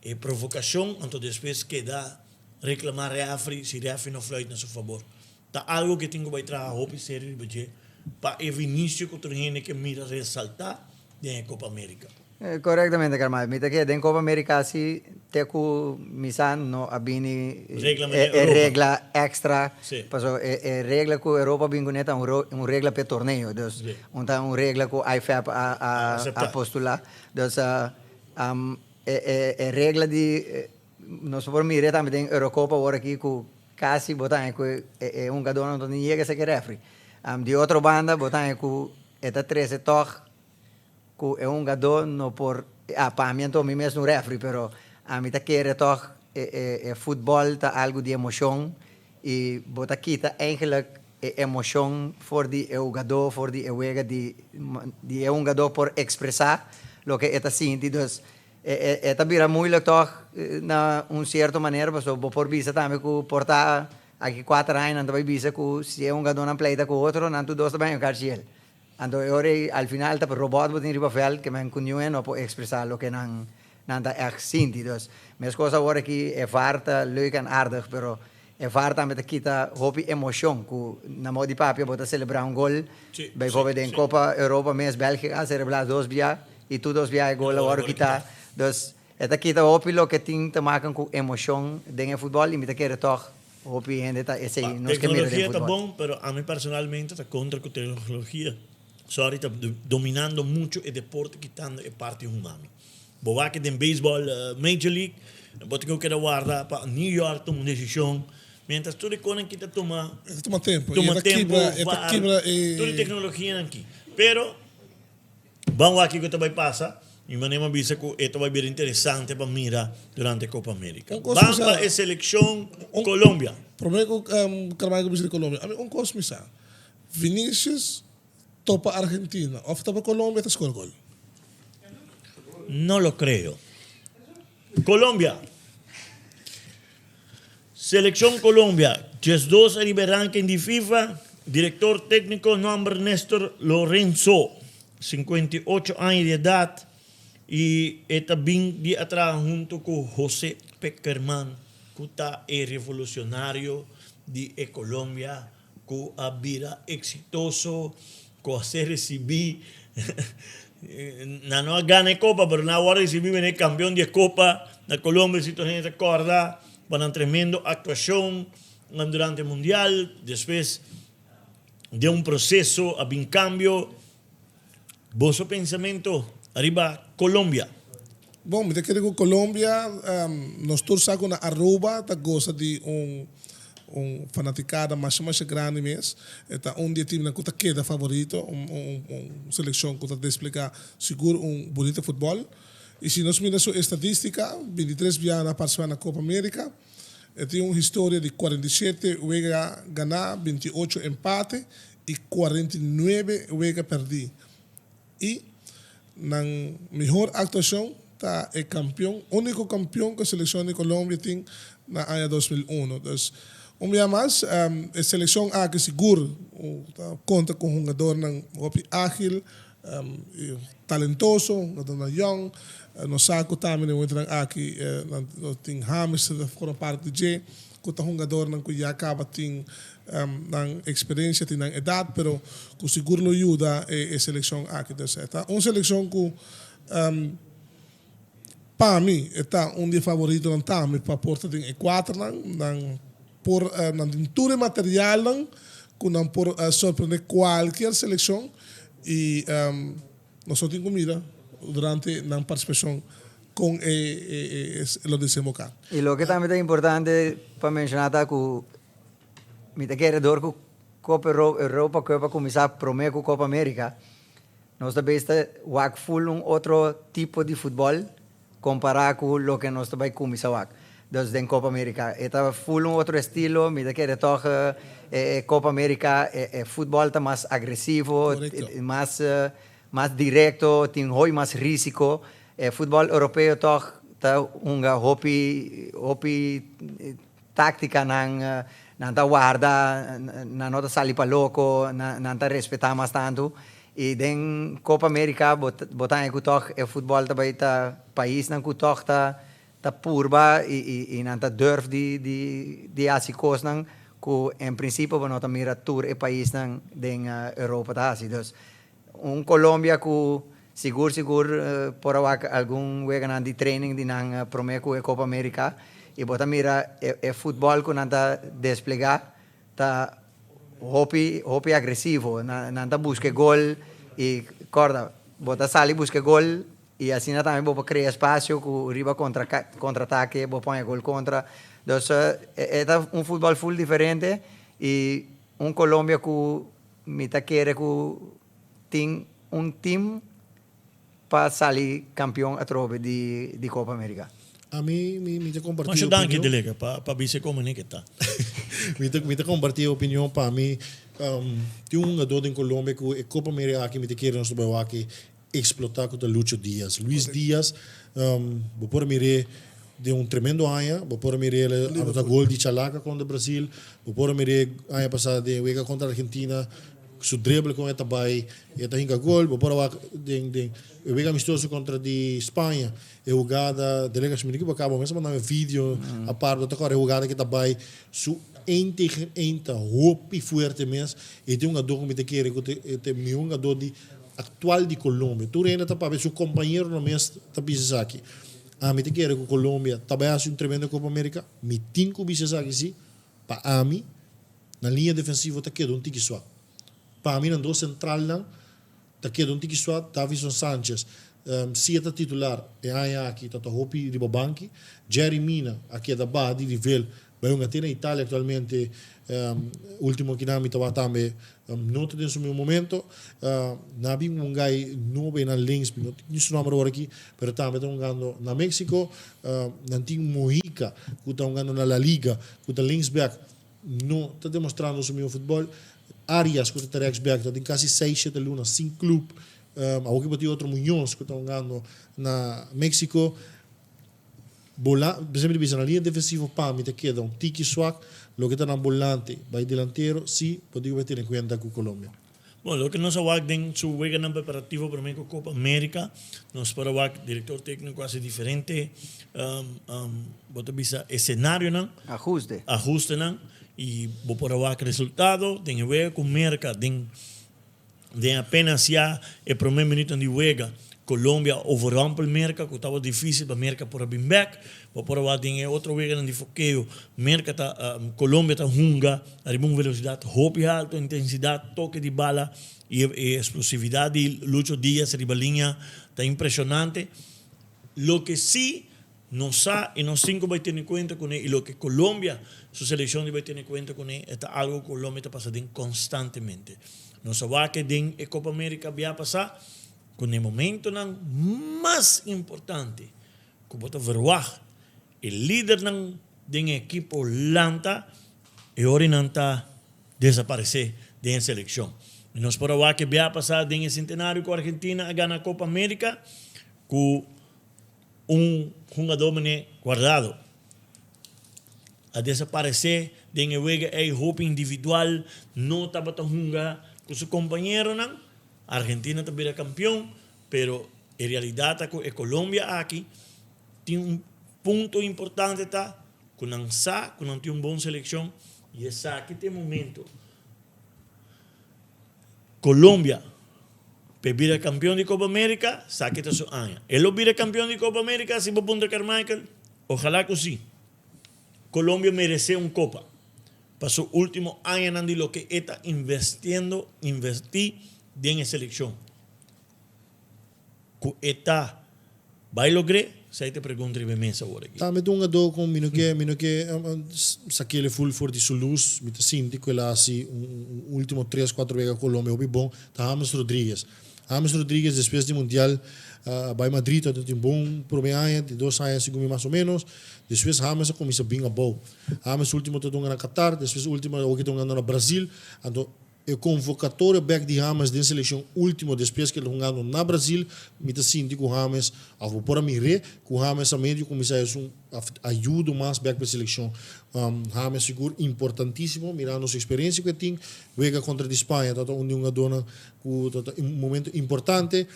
e provokashon anto despues keda reklamá rèfri si rèfri no fluit na su fabor. Ta algo ke tin ku bai traha hopi serio riba dje pa e Vinicius ku tur hende ke mira resaltá den e Copa America. Korektamente Carmel, mi ta kere den Copa America si te ku mi sa no a bini e regla extra, pasobra e regla ku Europa a bin kuné ta un regla p'e torneo, dus un ta un regla ku IFAB a postula, dus e regla di nos por mira tambe den Eurocopa awor aki ku kasi bo ta haña ku e hungadónan no ta ni yega esaki refri. Di otro banda bo ta haña ku e ta trese tòg ku e hungadó no por, ah, pa mi anto mi mes no refri, pero ami ta kere tòg e e e futbòl ta algu di emoshon i bo ta kita eigenlijk e emoshon for di e hugadó, for di e wega di di e hungadó por ekspresá loke e ta sinti, dus e e e ta bira moeilijk tòg na un sierto manera pasobra bo por bisa tambe ku por ta aki kuater aña nan ta bai bisa ku si e hungadónan pleita ku otro nan tur dos ta bai un karsiel. Anto e ora ei al final ta robot bo tin riba veld ke men ku niun e no por expresa loke nan nan ta echt sinti. Dus meskos awor aki e var ta leuk en aardig pero e var tambe ta kita hopi emocion ku na modo di papia bo ta celebra un gol bijvoorbeeld den Copa Europa mes Belgica a celebra dos bia y tur dos bia e gol a wordo kita. Dus e ta kita hopi loke tin te maken ku emocion den e futbol y mi ta kere tog Hopi hende ta esei nos ke mira den Tecnologia ta futbol. bon, pero ami personalmente ta contra cu tecnologia, sorry, ta dominando mucho e deporte kitando e parti humano. Bo wak den baseball Major League, bo tin cu keda warda pa New York tuma un decision, mientras tur e conan ki ta tuma, E ta tuma tempo, y tuma e ta tempo, kibra, e ta var, kibra e. tur e tecnologianan ki. Pero Ban wak kiko ta bai pasa. Mi manera mi a bisa ku e ta bai bira interesante pa mira durante Copa America. Un kos Ban mi sa. pa e selekshon Colombia. Prome ku Carmichael bisa di Colombia, ami un kos mi sa, Vinicius topa Argentina of topa Colombia ta skor gol. No lo creo. Colombia. Selekshon Colombia, 12 ariba e ranking di FIFA, direktor tékniko nòmber Nestor Lorenzo, 58 aña di edat i e ta bin di a traha huntu ku Jose Pekerman ku ta e revolucionario di e Colombia ku a bira eksitoso, ku a ser risibí, nan no a gana e kopa, pero nan a wòrdu risibí mene kampeon di e kopa na Colombia, si tur hende ta kòrda pa nan tremendo aktuashon durante e mundial, despues den un proseso a bin kambio. Boso pensamentu ariba Colombia? Bon, mi ta kere ku Colombia, nos tur sa ku na Aruba ta gosa di un un fanaticada masha masha grandi mes. E ta un di e teamnan ku ta keda favorito, un un un seleccion ku ta desplega sigur un bunito futbol. Y si nos mira su estadistica, 23 biaha nan a participa na Copa America. E tin un historia di 47 wega ganá, 28 empate y 49 wega perdí. Y nan mihor actuacion ta e campeon, unico campeon cu e seleccion di Colombia tin na aña 2001. Dus un bia mas e seleccion aki sigur ta conta cu hungadornan hopi agil y talentoso, hungadornan young. Nos sa cu tambe den momentonan aki nan tin James ta forma parti di dje cu ta hungadornan cu ya caba tin nan experiencia, tin nan edad, pero cu sigur lo yuda e seleccion aki. Dus e ta un seleccion cu pa mi e ta un di e favoritonan tambe pa por ta den e cuaternan. Nan por nan tin tur e materialnan cu nan por sorprende cualkier seleccion y Nos no tin cu mira durante nan participacion con e lo desemboca. Y loke tambe ta importante pa menciona ta cu mi ta kere door cu Copa Europa Cup a cuminsa prome cu Copa America, nos ta bes ta wak full un otro tipo di futbol compara cu loke nos ta bay cuminsa wak. Dus den Copa America e ta full un otro estilo, mi ta kere toch e Copa America e futbol ta mas agresivo, mas mas directo, tin hoy mas risico. E futbol europeo toch ta hunga hopi hopi tacticanan, nan ta warda, nan no ta sali pa loco, nan ta respeta mas tanto. Y den Copa America bo bo ta haña cu toch e futbol ta bay ta paisnan cu toch ta ta purba y nan ta durf di di haci cosnan cu en principio bo no ta mira tur e paisnan den Europa ta haci. Dus un Colombia cu sigur sigur por a wak algun weganan di training di nan prome cu e Copa America y bo ta mira e futbol cu nan ta desplega ta hopi hopi agresivo. Nan ta busca e gol y corda bo ta sali busca e gol Y asina tambe bo por crea espacio cu riba contra contraataque bo pon e gol contra. Dus e ta un futbol full diferente y un Colombia cu mi ta kere cu tin un team pa sali campeon atrobe di di Copa America. Ami mi mi ta comparti Masha danki opinion. Delega pa pa bisa como ne ke ta. Mi ta mi ta comparti e opinion pa mi tin un hungador den Colombia cu e Copa America aki mi ta kere nos ta bay wak Explotá ku ta Lucho Diaz. Luis Diaz, bo por mir'é den un tremendo aña, bo por mir'é el a anotá gol di Chalaca kontra Brasil, bo por mir'é aña pasá den wega kontra Argentina, su dribble kon e ta bai, e ta hinka gol, bo por a wak den den e wega amistoso kontra di Spaña, e hugada, Delega si mi no ekiboká bo mes a manda mi e video apart, bo ta kòrda e hugada ke ta bai su ein tegen ein ta hopi fuerte mes, e ta un hungadó ku mi ta kere ku ta e ta e mihó hungadó di Actual di Colombia. Tur hende ta papia, su compañeronan mes ta bisa esaki. Ami ta kere cu Colombia ta bay haci un tremendo Copa America. Mi tin cu bisa esaki si. Pa ami, nan liña defensivo ta keda un tiki swak. Pa ami nan dos centralnan ta keda un tiki swak. Davinson Sanchez, si e ta titular e aña aki ta ta hopi riba banki. Jerry Mina a keda baha di nivel Bai hunga te na Italia actualmente ultimo kinan mi tabata tambe no ta den su miho momento. Na bin un guy nobo einan links mi no tin su nomber awor aki pero tambe ta hungando na Mexico. Nan tin Mojica cu ta hungando na La Liga cu ta links back no ta demostrando su miho futbol. Arias cu ta rechts back ta tin casi seis shete luna sin club. Awor ki bo tin otro Muñoz cu ta hungando na Mexico. Bola, Semper ta bisa na liña defensivo pa mi ta keda un tiki swak, loke ta na bolante bai delantero si bo tin ku bai tene kuenta ku Colombia. Bon, loke nos a wak den su weganan preparativo prome ku Copa America, nos por a wak director tecnico a hasi diferente bo ta bisa escenarionan, Ahuste. ahustenan y bo por a wak resultado den e wega ku Merca den Den apenas ya e prome minuutnan di wega, Colombia a overrumpel Merca, cu tabata dificil pa Merca por a bin bek. Bo por a wak den e otro weganan di fokeo, Merca ta, Colombia ta hunga ariba un velocidad hopi halto, intensidad, toke di bala y e explosividad di Lucho Diaz riba linea ta impresionante. Loke si nos sa y nos tin cu bay tene cuenta cune y loke Colombia su seleccion di bay tene cuenta cune e ta algo cu Colombia ta pasa den constantemente. Nos a wak den e Copa America bia pasa cu na e momentonan mas importante cu bo ta verwagt e lidernan den e ekipo lanta e ora nan ta desaparece den e seleccion. Y nos por a wak e bia pasa den e centenario cu Argentina a gana Copa America cu un hungador mene Guardado a desaparece den e wega ey hopi individual no tabata hunga cu su compañeronan. Argentina ta bira campeon pero e realidad ta cu e Colombia aki tin un punto importante ta cu nan sa cu nan tin un bon seleccion y esaki ta e momento. Colombia p'e bira campeon di Copa America, saki ta su aña. E lo bira campeon di Copa America si bo puntra Carmichael? Ojalá cu si. Colombia merece un copa pa su ultimo añanan di loke e ta inverstiendo, inverti den e seleccion. Cu e ta bay logr'é? Esai ta e pregunta riba e mesa awor aki. Tambe ta un adó cu mi no ke, mi no ke sak'el full for di su luz. Mi ta sinti cu el a haci un ultimo tres, cuatro wega Colombia hopi bon. Ta James Rodriguez. James Rodriguez despues di Mundial a bay Madrid, a tin bon prome aña, di dos aña segun mi mas o menos. Despues James a cuminsa bin abou. James ultimo ta dunga na Qatar, despues ultimo awo ki ta hungando na Brazil. Anto E konvokatorio bek di James den selekshon ultimo despues ku el ta hungando na Brazil, mi ta sinti ku James, òf bo por a mir'é, ku James a medio kuminsá esun ayudo mas bek pa e selekshon. James sigur importantisimo, mirando su eksperensia ku e tin, wega kontra di Spaña tabata un di hungadónan ku tabata un momento importante,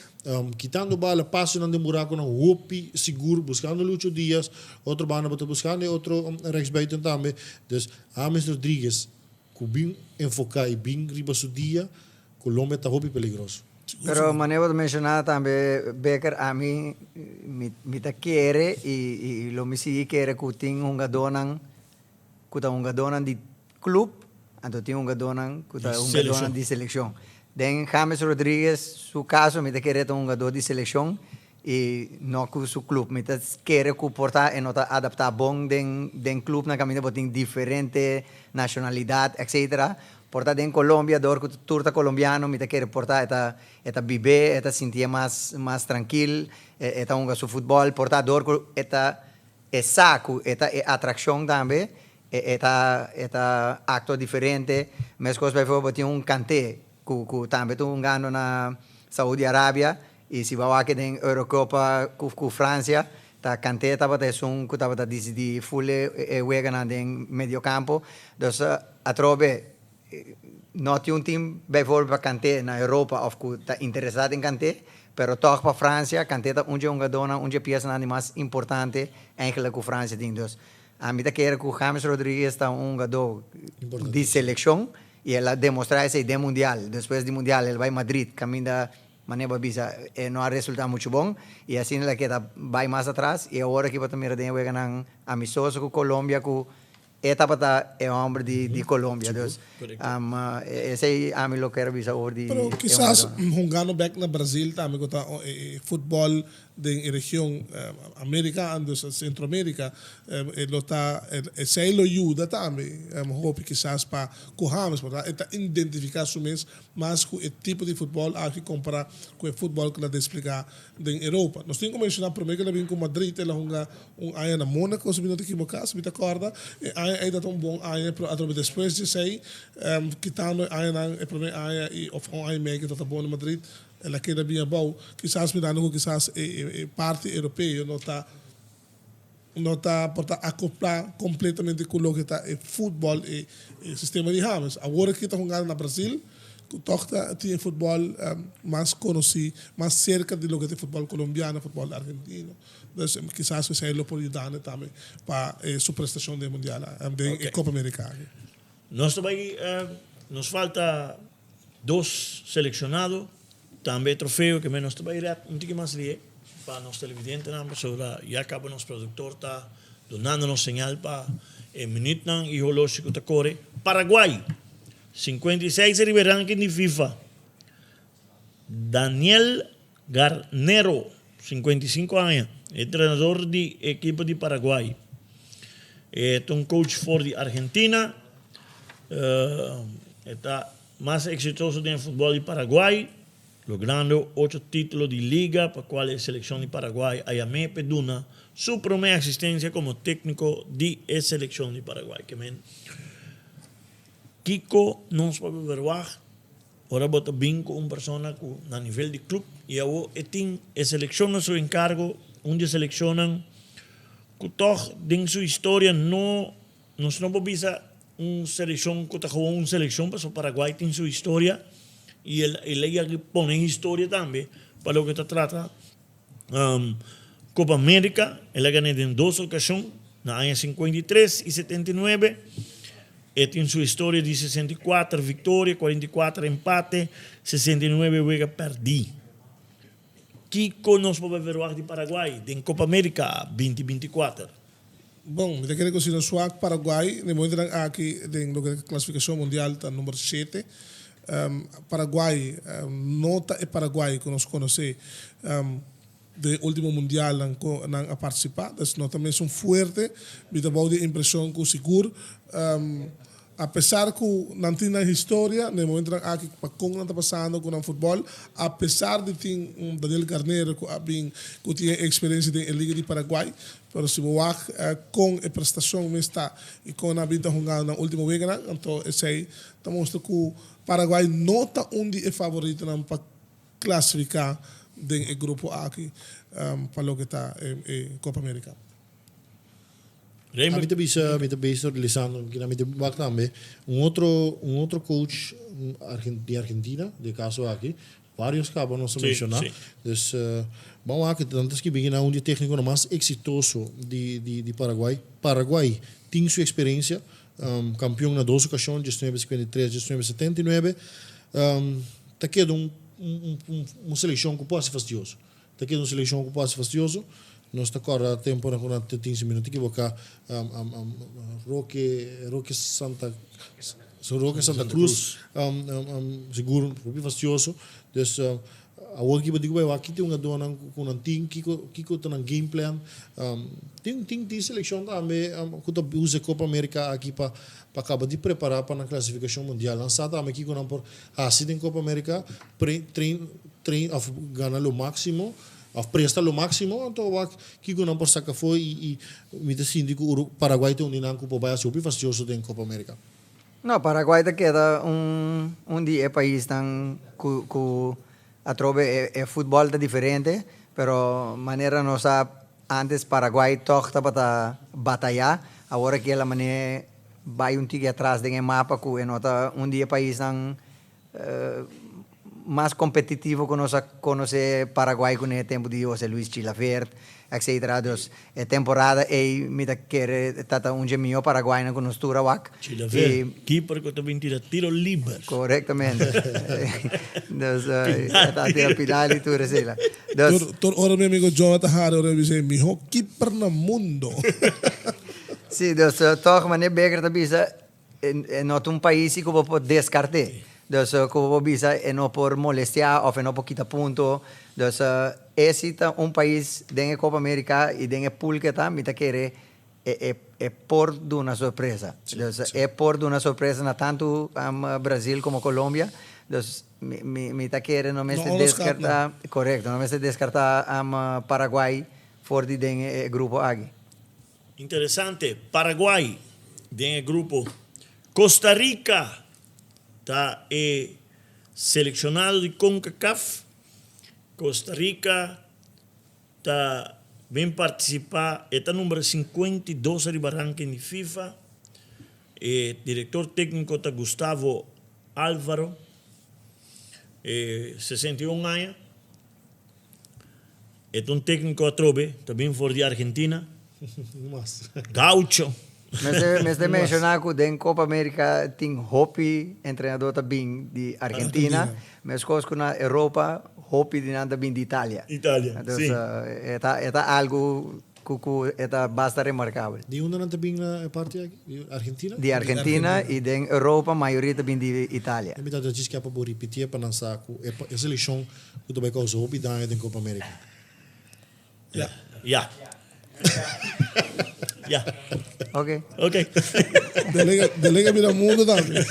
kitando bala, pasonan den burakonan hopi sigur, buskando Lucho Diaz, otro banda bo ta buskando e otro rechtsbuiten tambe. Dus James Rodriguez. Ku bin enfoká i bin riba su dia, Colombia ta hopi peligroso. Pero manera bo ta menshoná tambe Becker, ami mi ta kere i lo mi sigui kere ku tin hungadónan ku ta hungadónan di klup, anto tin hungadónan ku ta hungadónan di selekshon. Den James Rodriguez su kaso mi ta kere e ta un hungadó di selekshon I no ku su club. Mi ta kere ku por ta e no ta adaptá bon den den clubnan kaminda bo tin diferente nashonalidat etcetera. Por ta den Colombia dor ku tur ta colombiano mi ta kere por ta e ta e ta bib'é e ta sintié mas mas trankil e ta hunga su futbòl. Por ta dor ku e ta e sa ku e ta e atrakshon tambe e e ta e ta aktua diferente. Meskos bijvoorbeeld bo tin un Kanté ku ku tambe ta hungando na Saudi Arabia I si bo a wak den Eurocopa ku Francia, ta Kanté tabata esun ku tabata disidí ful e weganan den mediocampo. Dus atrobe no tin un team bijvoorbeeld pa Kanté na Europa of ku ta interesá den Kanté, pero tòg pa Francia Kanté ta un dje hungadónan, un dje piesanan di mas importante eigenlijk ku Francia tin. Dus ami ta kere ku James Rodriguez ta un hungadó di selekshon i el a demostrá esei den Mundial. Despues di Mundial el bai Madrid kaminda Manera bo a bisa, e no a resultá muchu bon i asina el a keda bai mas atras i awor aki bo ta mira den e weganan amistoso ku Colombia ku e tabata e hòmber di Colombia. Dus esei ami lo kier a bisa over di Pero e kisas hungadónan. hungando bèk na Brazil tambe ku ta e futbòl den e region Amerika, dus Centro Amerika, e lo ta, esei lo yuda tambe hopi kisas pa ku James, pasobra e ta identifiká su mes mas ku e tipo di futbòl aki kompará ku e futbòl ku el a desplegá den Europa. Nos tin ku menshoná promé ku el a bin ku Madrid el a hunga un aña na Monaco si mi no ta ekiboká, si mi ta kòrda. E aña ei tabata un bon aña pero atrobe despues di esei kitando e añanan e promé aña i òf un aña i mei ku e tabata bon na Madrid el a keda bin abou. Kisas mirando ku kisas e parti europeo no ta no ta por ta acoplá completamente cu loke ta e futbol, e sistema di James. Awor aki ta hungando na Brasil, cu toch ta tin e futbol mas conoci, mas cerca di loke ta e futbol colombiano, futbol argentino. Dus kisas esey lo por yudando tambe pa su prestacion den Mundial, den e Copa America aki. Nos ta bay, nos falta dos seleccionado, tambe e trofeo ke men nos ta bay rep un tiki mas lie pa nos televidentenan pasobra ya caba nos productor ta dunando nos señal pa e minuutnan y holoshi cu ta core. Paraguay, 56 riba e ranking di FIFA. Daniel Garnero, 55 aña. Entrenador di ekipo di Paraguay. E ta un coach for di Argentina. E ta mas exitoso den e futbol di Paraguay, logrando ocho titulo di liga pa cual e seleccion di Paraguay a yam'é p'e duna su prome asistencia como tecnico di e seleccion di Paraguay. Ke men kico nos por verwagt Ora bo ta bin ku un persona ku na nivel di club i awo e tin e selekshon na su enkargo, un di e selekshonnan ku tòg den su historia no, nos no por bisa un selekshon ku ta gewoon un selekshon pasobra Paraguay tin su historia i el el a yega pone historia tambe pa loke ta trata Copa America. El a gana den dos okashon, na aña 53 i 79. E tin su historia di 64 viktoria, 44 empate, 69 wega pèrdí. Kiko nos por verwagt di Paraguay den Copa America 2024? Bon, mi ta kere ku si nos wak Paraguay den momentonan aki den loke ta klasifikashon mundial ta number shete. Paraguay no ta e Paraguay ku nos konosé den e ultimo mundialnan ku nan a partisipá. Dus no ta mesun fuerte. Mi ta bou di e impreshon ku sigur apesar ku nan tin nan historia den e momentonan aki pa kon nan ta pasando ku nan futbòl, apesar di tin un Daniel Garnero ku a bin ku tin e eksperensia den e liga di Paraguay, pero si bo wak kon e prestashon mes ta i kon nan a bin ta hungando nan ultimo weganan, anto esei ta mustra ku Paraguay no ta un di e favoritonan pa klasifiká den e grupo aki pa loke ta e Copa America. Ami ta bisa, mi ta bisa Lisandro, kina mi ta wak tambe, un otro, un otro coach di Argentina, di e caso aki, varios caba nos a menciona, dus ban wak, nan ta skibi kina un di e tecniconan mas exitoso di di di Paraguay, Paraguay tin su experiencia, campeon na dos ocasion, 1953, 1979, ta keda un un un seleccion cu por haci fastioso. Ta keda un selekshon ku por hasi fastioso. Nos ta kòrda temponan ku nan ta tin, si mi no ta ekiboká, Roque, Roque Santa, Roque Santa Cruz, sigur hopi fastioso. Dus awor aki bo di ku bai wak ki tin hungadónan ku nan tin, kiko kiko ta nan game plan. Tin tin tin selekshon tambe ku ta usa e Copa America aki pa pa kaba di prepará pa nan klasifikashon mundial. Nan sa tambe kiko nan por hasi den Copa America, pre train train of gana lo maximo of presta lo maximo anto wak kiko nan por saca afo y y mi ta sinti cu Uru Paraguay ta un di nan cu por bay haci hopi fastioso den Copa America. No, Paraguay ta keda un un di e paisnan cu cu atrobe e e futbol ta diferente pero manera nos sa antes Paraguay tog tabata bataya awor aki el a mane bay un tiki atras den e mapa cu e no ta un di e paisnan mas competitivo cu nos a conoce Paraguay cu ne tempo di Jose Luis Chilavert etcetera dus e temporada ey mi ta kere ta ta un dje miho Paraguaynan cu nos tur a wak Chilavert keeper cu ta bin tira tiro liber. Correctamente dus e ta tira pinal y tur esey la dus. Tur ora mi amigo Jonathan Harry ora bisa e miho keeper na mundo. Si dus toch mane Becker ta bisa E no ta un pais ku bo por deskart'é. Dus ku bo por bisa e no por molestiá òf e no por kita punto. Dus e si ta un pais den e Copa America i den e pool ku e ta, mi ta kere e e por duna sorpresa. Dus e por duna sorpresa na tantu Brazil komo Colombia. Dus mi mi mi ta kere no mester deskartá, korekto, no mester deskartá Paraguay for di den e grupo aki. Interesante, Paraguay den e grupo. Costa Rica ta e seleccionado di Concacaf. Costa Rica ta bin participa, e ta number 52 ariba ranking di FIFA. E director tecnico ta Gustavo Alvaro, e 61 aña. E ta un tecnico atrobe, ta bin for di Argentina. Gaucho. Mester menciona cu den Copa America tin hopi entrenador ta bin di Argentina, mescos cu na Europa hopi di nan ta bin di Italia. Italia, si. E ta algo cu e ta basta remarcabel. Di unda nan ta bin na e parti aki? Di Argentina? Di Argentina y den Europa mayoria ta bin di Italia. Mi ta djis kia pa bo ripitié pa nan sa cu e seleccion cu ta bay causa hopi daño den Copa America. Ya. Ya. Ya. Ok. Ok. Delega, delega mira mundo tambe.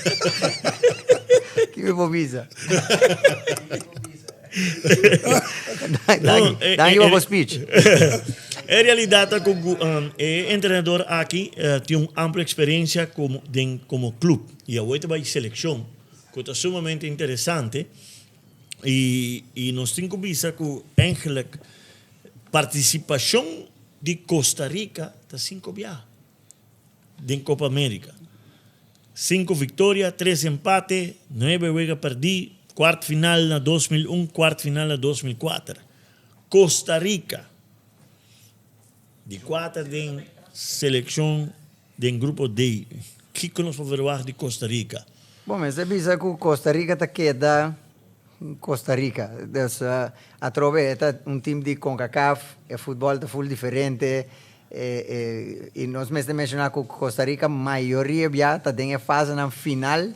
Ki mi por bisa? No, Danki pa bo speech. E realidad ta cu e entrenador aki tin un amplio experiencia como den como club y awor ta bay seleccion cu ta sumamente interesante y y nos tin cu bisa cu eigenlijk participacion di Costa Rica ta cinco biaha den Copa America. Cinco victoria, tres empate, nuebe wega perdi, cuart final na 2001, cuart final na 2004. Costa Rica, di cuater den seleccion den grupo D. Kico nos por verwagt di Costa Rica? Bon, mester bisa cu Costa Rica ta keda Costa Rica. Dus atrobe e ta un team di Concacaf, e futbol ta full diferente. Y nos mester menciona cu Costa Rica mayoria bia ta den e fasenan final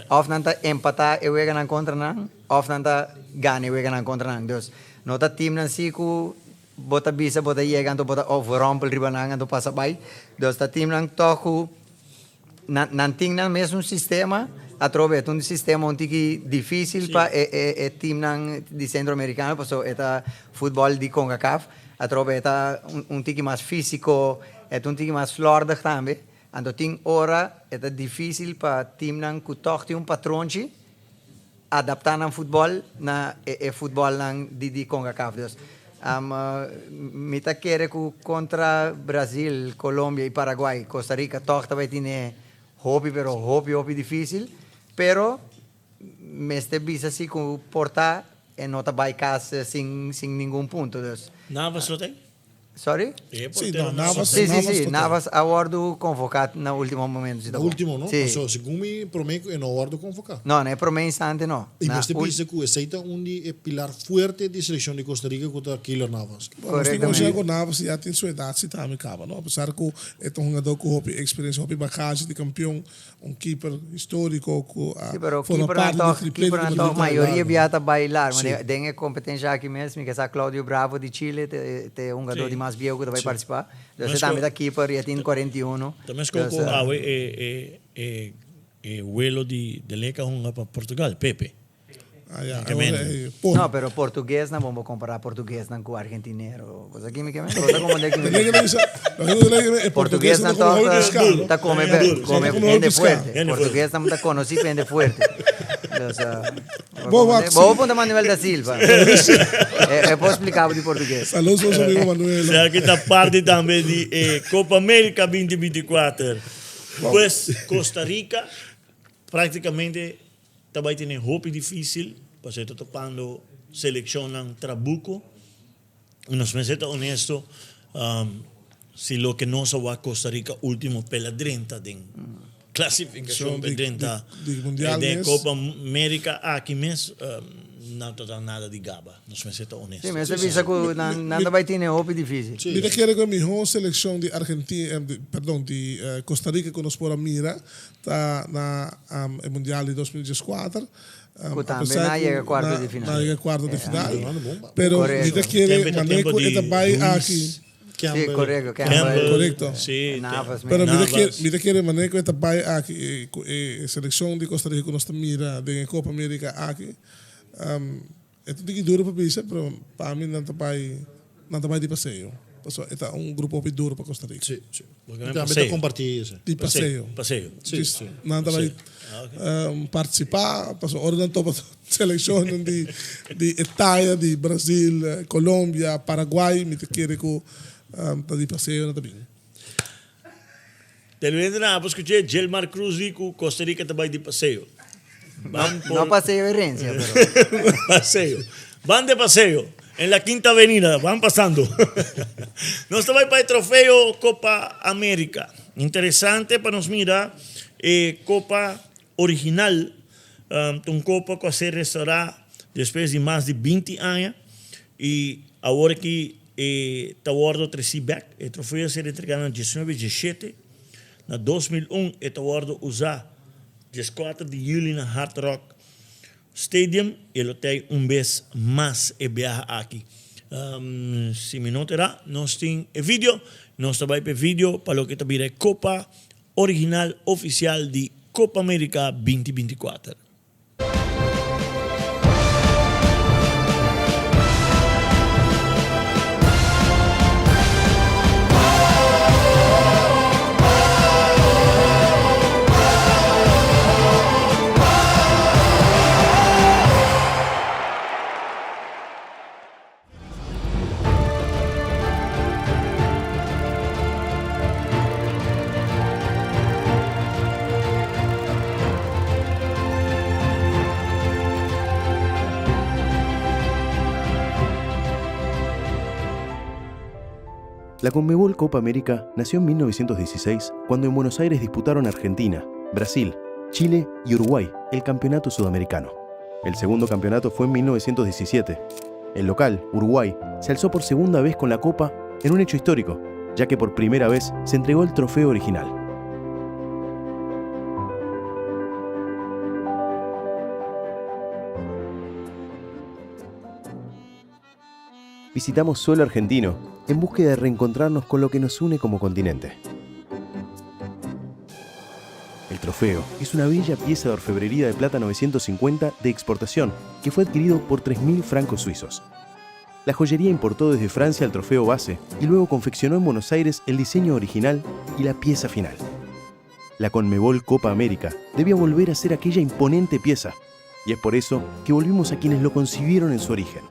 of nan ta empata e weganan contra nan of nan ta gana e weganan contra nan. Dus no ta teamnan si cu bo ta bisa bo ta yega anto bo ta overrompel riba nan anto pasa bay. Dus ta teamnan toch cu Nan nan tin nan mesun sistema, atrobe e ta un sistema un tiki dificil pa e e e teamnan di Centro Americano paso e ta futbol di Concacaf, atrobe e ta un un tiki mas fisico, e ta un tiki mas slordig tambe, anto tin ora e ta dificil pa teamnan cu tog tin un patronchi adapta nan futbol na e e futbolnan di di Concacaf. Dus mi ta kere cu contra Brazil, Colombia y Paraguay, Costa Rica tog ta bay tine hopi pero hopi hopi dificil, pero mester bisa si cu por ta e no ta bay cas sin sin ningun punto. Dus Navas lo ta? Sorry? E Sí, portero no, Navas, Sí, sí, Navas sí. total. Navas a wordu convoca na ultimo momento, si ta Na bon. ultimo, no? Sí. Paso, segun mi, prome cu e no wordo convoca. No, na e prome instante no. Y Na mester ul- bisa cu esey ta un di e pilar fuerte di seleccion di Costa Rica cu ta Keylor Navas. Bueno, nos tin Correctamente. consiga cu Navas ya tin su edad si tambe caba, no? Apesar cu e ta un hungador cu hopi experiencia, hopi bagage di campeon, Un keeper historico cu a Sí, pero forma keepernan parte di toch, triplete di keepernan Madrid toch ta mayoria largo. bia ta bai lar. Sí. Manera den e competencia aki mes, mi ke sa Claudio Bravo di Chile te te hungador Sí. di mas bieu cu ta bai Sí. participa. Dus Mes e tambe cu- ta keeper y e tin 41. Ta mes cu Dus, cu awe e e e e welo di de Leca hunga pa Portugal, Pepe. Ah, ya. Ke men. Ahora, por. No, pero portuguesnan, bon bo compara portuguesnan cu argentinero. Bo sa kimi ke men? Bo ta como de kimi. Tenés que bisa, lo que le digo, el portugués Portuguesnan no come toch hopi pescado. ta, ta come, Hende duro. come Come hende hopi pescado. fuerte. Hende fuerte. Portuguesnan ta conoci pa hende fuerte. Dus, bo Bo, como Max. de, bo punta Manuel da Silva. E, e por explica bo di portugues. Saludos a su amigo Manuel. Esaki ta parti tambe di e Copa America 2024. Pues Costa Rica practicamente Ta bai tene hopi dificil pasobra e ta topando seleccionnan trabuco y nos mester ta honesto si loke nos a wak Costa Rica ultimo pela drenta den clasificacion pe drenta den Copa America aki mes no ta ta nada di gaba nos mester ta honesto. Si mester bisa cu nan ta bai tene hopi dificil. Mi ta kere cu e miho seleccion di Argentina, perdon di Costa Rica cu nos por a mira Ta na e Mundial di 2014. Cu tambe nan a yega cuarto di final. Nan a yega cuarto di final. Pero mi ta kere mane cu e ta bay aki. Si, corecto. Campbell. Corecto. Navas. Pero mi ta kere, mi ta kere mane cu e ta bay aki cu e seleccion di Costa Rica cu nos ta mira den e Copa America aki. E ta diki duro pa bisa, pero pa mi nan ta bai, nan ta bai di paseo. Pasobra e ta un grupo hopi duro pa Costa Rica. Sí, sí. Mi tambe ta comparti esei. Di paseo. Paseo. Sí, sí. Nan ta bai participa, pasobra ora nan topa seleccionnan di di e taya di Brasil, Colombia, Paraguay, mi ta kere cu ta di paseo nan ta bin. Televidentenan a por scuché Gilmar Cruz di cu Costa Rica ta bay di paseo. Ban por. No paseo herencia, pero. Paseo. Ban de paseo. En la Quinta Avenida. Ban pasando. Nos ta bay pa e trofeo Copa America. Interesante pa nos mira e copa original. Ta un copa cu a ser restaura despues di mas di binti aña y awor aki E ta wordo treci bek. E trofeo a ser entrega na diesnuebe diesshete. Na 2001 e ta wordo usa dieskuater di juli na Hard Rock Stadium. E lo tei un bes mas e biaha aki. Si mi no ta era, nos tin e video. Nos ta bai pa e video pa loke ta bira e Copa original oficial di Copa America 2024. La Conmebol Copa América nació en 1916 cuando en Buenos Aires disputaron Argentina, Brasil, Chile y Uruguay el Campeonato Sudamericano. El segundo campeonato fue en 1917. El local, Uruguay, se alzó por segunda vez con la Copa en un hecho histórico, ya que por primera vez se entregó el trofeo original. Visitamos suelo argentino en búsqueda de reencontrarnos con lo que nos une como continente. El trofeo es una bella pieza de orfebrería de plata 950 de exportación que fue adquirido por 3.000 francos suizos. La joyería importó desde Francia el trofeo base y luego confeccionó en Buenos Aires el diseño original y la pieza final. La Conmebol Copa América debía volver a ser aquella imponente pieza, y es por eso que volvimos a quienes lo concibieron en su origen.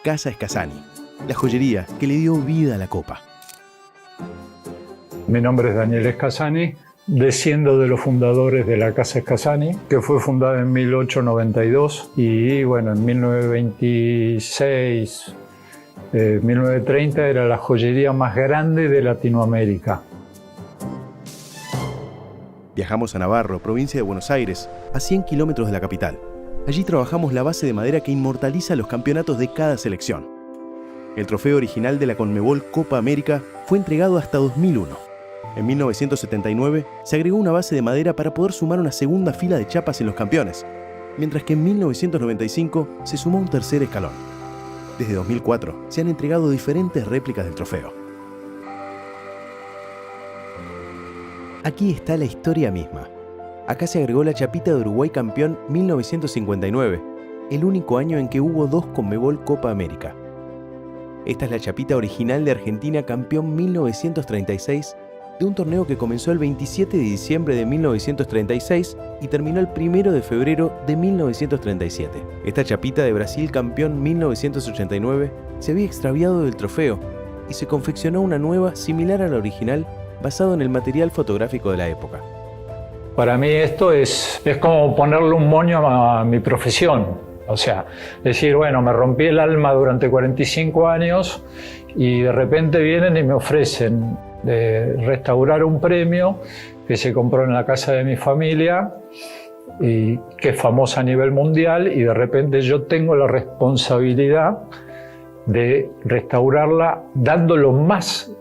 Casa Escasani, la joyería que le dio vida a la Copa. Mi nombre es Daniel Escasani, desciendo de los fundadores de la Casa Escasani, que fue fundada en 1892 y bueno, en 1926, 1930 eh, era la joyería más grande de Latinoamérica. Viajamos a Navarro, provincia de Buenos Aires, a 100 kilómetros de la capital. Allí trabajamos la base de madera que inmortaliza los campeonatos de cada selección. El trofeo original de la Conmebol Copa América fue entregado hasta 2001. En 1979 se agregó una base de madera para poder sumar una segunda fila de chapas en los campeones, mientras que en 1995 se sumó un tercer escalón. Desde 2004 se han entregado diferentes réplicas del trofeo. Aquí está la historia misma. Acá se agregó la chapita de Uruguay campeón 1959, el único año en que hubo dos Conmebol Copa América. Esta es la chapita original de Argentina campeón 1936 de un torneo que comenzó el 27 de diciembre de 1936 y terminó el 1 de febrero de 1937. Esta chapita de Brasil campeón 1989 se había extraviado del trofeo y se confeccionó una nueva similar a la original basado en el material fotográfico de la época. Para mí esto es, es como ponerle un moño a mi profesión. O sea, decir, bueno, me rompí el alma durante 45 años y de repente vienen y me ofrecen de restaurar un premio que se compró en la casa de mi familia y que es famosa a nivel mundial y de repente yo tengo la responsabilidad de restaurarla dando lo más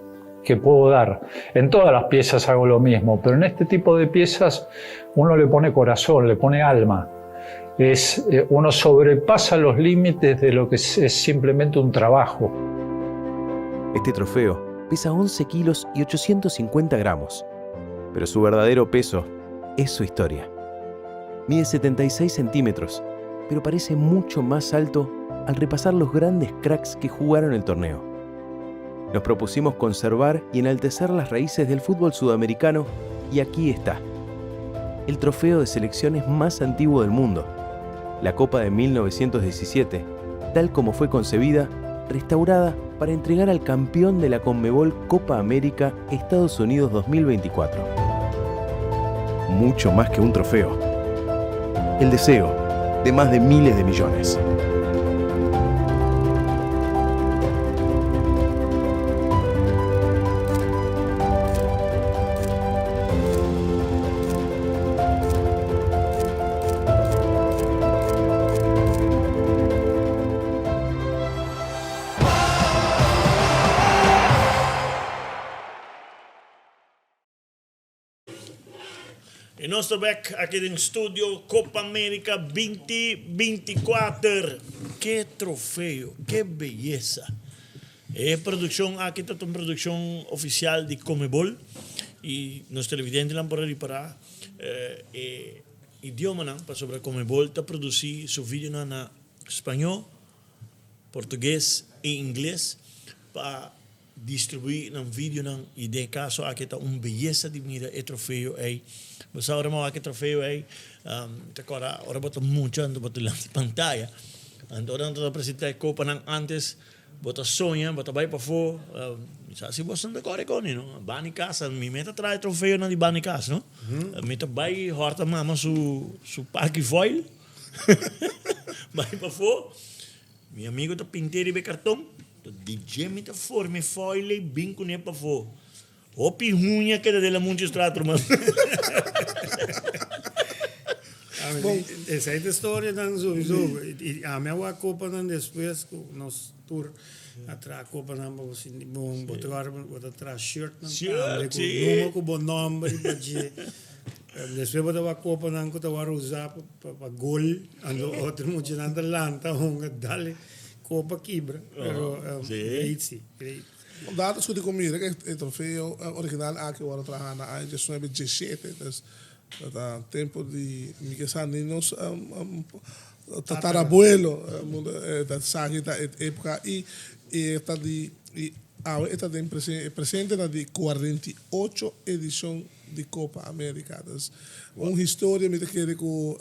que puedo dar. En todas las piezas hago lo mismo, pero en este tipo de piezas uno le pone corazón, le pone alma. Es, eh, uno sobrepasa los límites de lo que es, es simplemente un trabajo. Este trofeo pesa 11 kilos y 850 gramos, pero su verdadero peso es su historia. Mide 76 centímetros, pero parece mucho más alto al repasar los grandes cracks que jugaron el torneo. Nos propusimos conservar y enaltecer las raíces del fútbol sudamericano y aquí está. El trofeo de selecciones más antiguo del mundo, la Copa de 1917, tal como fue concebida, restaurada para entregar al campeón de la Conmebol Copa América Estados Unidos 2024. Mucho más que un trofeo. El deseo de más de miles de millones. Y nos ta bek aki den studio Copa America 2024. Ke trofeo, ke beyesa. E produccion aki ta un produccion oficial di Comebol y nos televidentenan por a ripara e idiomanan pasobra Comebol ta produci su videonan na Spañó, Portugues y Ingles pa Distribuí nan videonan y den e caso aki ta un beyesa di mira e trofeo ey. Bo sa ora mi a wak e trofeo ey, mi ta corda ora bo ta mucha anto bo ta dilanti pantaya, anto ora nan ta presenta e copanan antes bo ta soña, bo ta bay pafó, mi sa si boso no ta corda e coni no, bani casa, mi meta traha e trofeonan di bani cas no, mi ta bay horta mama su su paki foil bay pafó, mi amigo ta pint'e riba e carton. Ta di dje mi ta forma e foil ei bin kuné pafó. Hopi huña keda den la mucha straat ruman. Bon, esei ta storianan souiso. I ami a wak kopanan despues ku nos tur a traha kopanan pa bo sinti bon. Bo ta wak bo ta traha shirtnan tambe ku numa ku bo nòmber riba dje. Despues bo ta wak kopanan ku ta wòrdu usá pa gol. Anto otro muchanan ta lanta hunga dal. Copa kibra, pero great si, great. Un dato scuti cu mira cu e trofeo original aki worde traha na aña diesnuebe diesshete, dus ta tempo di mi ke sa ni nos tatarabuelo ta sa ki ta e epoca y e ta di y awe e ta den presente na di 48 edicion di Copa America. Dus un historia mi ta kere cu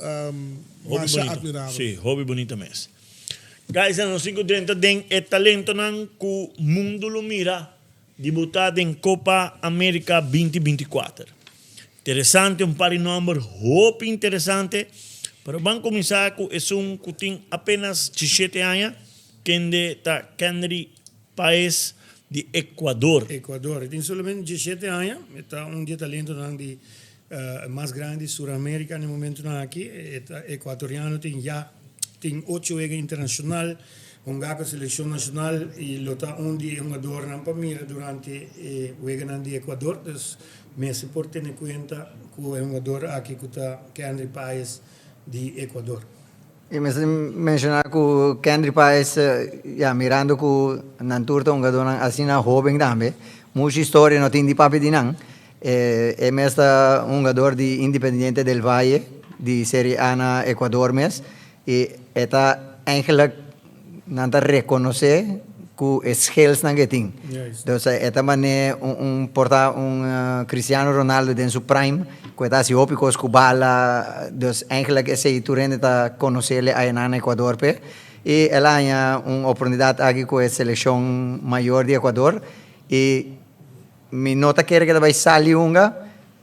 masha admirabel. Si, hopi bunito mes. Guys nos tin cu drenta den e talentonan cu mundo lo mira debuta den Copa America 2024. Interesante, un par di nomber hopi interesante, pero ban cuminsa cu esun cu tin apenas 17 aña, kende ta Kendry Paez di Ecuador. Ecuador, e tin solamente 17 aña, e ta un di e talentonan di mas grandi di Sur America na e momentonan aki. E ta ecuatoriano, tin ya tin ocho wega internacional, hunga cu seleccion nacional y lo ta un di e hungadornan pa mira durante e weganan di Ecuador. Dus mester por tene cuenta cu e hungador aki cu ta Kendry Paez di Ecuador. Y mester menciona cu Kendry Paez, ya mirando cu nan tur ta hungadornan asina hoben tambe, mucho historia no tin di papia di nan. E mes ta un hungador di Independiente del Valle di Serie A na Ecuador mes y e ta eigenlijk nan ta reconoce cu e skillsnan cu e tin. Dus e ta mane un por ta un Cristiano Ronaldo den su prime cu e ta haci hopi cos cu bala dus eigenlijk esey tur hende ta conocele ayanan na Ecuador p'e y el a haña un oportunidad aki cu e seleccion mayor di Ecuador y Mi no ta kere ke ta bai sali hunga,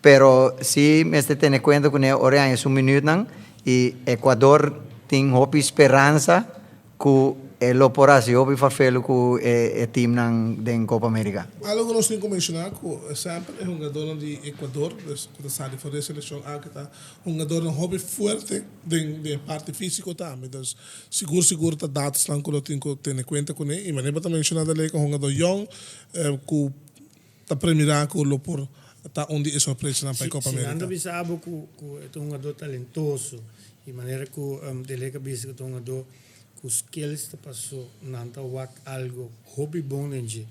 pero si mester tene kuenta ku ne ora e haña su minütnan i Ecuador tin hopi speransa ku e lo por hasi hopi farfelu ku e teamnan den Copa America. Algo ku nos tin ku menshoná ku semper e hungadónan di Ecuador ku ta sali for di e selekshon aki ta hungadónan hopi fuerte den e parti físiko tambe. Dus sigur sigur ta datosnan ku lo tin ku tene kuenta kuné i manera bo ta menshoná ta lei ku hungadó yòn Ku ta premirá ku lo por ta un di e sorpresanan pa e Copa Si nan America. ta bisa bo ku ku e ta un hungadó talentoso i manera ku Deleka bisa ku ta un hungadó ku skills ta paso nan ta wak algo hopi bon den dje.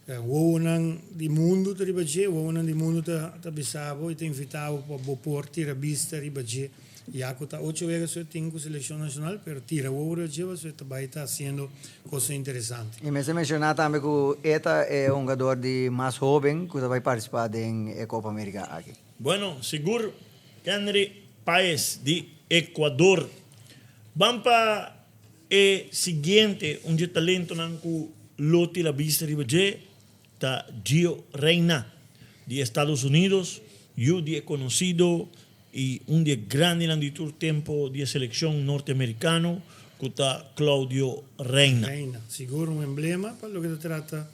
Wowonan di mundu ta riba dje, wowonan di mundu ta ta bisa bo i ta invitá bo pa bo por tira bista riba dje. Ya ku ta ocho wega su e tin ku selekshon nashonal, pero tira wowo riba dje pasobra e ta bai ta hasiendo kosnan interesante. I mester menshoná tambe ku e ta e hungador di mas hóben ku ta bai partisipá den e Kopa Amerika aki. Bueno, sigur Kendry Paez di Ecuador. Ban pa e siguiente, un dje talentonan ku lo tira bista riba dje ta Gio Reyna di Estados Unidos, yu di e konosido I un di e grandinan di tur tempo di e seleccion norteamericano cu ta Claudio Reyna. Reyna, sigur un emblema pa loke ta trata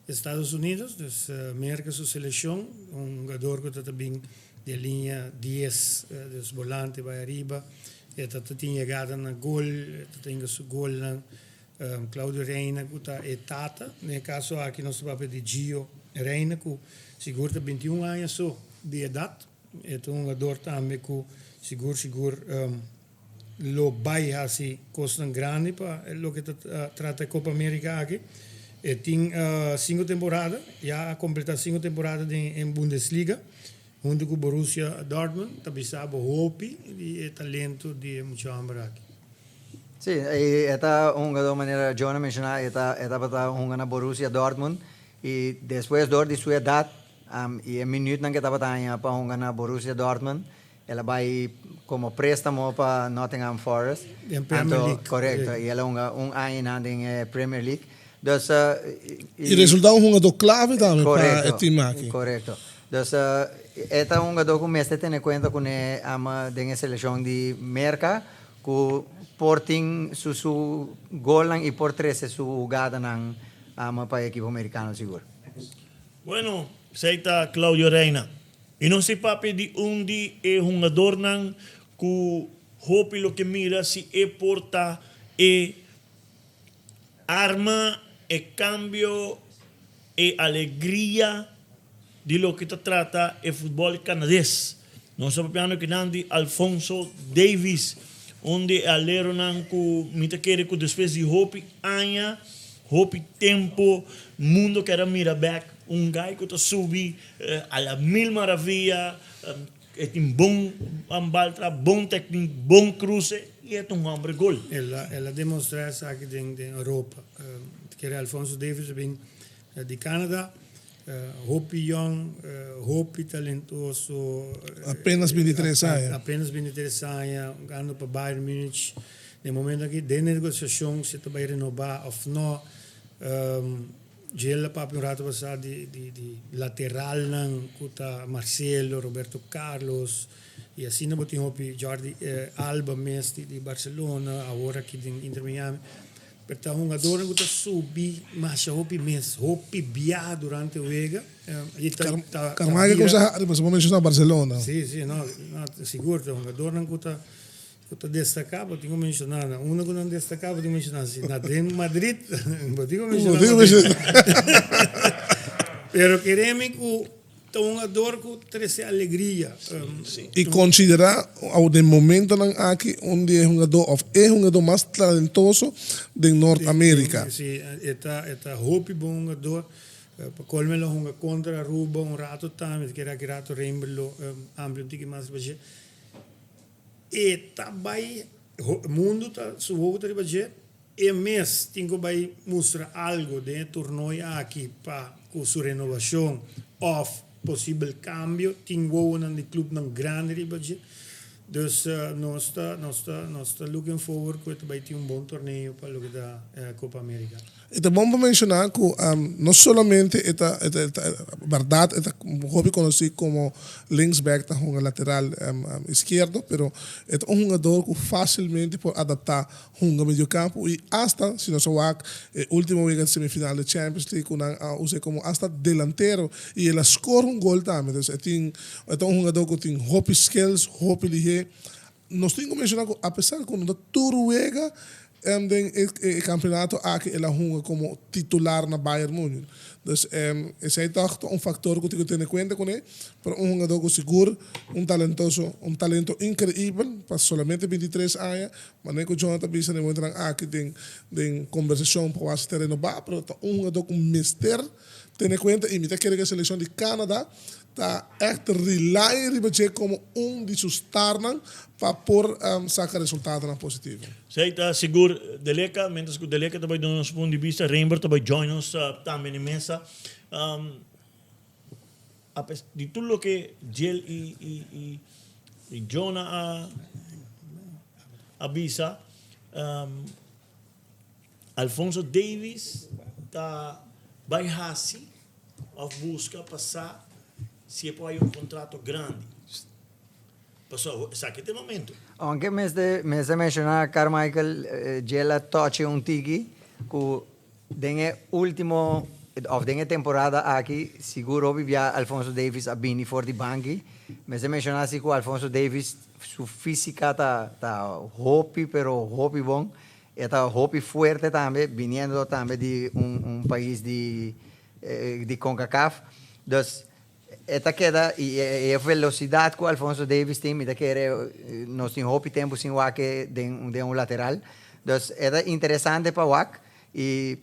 Estados Unidos, dus Merca su seleccion, un hungador cu ta ta bin di e linea dies, dus bolante bay ariba, e ta ta tin yegada na gol, e ta ta hinga su golnan. Claudio Reyna cu ta e tata, den e caso aki nos ta papia di Gio Reyna cu sigur ta 21 aña so di edad. E ta un hungador tambe ku sigur sigur lo bai hasi kosnan grandi pa loke ta trata e Copa America aki. E tin sinku temporada, ya a kompleta sinku temporada den Bundesliga huntu ku Borussia Dortmund. Ta bisa bo hopi di e talento di e mucha hòmber aki. Sí, e ta un hungador manera John a menshoná, e ta e tabata hunga na Borussia Dortmund i despues dor di su edat i e minütnan ku e tabata haña pa hunga na Borussia Dortmund, el a bai komo préstamo pa Nottingham Forest. Den Premier Anto, League. korekto, i el a hunga un aña einan den e Premier League. Dus, I resultá un hungadó klave tambe pa e tim aki. Korekto. Dus, e ta un hungadó ku mester tene kuenta kuné den e selekshon di Merka. Ku por tin su su golnan i por trese su hugadanan ama pa e ekipo merikano sigur. Bueno, esei ta Claudio Reyna. I nos tin papia di un di e hungadornan ku hopi lo ke mira si e por ta e arma, e kambio, e alegria di loke ta trata e futbòl kanades. Nos ta papiando kinan di Alphonso Davies, un di e aleronan ku mi ta kere ku despues di hopi aña, hopi tempu, mundo ker a mira bèk un gai ku ta subi a la mil maravia, e tin bon baltra, bon teknik, bon kruse i e ta un hòmber gol. El a demostrá esaki den Europa. Ta kere Alphonso Davies a bin di Canada. Hopi yong, hopi talentoso. Apenas bintitres aña. Apenas bintitres aña, gando pa Bayern Munich. Den momento aki den negociacion si ta bay renoba of no. Djel a papia un rato pasa di di lateralnan cu ta Marcelo, Roberto Carlos y asina bo tin hopi Jordi Alba mes di Barcelona, awor aki den Inter Miami. Pero ta hungadornan ku ta subi masha hopi mes, hopi bia durante wega. I ta ta Carmike bira. Cosa hari, pasobra bo menshoná Barcelona. Sí, sí, no, no, sigur ta hungadornan ku ta ku ta destaká, bo tin ku menshoná nan. Unda ku nan destaká bo tin ku menshoná. Si na den Madrid, bo tin ku menshoná Bo tin ku Madrid. menshoná. Pero kere mi ku Ta un ador cu trece alegria. I considera awo den momentonan aki un di e hungadó of e hungadó mas talentoso den Noord Amerika. Si, e ta e ta hopi bon hungador. Pa colmo el a hunga contra Aruba un rato tambe, ta kere aki rato Reinber lo amplia un tiki mas riba dje. E ta bay, mundo ta su wowo ta riba dje. E mes tin ku bai mustra algo den e tornooi aki pa ku su renovacion of posibel cambio. Tin wowonan di clubnan grandi riba dje. Dus nos ta nos ta nos ta looking forward ku e ta bai tin un bon torneo pa loke ta Copa America. E ta bon pa menciona cu no solamente e ta e ta berdad e ta hopi conoci como linksback ta hunga lateral izquierdo pero e ta un hungador cu facilmente por adapta hunga mediocampo y hasta si nos a wak e ultimo wega di semifinal di Champions League cu nan a us'e como hasta delantero y el a score un gol tambe. Entonces e tin e ta un hungador cu tin hopi skills, hopi lihe. Nos tin cu menciona cu apesar cu no ta tur wega den e campeonato aki el a hunga como titular na Bayern Munich. Dus esey tog ta un factor cu tin cu tene cuenta cune, pero un hungador cu sigur un talentoso, un talento increibel pa solamente 23 aña, Manera ku Jonathan ta bisa na e momentonan aki den den kombersashon pa wak si ta renobá, pero ta un hungadó ku mester tene kuenta i mi ta kere ku e selekshon di Canada ta ègt rely riba dje komo un di su starnan pa por saka resultadonan positivo. Esei ta sigur Deleka, mientras ku Deleka ta bai duna nos punto di bista, Reinbert ta bai join nos tambe na e mesa. Apes di tur loke Jill i i i i Jonah a a bisa, Alphonso Davies ta bai hasi òf buska pa sa si e por haya un kontrato grandi. Pasobra esaki ta e momento. Aunke mester mester menshoná Carmichael, Jill a tochi un tiki ku Den e ultimo of den e temporada aki sigur hopi bia Alphonso Davies a bini for di banki. Mester menciona si cu Alphonso Davies su fisica ta ta hopi pero hopi bon. E ta hopi fuerte tambe biniendo tambe di un un pais di di Concacaf. Dus. E ta keda y e velocidad cu Alphonso Davies tin mi ta kere nos tin hopi tempo sin wak e den den un lateral. Dus e ta interesante pa wak y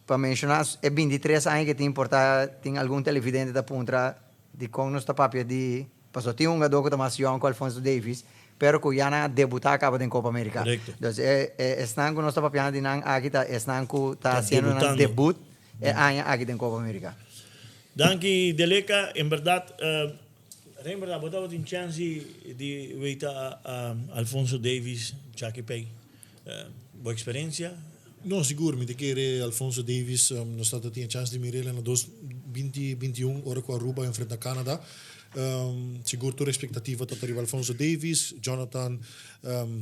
pa menciona e 23 aña ke tin por ta tin algun televidente ta puntra dikon nos ta papia di pasobra tin un hungador cu ta mas yong cu Alphonso Davies pero cu ya nan a debuta caba den Copa America. Dus e esnan cu nos ta papiando di nan aki ta esnan cu ta haciendo nan debut e aña aki den Copa America. Danki Deleca, en berdad Rembert bo tabatin chance di weita Alphonso Davies Jackie Pey, bo experiencia? No, sigur, mi ta kere Alphonso Davies, nos tabata tin e chance di mir'el na dos binti binti un ora cu Aruba a enfrenta Canada. Sigur tur expectativa tabata riba Alphonso Davies, Jonathan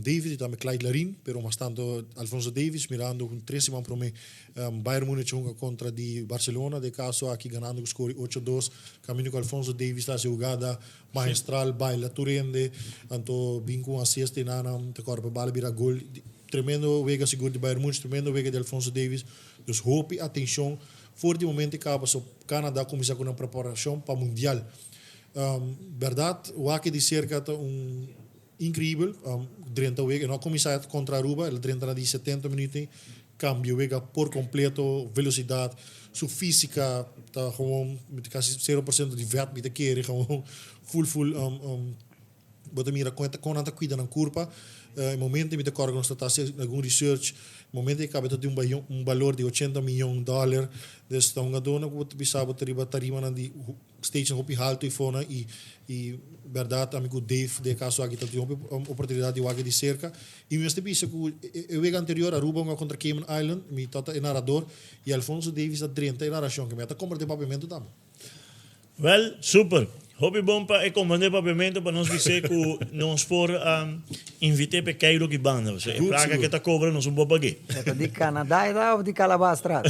David y tambe Clyde Larin, pero mas tanto Alphonso Davies mirando cu tres siman prome Bayern Munich hunga kontra di Barcelona, den kaso aki ganando ku skor di ocho dos, kaminda ku Alphonso Davies ta hasi hugada maestral, baila tur hende, anto bin ku un assist di nan ta kòrda pa bala bira gol. Tremendo wega sigur di Bayern Munich, tremendo wega di Alphonso Davies. Dus hopi atenshon for di momento e kaba so Canada a kuminsá ku nan preparashon pa mundial. Bèrdat wak di serka ta un Increibel, drenta wega, e no a cuminsa contra Aruba, el a drenta na di 70 minuten, cambia wega por completo, velocidad, su fisica ta gewoon casi 0% di vet mi ta kere, gewoon full full bo ta mira con con nan ta cuida nan curpa, e momento mi ta corda cu nos ta ta haci algun research, e momento e caba ta tin un balor di 80 miyon dollar, dus ta hungadornan cu bo ta bisa bo ta riba tarimanan di. Stage hopi halto y fona y y berdad ami cu Dave den e caso aki ta tin hopi oportunidad di wak di cerca y mi mester bisa cu e wega anterior Aruba hunga contra Cayman Island mi tata e narador y Alfonso Davies a drenta e naracion ke mi a ta comprende papiamento tambe. Wel, super. Hopi bon pa e comprende papiamento pa nos bis'é cu nos por invit'é p'e Cairo ki banda. Pasobra e placa ke ta cobra nos un por pagu'é. E ta di Canada e ta of di Calabastraat?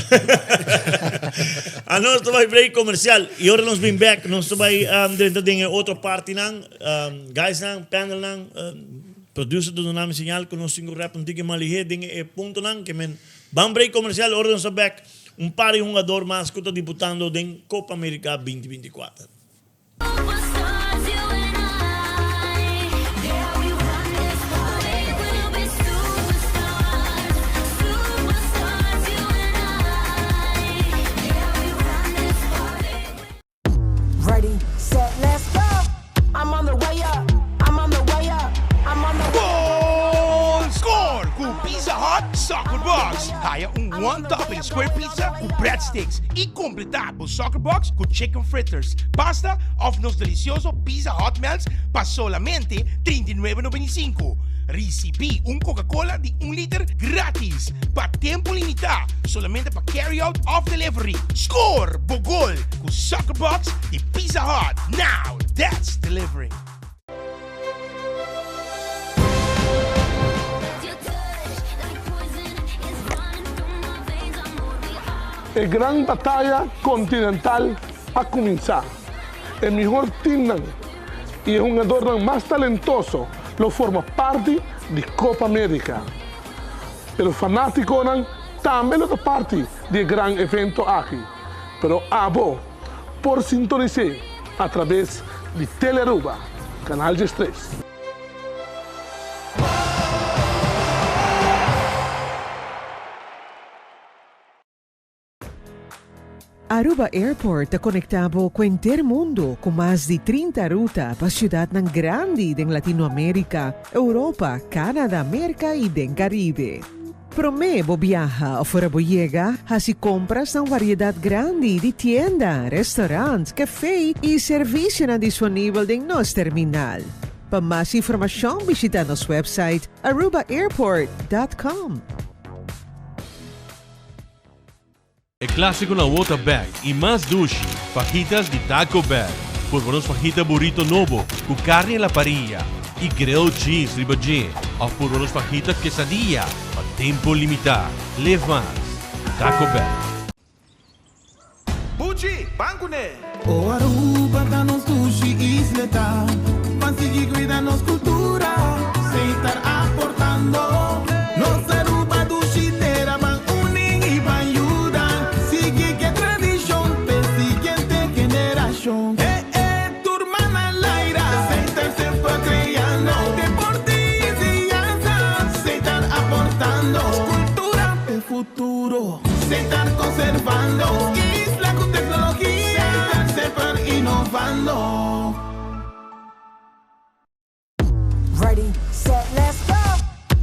Anos ta bai break comercial y ora nos bin bek nos ta bai drenta den e otro partinan. Guysnan, panelnan, producer ta duna mi señal cu nos tin cu rap un tiki mas lihe den e puntonan. Ke men ban break comercial ora nos ta bek un par di hungador mas cu ta debutando den Copa America 2024. Gol! Score ku Pizza Hut Soccer Box! Haya un one topping square pizza ku breadsticks i kompletá bo soccer box ku chicken fritters, pasta òf nos delicioso Pizza Hut Melts pa solamente 39,95. Risibí un Coca-Cola di un liter gratis pa tempu limitá solamente pa carry-out òf delivery. Score bo gol ku Soccer Box di Pizza Hut! Now that's delivering! E gran bataya continental a cuminsa. E mihor teamnan y e hungadornan mas talentoso lo forma parti di Copa America. Pero fanaticonan tambe lo ta parti di e gran evento aki. Pero abo por sintonis'é a traves di Telearuba, Canal 13. Aruba Airport ta conecta bo cu henter mundo cu mas di 30 ruta pa ciudadnan grandi den Latinoamerica, Europa, Canada, Merca y den Caribe. Prome bo biaha of ora bo yega, haci compras na un variedad grandi di tienda, restaurant, cafe y servicionan disponibel den nos terminal. Pa mas informacion bishita nos website arubaairport.com. E clásiconan awor ta bek y mas dushi, fajitas di Taco Bell. Purba nos fajita burrito nobo cu carni a la parilla y grilled cheese riba dje of purba nos fajita quesadilla pa tempo limita. Live mas cu Taco Bell. Buchi, ban kuné! O Aruba ta nos dushi isleta, ban sigui cuida nos cultura, Setar aportando. Nos Aruba dushi tera, ban uni y ban yuda, sigui ke tradicion p'e siguiente generacion. go! Ready, set, let's go!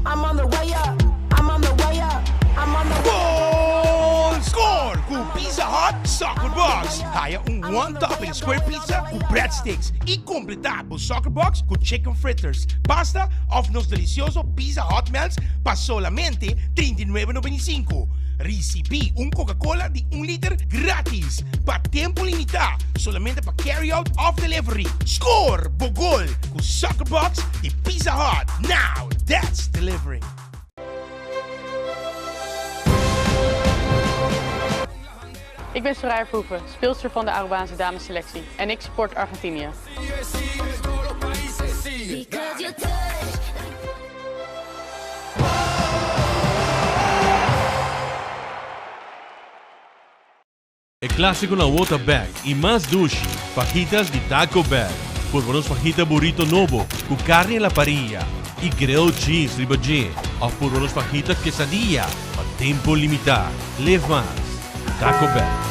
I'm on the way up, I'm on the way up, I'm on the Gol! Score ku Pizza Hut Soccer Box! Haya un one topping square pizza ku breadsticks i kompletá bo soccer box ku chicken fritters, pasta òf nos delicioso Pizza Hut Melts pa solamente 39,95. Risibí un Coca-Cola di un liter gratis pa tempu limitá solamente pa carry-out òf delivery. Score bo gol ku Soccer Box di Pizza Hut. Now that's delivering! Ik ben Soraya Verhoeven, speelster van de Arubaanse damesselectie en ik support Argentinië. E clásico na Wota Bag y mas dushi, fajitas di Taco Bell. Purba nos fajita burrito nobo cu carne a la parilla y grilled cheese riba dje of purba nos fajita quesadilla pa tempo limita. Live mas. Taco Bell.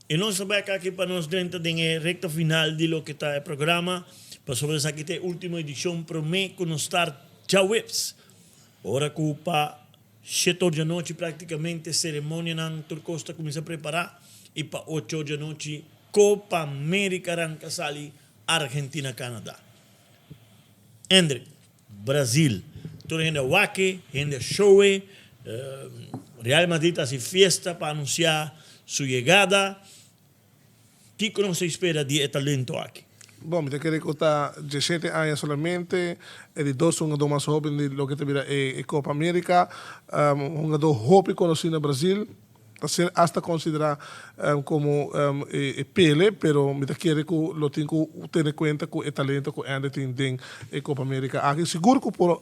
I nos ta bek aki pa nos drenta den e recta final di loke ta e programa, pasobra esaki ta e ultimo edicion prome cu nos start djaweps, ora cu pa Shete or djanochi praktikamente seremonianan tur kos ta kuminsá prepará i pa ocho or djanochi Copa America ranka sali Argentina Canada. Endrick, Brazil, tur hende a wak e, hende a show e, Real Madrid ta hasi fiesta pa anunsiá su yegada. Kiko nos ta spera di e talento aki? Bon, mi ta kere ku ta diesshete aña solamente, e di dos hungadó mas hóben di loke ta bira e Copa America. Un hungadó hopi konosí na Brazil, ta ser asta konsiderá komo e Pele, pero mi ta kere ku lo tin ku tene kuenta ku e talento ku Endrick tin den e Copa America aki. Sigur ku por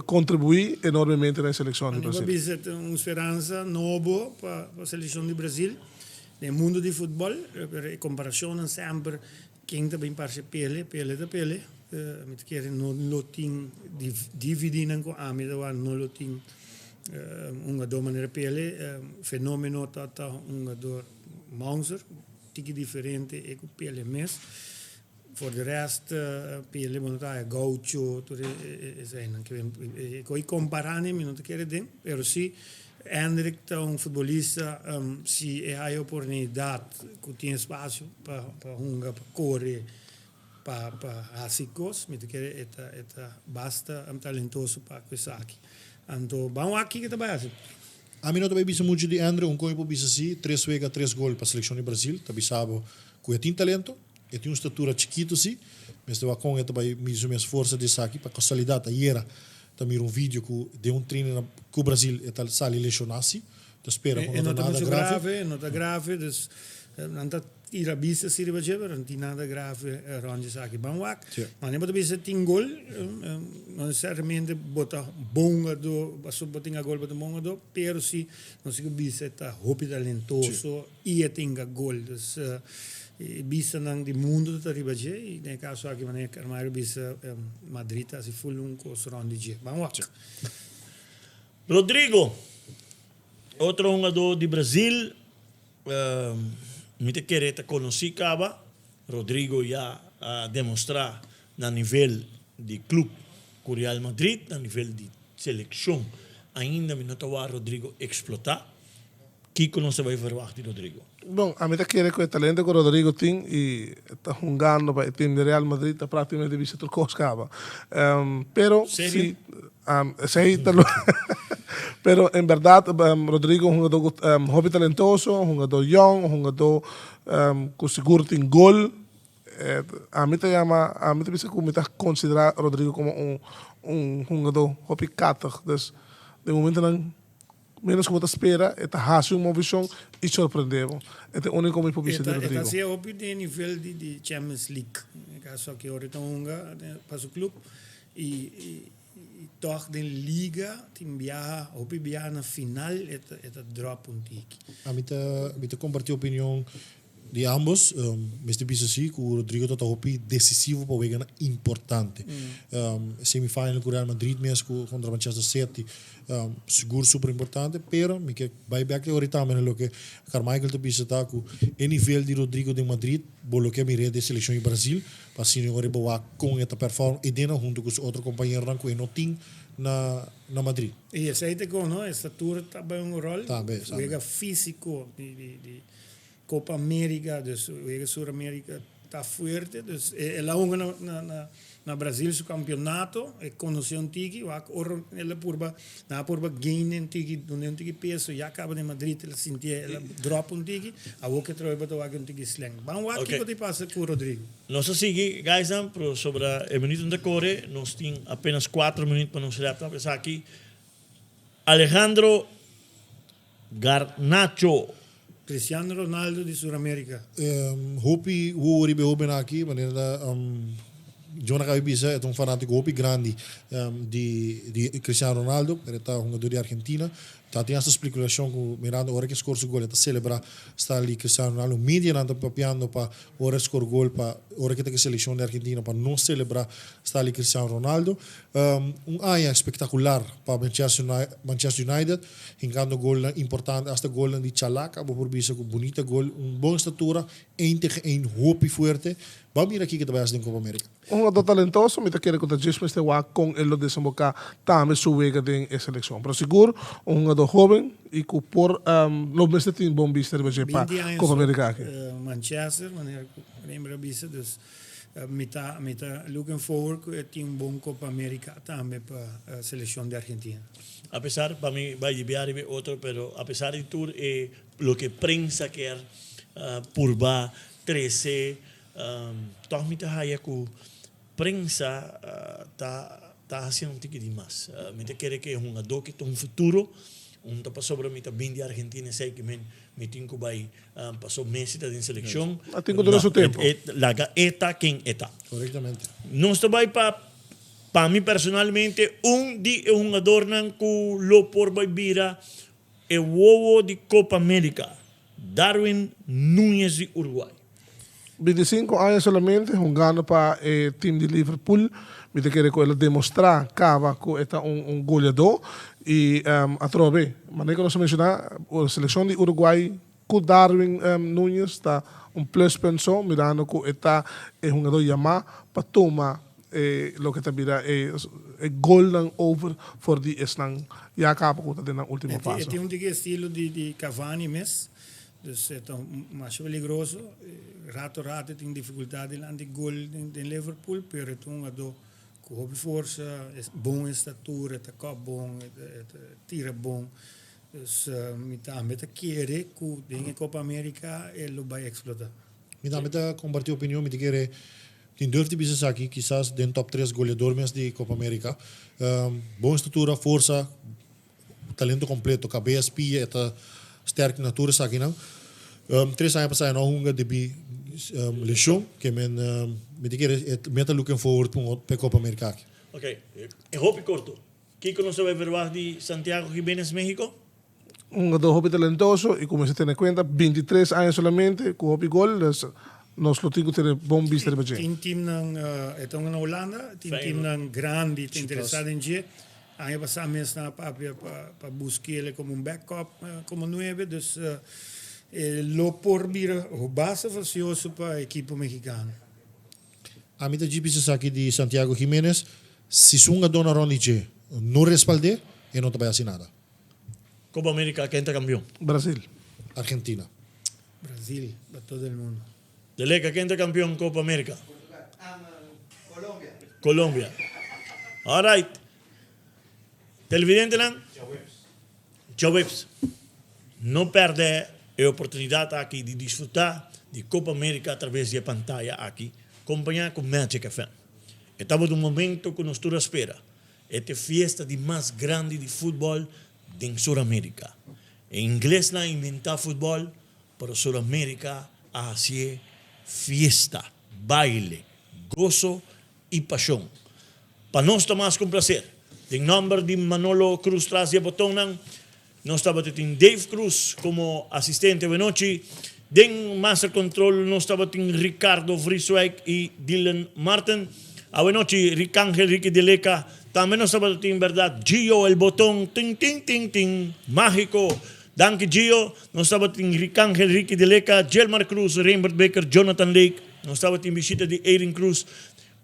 kontribuí enormemente na e selekshon di Ami Brazil. por bisa ta un speransa nobo pa selekshon di Brazil. Den mundo di futbol, pero e comparacionnan semper ken ta bin parce Pele, Pele ta Pele. Mi ta kere no lo tin dividinan cu ami ta wak no lo tin un hungador manera Pele. Fenomeno ta ta un hungador monster, tiki diferente e cu Pele mes. For de rest Pele bo no ta haya Gaucho tur eseinan. E cu comparani mi no ta kere den, pero si Endrick ta un futbolista si e haya oportunidad cu tin espacio pa hunga, pa core, pa haci cos, mi ta kere e ta e ta basta talentoso pa cu esaki. Anto ban wak kico ta bay haci. Ami no ta bay bisa mucho di Endrick, un con mi por bisa si, tres wega tres gol pa seleccion di Brazil, ta bisa bo cu e tin talento. E tin un statura chikitu si, mester wak kon e ta bai midi su mes forsa di esaki. Pa kasualidat ayera ta mira un video ku den un training na ku Brazil e ta sali leshona si. Ta spera ku E no no ta ta nada muchu grave. grave, e no ta grave, dus nan ta tira bista si riba dje, pero no tin nada grave rond esaki. Ban wak, ma bo ta bisa tin gol, no nesesariamente bo ta bon hungadó, pasobra bo tin a gol bo ta bon hungadó, pero si nos tin ku bisa e ta hopi talentoso. I e tinga gol. Dus e bistanan di mundu ta riba dje i den e kaso aki manera Carmario bisa Madrid ta hasi ful un kos rond di dje. Ban wak. Rodrigo, otro hungadó di Brazil, mi ta kere ta konosí kaba. Rodrigo ya a demostrá na nivel di club ku Real Madrid, na nivel di selekshon ainda mi no ta wak Rodrigo eksplotá. Kiko nos ta bai verwagt di Rodrigo? Bon, ami ta kere ku e talento ku Rodrigo tin i ta hungando pa e tim di Real Madrid ta praktikamente bisa tur kos kaba. Pero si esei ta lo pero en bèrdat Rodrigo un hungadó ku hopi talentoso, un hungadó yòn, un hungadó ku sigur tin gol. Ami ta yama, ami ta bisa ku mi ta konsiderá Rodrigo komo un un hungadó hopi katig. Dus den momentonan Menos ku bo ta spera, e ta hasi un movishon i sorprendé bo. E ta e úniko mi por bisa di E ta Rodrigo. hasi hopi den e nivel di Champions League. E kaso aki ora e ta hunga pa su club i tòg den liga tin biaha, hopi biaha na final e ta dròp un tiki. Ami ta mi ta kompartí opinion. Di ambos, mester bisa si cu Rodrigo ta ta hopi decisivo pa weganan importante. Semifinal cu Real Madrid mes cu contra Manchester City sigur super importante, pero mi ke bay bek te ora tambe na loke Carmichael ta bisa ta cu e nivel di Rodrigo den Madrid bo lo ke mira den seleccion di Brazil pa asina ora bo wak con e ta perform edena hunto cu su otro compañeronan cu e no tin na na Madrid. Y esey ta con no, estatura ta bay un rol, Tambe, tambe. wega fisico di di di Copa America, dus wega Sur America ta fuerte, dus el a hunga na na na na Brasil su campeonato, e conoce un tiki, wak ora el a purba, nan a purba gain un tiki, duna un tiki peso, ya caba den Madrid el a sinti el a drop un tiki, awor ke trobe bo ta wak un tiki slang. Ban wak Ok. kiko ta pasa cu Rodrigo. Nos a sigui guysnan, pero sobra e minuut nan ta core, nos tin apenas cuatro minuut pa nos wrap up esaki. Alejandro Garnacho. Cristiano Ronaldo di Sur America. Hopi wowo riba e hobennan aki, manera ta John a caba di bisa, e ta un fanatico hopi grandi di Cristiano Ronaldo, pero e ta hungador di Argentina. Ta tin hasta speculacion cu mirando ora cu e score su gol e ta celebra sta li Cristiano Ronaldo. Medianan ta papiando pa ora e score gol pa ora cu ta cu e seleccion di Argentina pa no celebra sta li Cristiano Ronaldo. Un aña espectacular pa Manchester United, hincando golnan importante, hasta golnan di Chalaka, bo por bisa cu bunita gol, un bon estatura, een tegen een hopi fuerte. Ban mira kico ta bay haci den Copa America. Un hungador talentoso, mi ta kere ku ta djis mester wak kon e lo desemboká tambe su wega den e selekshon. Pero sigur un hungador hoben i ku por lo mester tin bon bista riba dje pa Binti aña Copa so America aki. Manchester, manera ku Rembrandt a bisa, dus mi ta mi ta looking forward ku e tin un bon Copa America tambe pa selekshon di Argentina. Apesar, pa mi bai di bia riba e otro, pero apesar di tur e loke prensa kier purba trese Tòg mi ta haya ku prensa ta ta hasiendo un tiki di mas. Mi ta kere ku e hungadó ki ta un futuro, un ta pasobra mi ta bin di Argentina esei ki men mi tin ku bai paso Messi ta den selekshon. A tin ku duna su tempu. Laga e ta ken e ta. Korektamente. Nos ta bai pa pa mi personalmente un di e hungadornan ku lo por bai bira e wowo di Copa America, Darwin Núñez di Uruguay. 25 aña solamente hungando pa e team di Liverpool. Mi ta kere ku el a demostrá kaba ku e ta un un goleadó i atrobe manera ku nos a menshoná selekshon di Uruguay ku Darwin Núñez ta un pluspunt so mirando ku e ta e hungadó yamá pa tuma e loke ta bira e e golnan over for di esnan ya kaba ku ta den nan último E fase. tin un tiki estilo di di Cavani mes. Dus e ta masha peligroso. Rato rato e tin dificultad dilanti gol den Liverpool, pero e ta un hungador cu hopi forsa, bon estatura, e ta kop bon, e ta tira bon. Dus mi tambe ta kere cu den e Copa America e lo bay explota. Mi tambe ta comparti opinion, mi ta kere tin durf di bisa esaki, kisas den top tres goleador mes di Copa America. Bon estatura, forsa, Talento completo, cabes, pia, e ta sterk na tur esakinan. Tres aña pasa e no a hunga debi lesion, ke men mi ta kere e mi ta looking forward pa un pa e Copa America aki. Ok, e hopi corto. Kiko nos ta bay verwagt di Santiago Gimenez, Mexico? Un hungador hopi talentoso y cu mester tene cuenta, 23 aña solamente, cu hopi gol, dus nos lo tin cu tene bon bista riba dje. Tin teamnan, e ta hunga na Hulanda, tin teamnan grandi ta interesa den dje. Aña pasá mes nan a papia pa busk'el komo un backup komo nuebe, dus e lo por bira basta fasioso pa ekipo mexicano. Ami ta djipis esaki di Santiago Gimenez, si su hungadónan rònt di dje no respald'é, e no ta bai hasi nada. Copa America, ken ta kampion? Brasil. Argentina. Brasil, pa todo el mundo. Deleca, ken ta kampion Copa America? Colombia. Colombia. Alright. Televidentenan, djaweps. No pèrdè e oportunidat aki di disfrutá di Copa America atraves di e pantaya aki, kompañá ku Magic FM. E tabata un momento ku nos tur a spera. E ta e fiesta di mas grandi di futbòl den Sur America. E inglesnan a inventá futbòl, Pero Sur America a hacié fiesta, baile, goso y pasion. Pa nos ta mas cu un placer. Den nomber di Manolo Cruz tras di e botonnan, nos tabata tin Dave Cruz como asistente awenochi. Den Master Control nos tabatin Ricardo Vrieswijk y Dylan Martin. Awe nochi Ricangel Ricky Deleca. Tambe nos tabatin berdad Gio El Boton tin tin tin tin magico. Danki Gio. Nos tabatin Ricangel Ricky Deleca, Gilmar Cruz, Rembert Baker, Jonathan Lake. Nos tabatin bishita di Erin Cruz.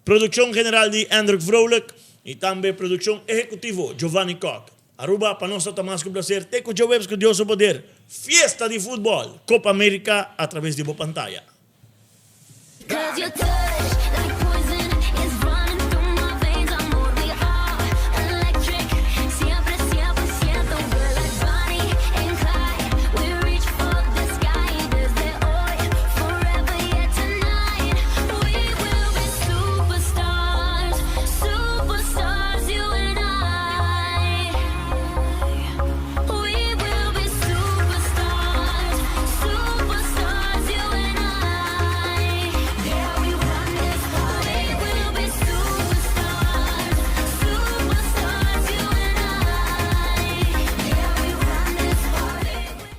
Produccion general di Andrick Vrolijk y tambe produccion ehecutivo Giovanni Kock. Aruba, pa nos ta ta mas ku placer te ku djaweps ku Dios su poder, fiesta di futbol, Copa America a traves di bo pantaya.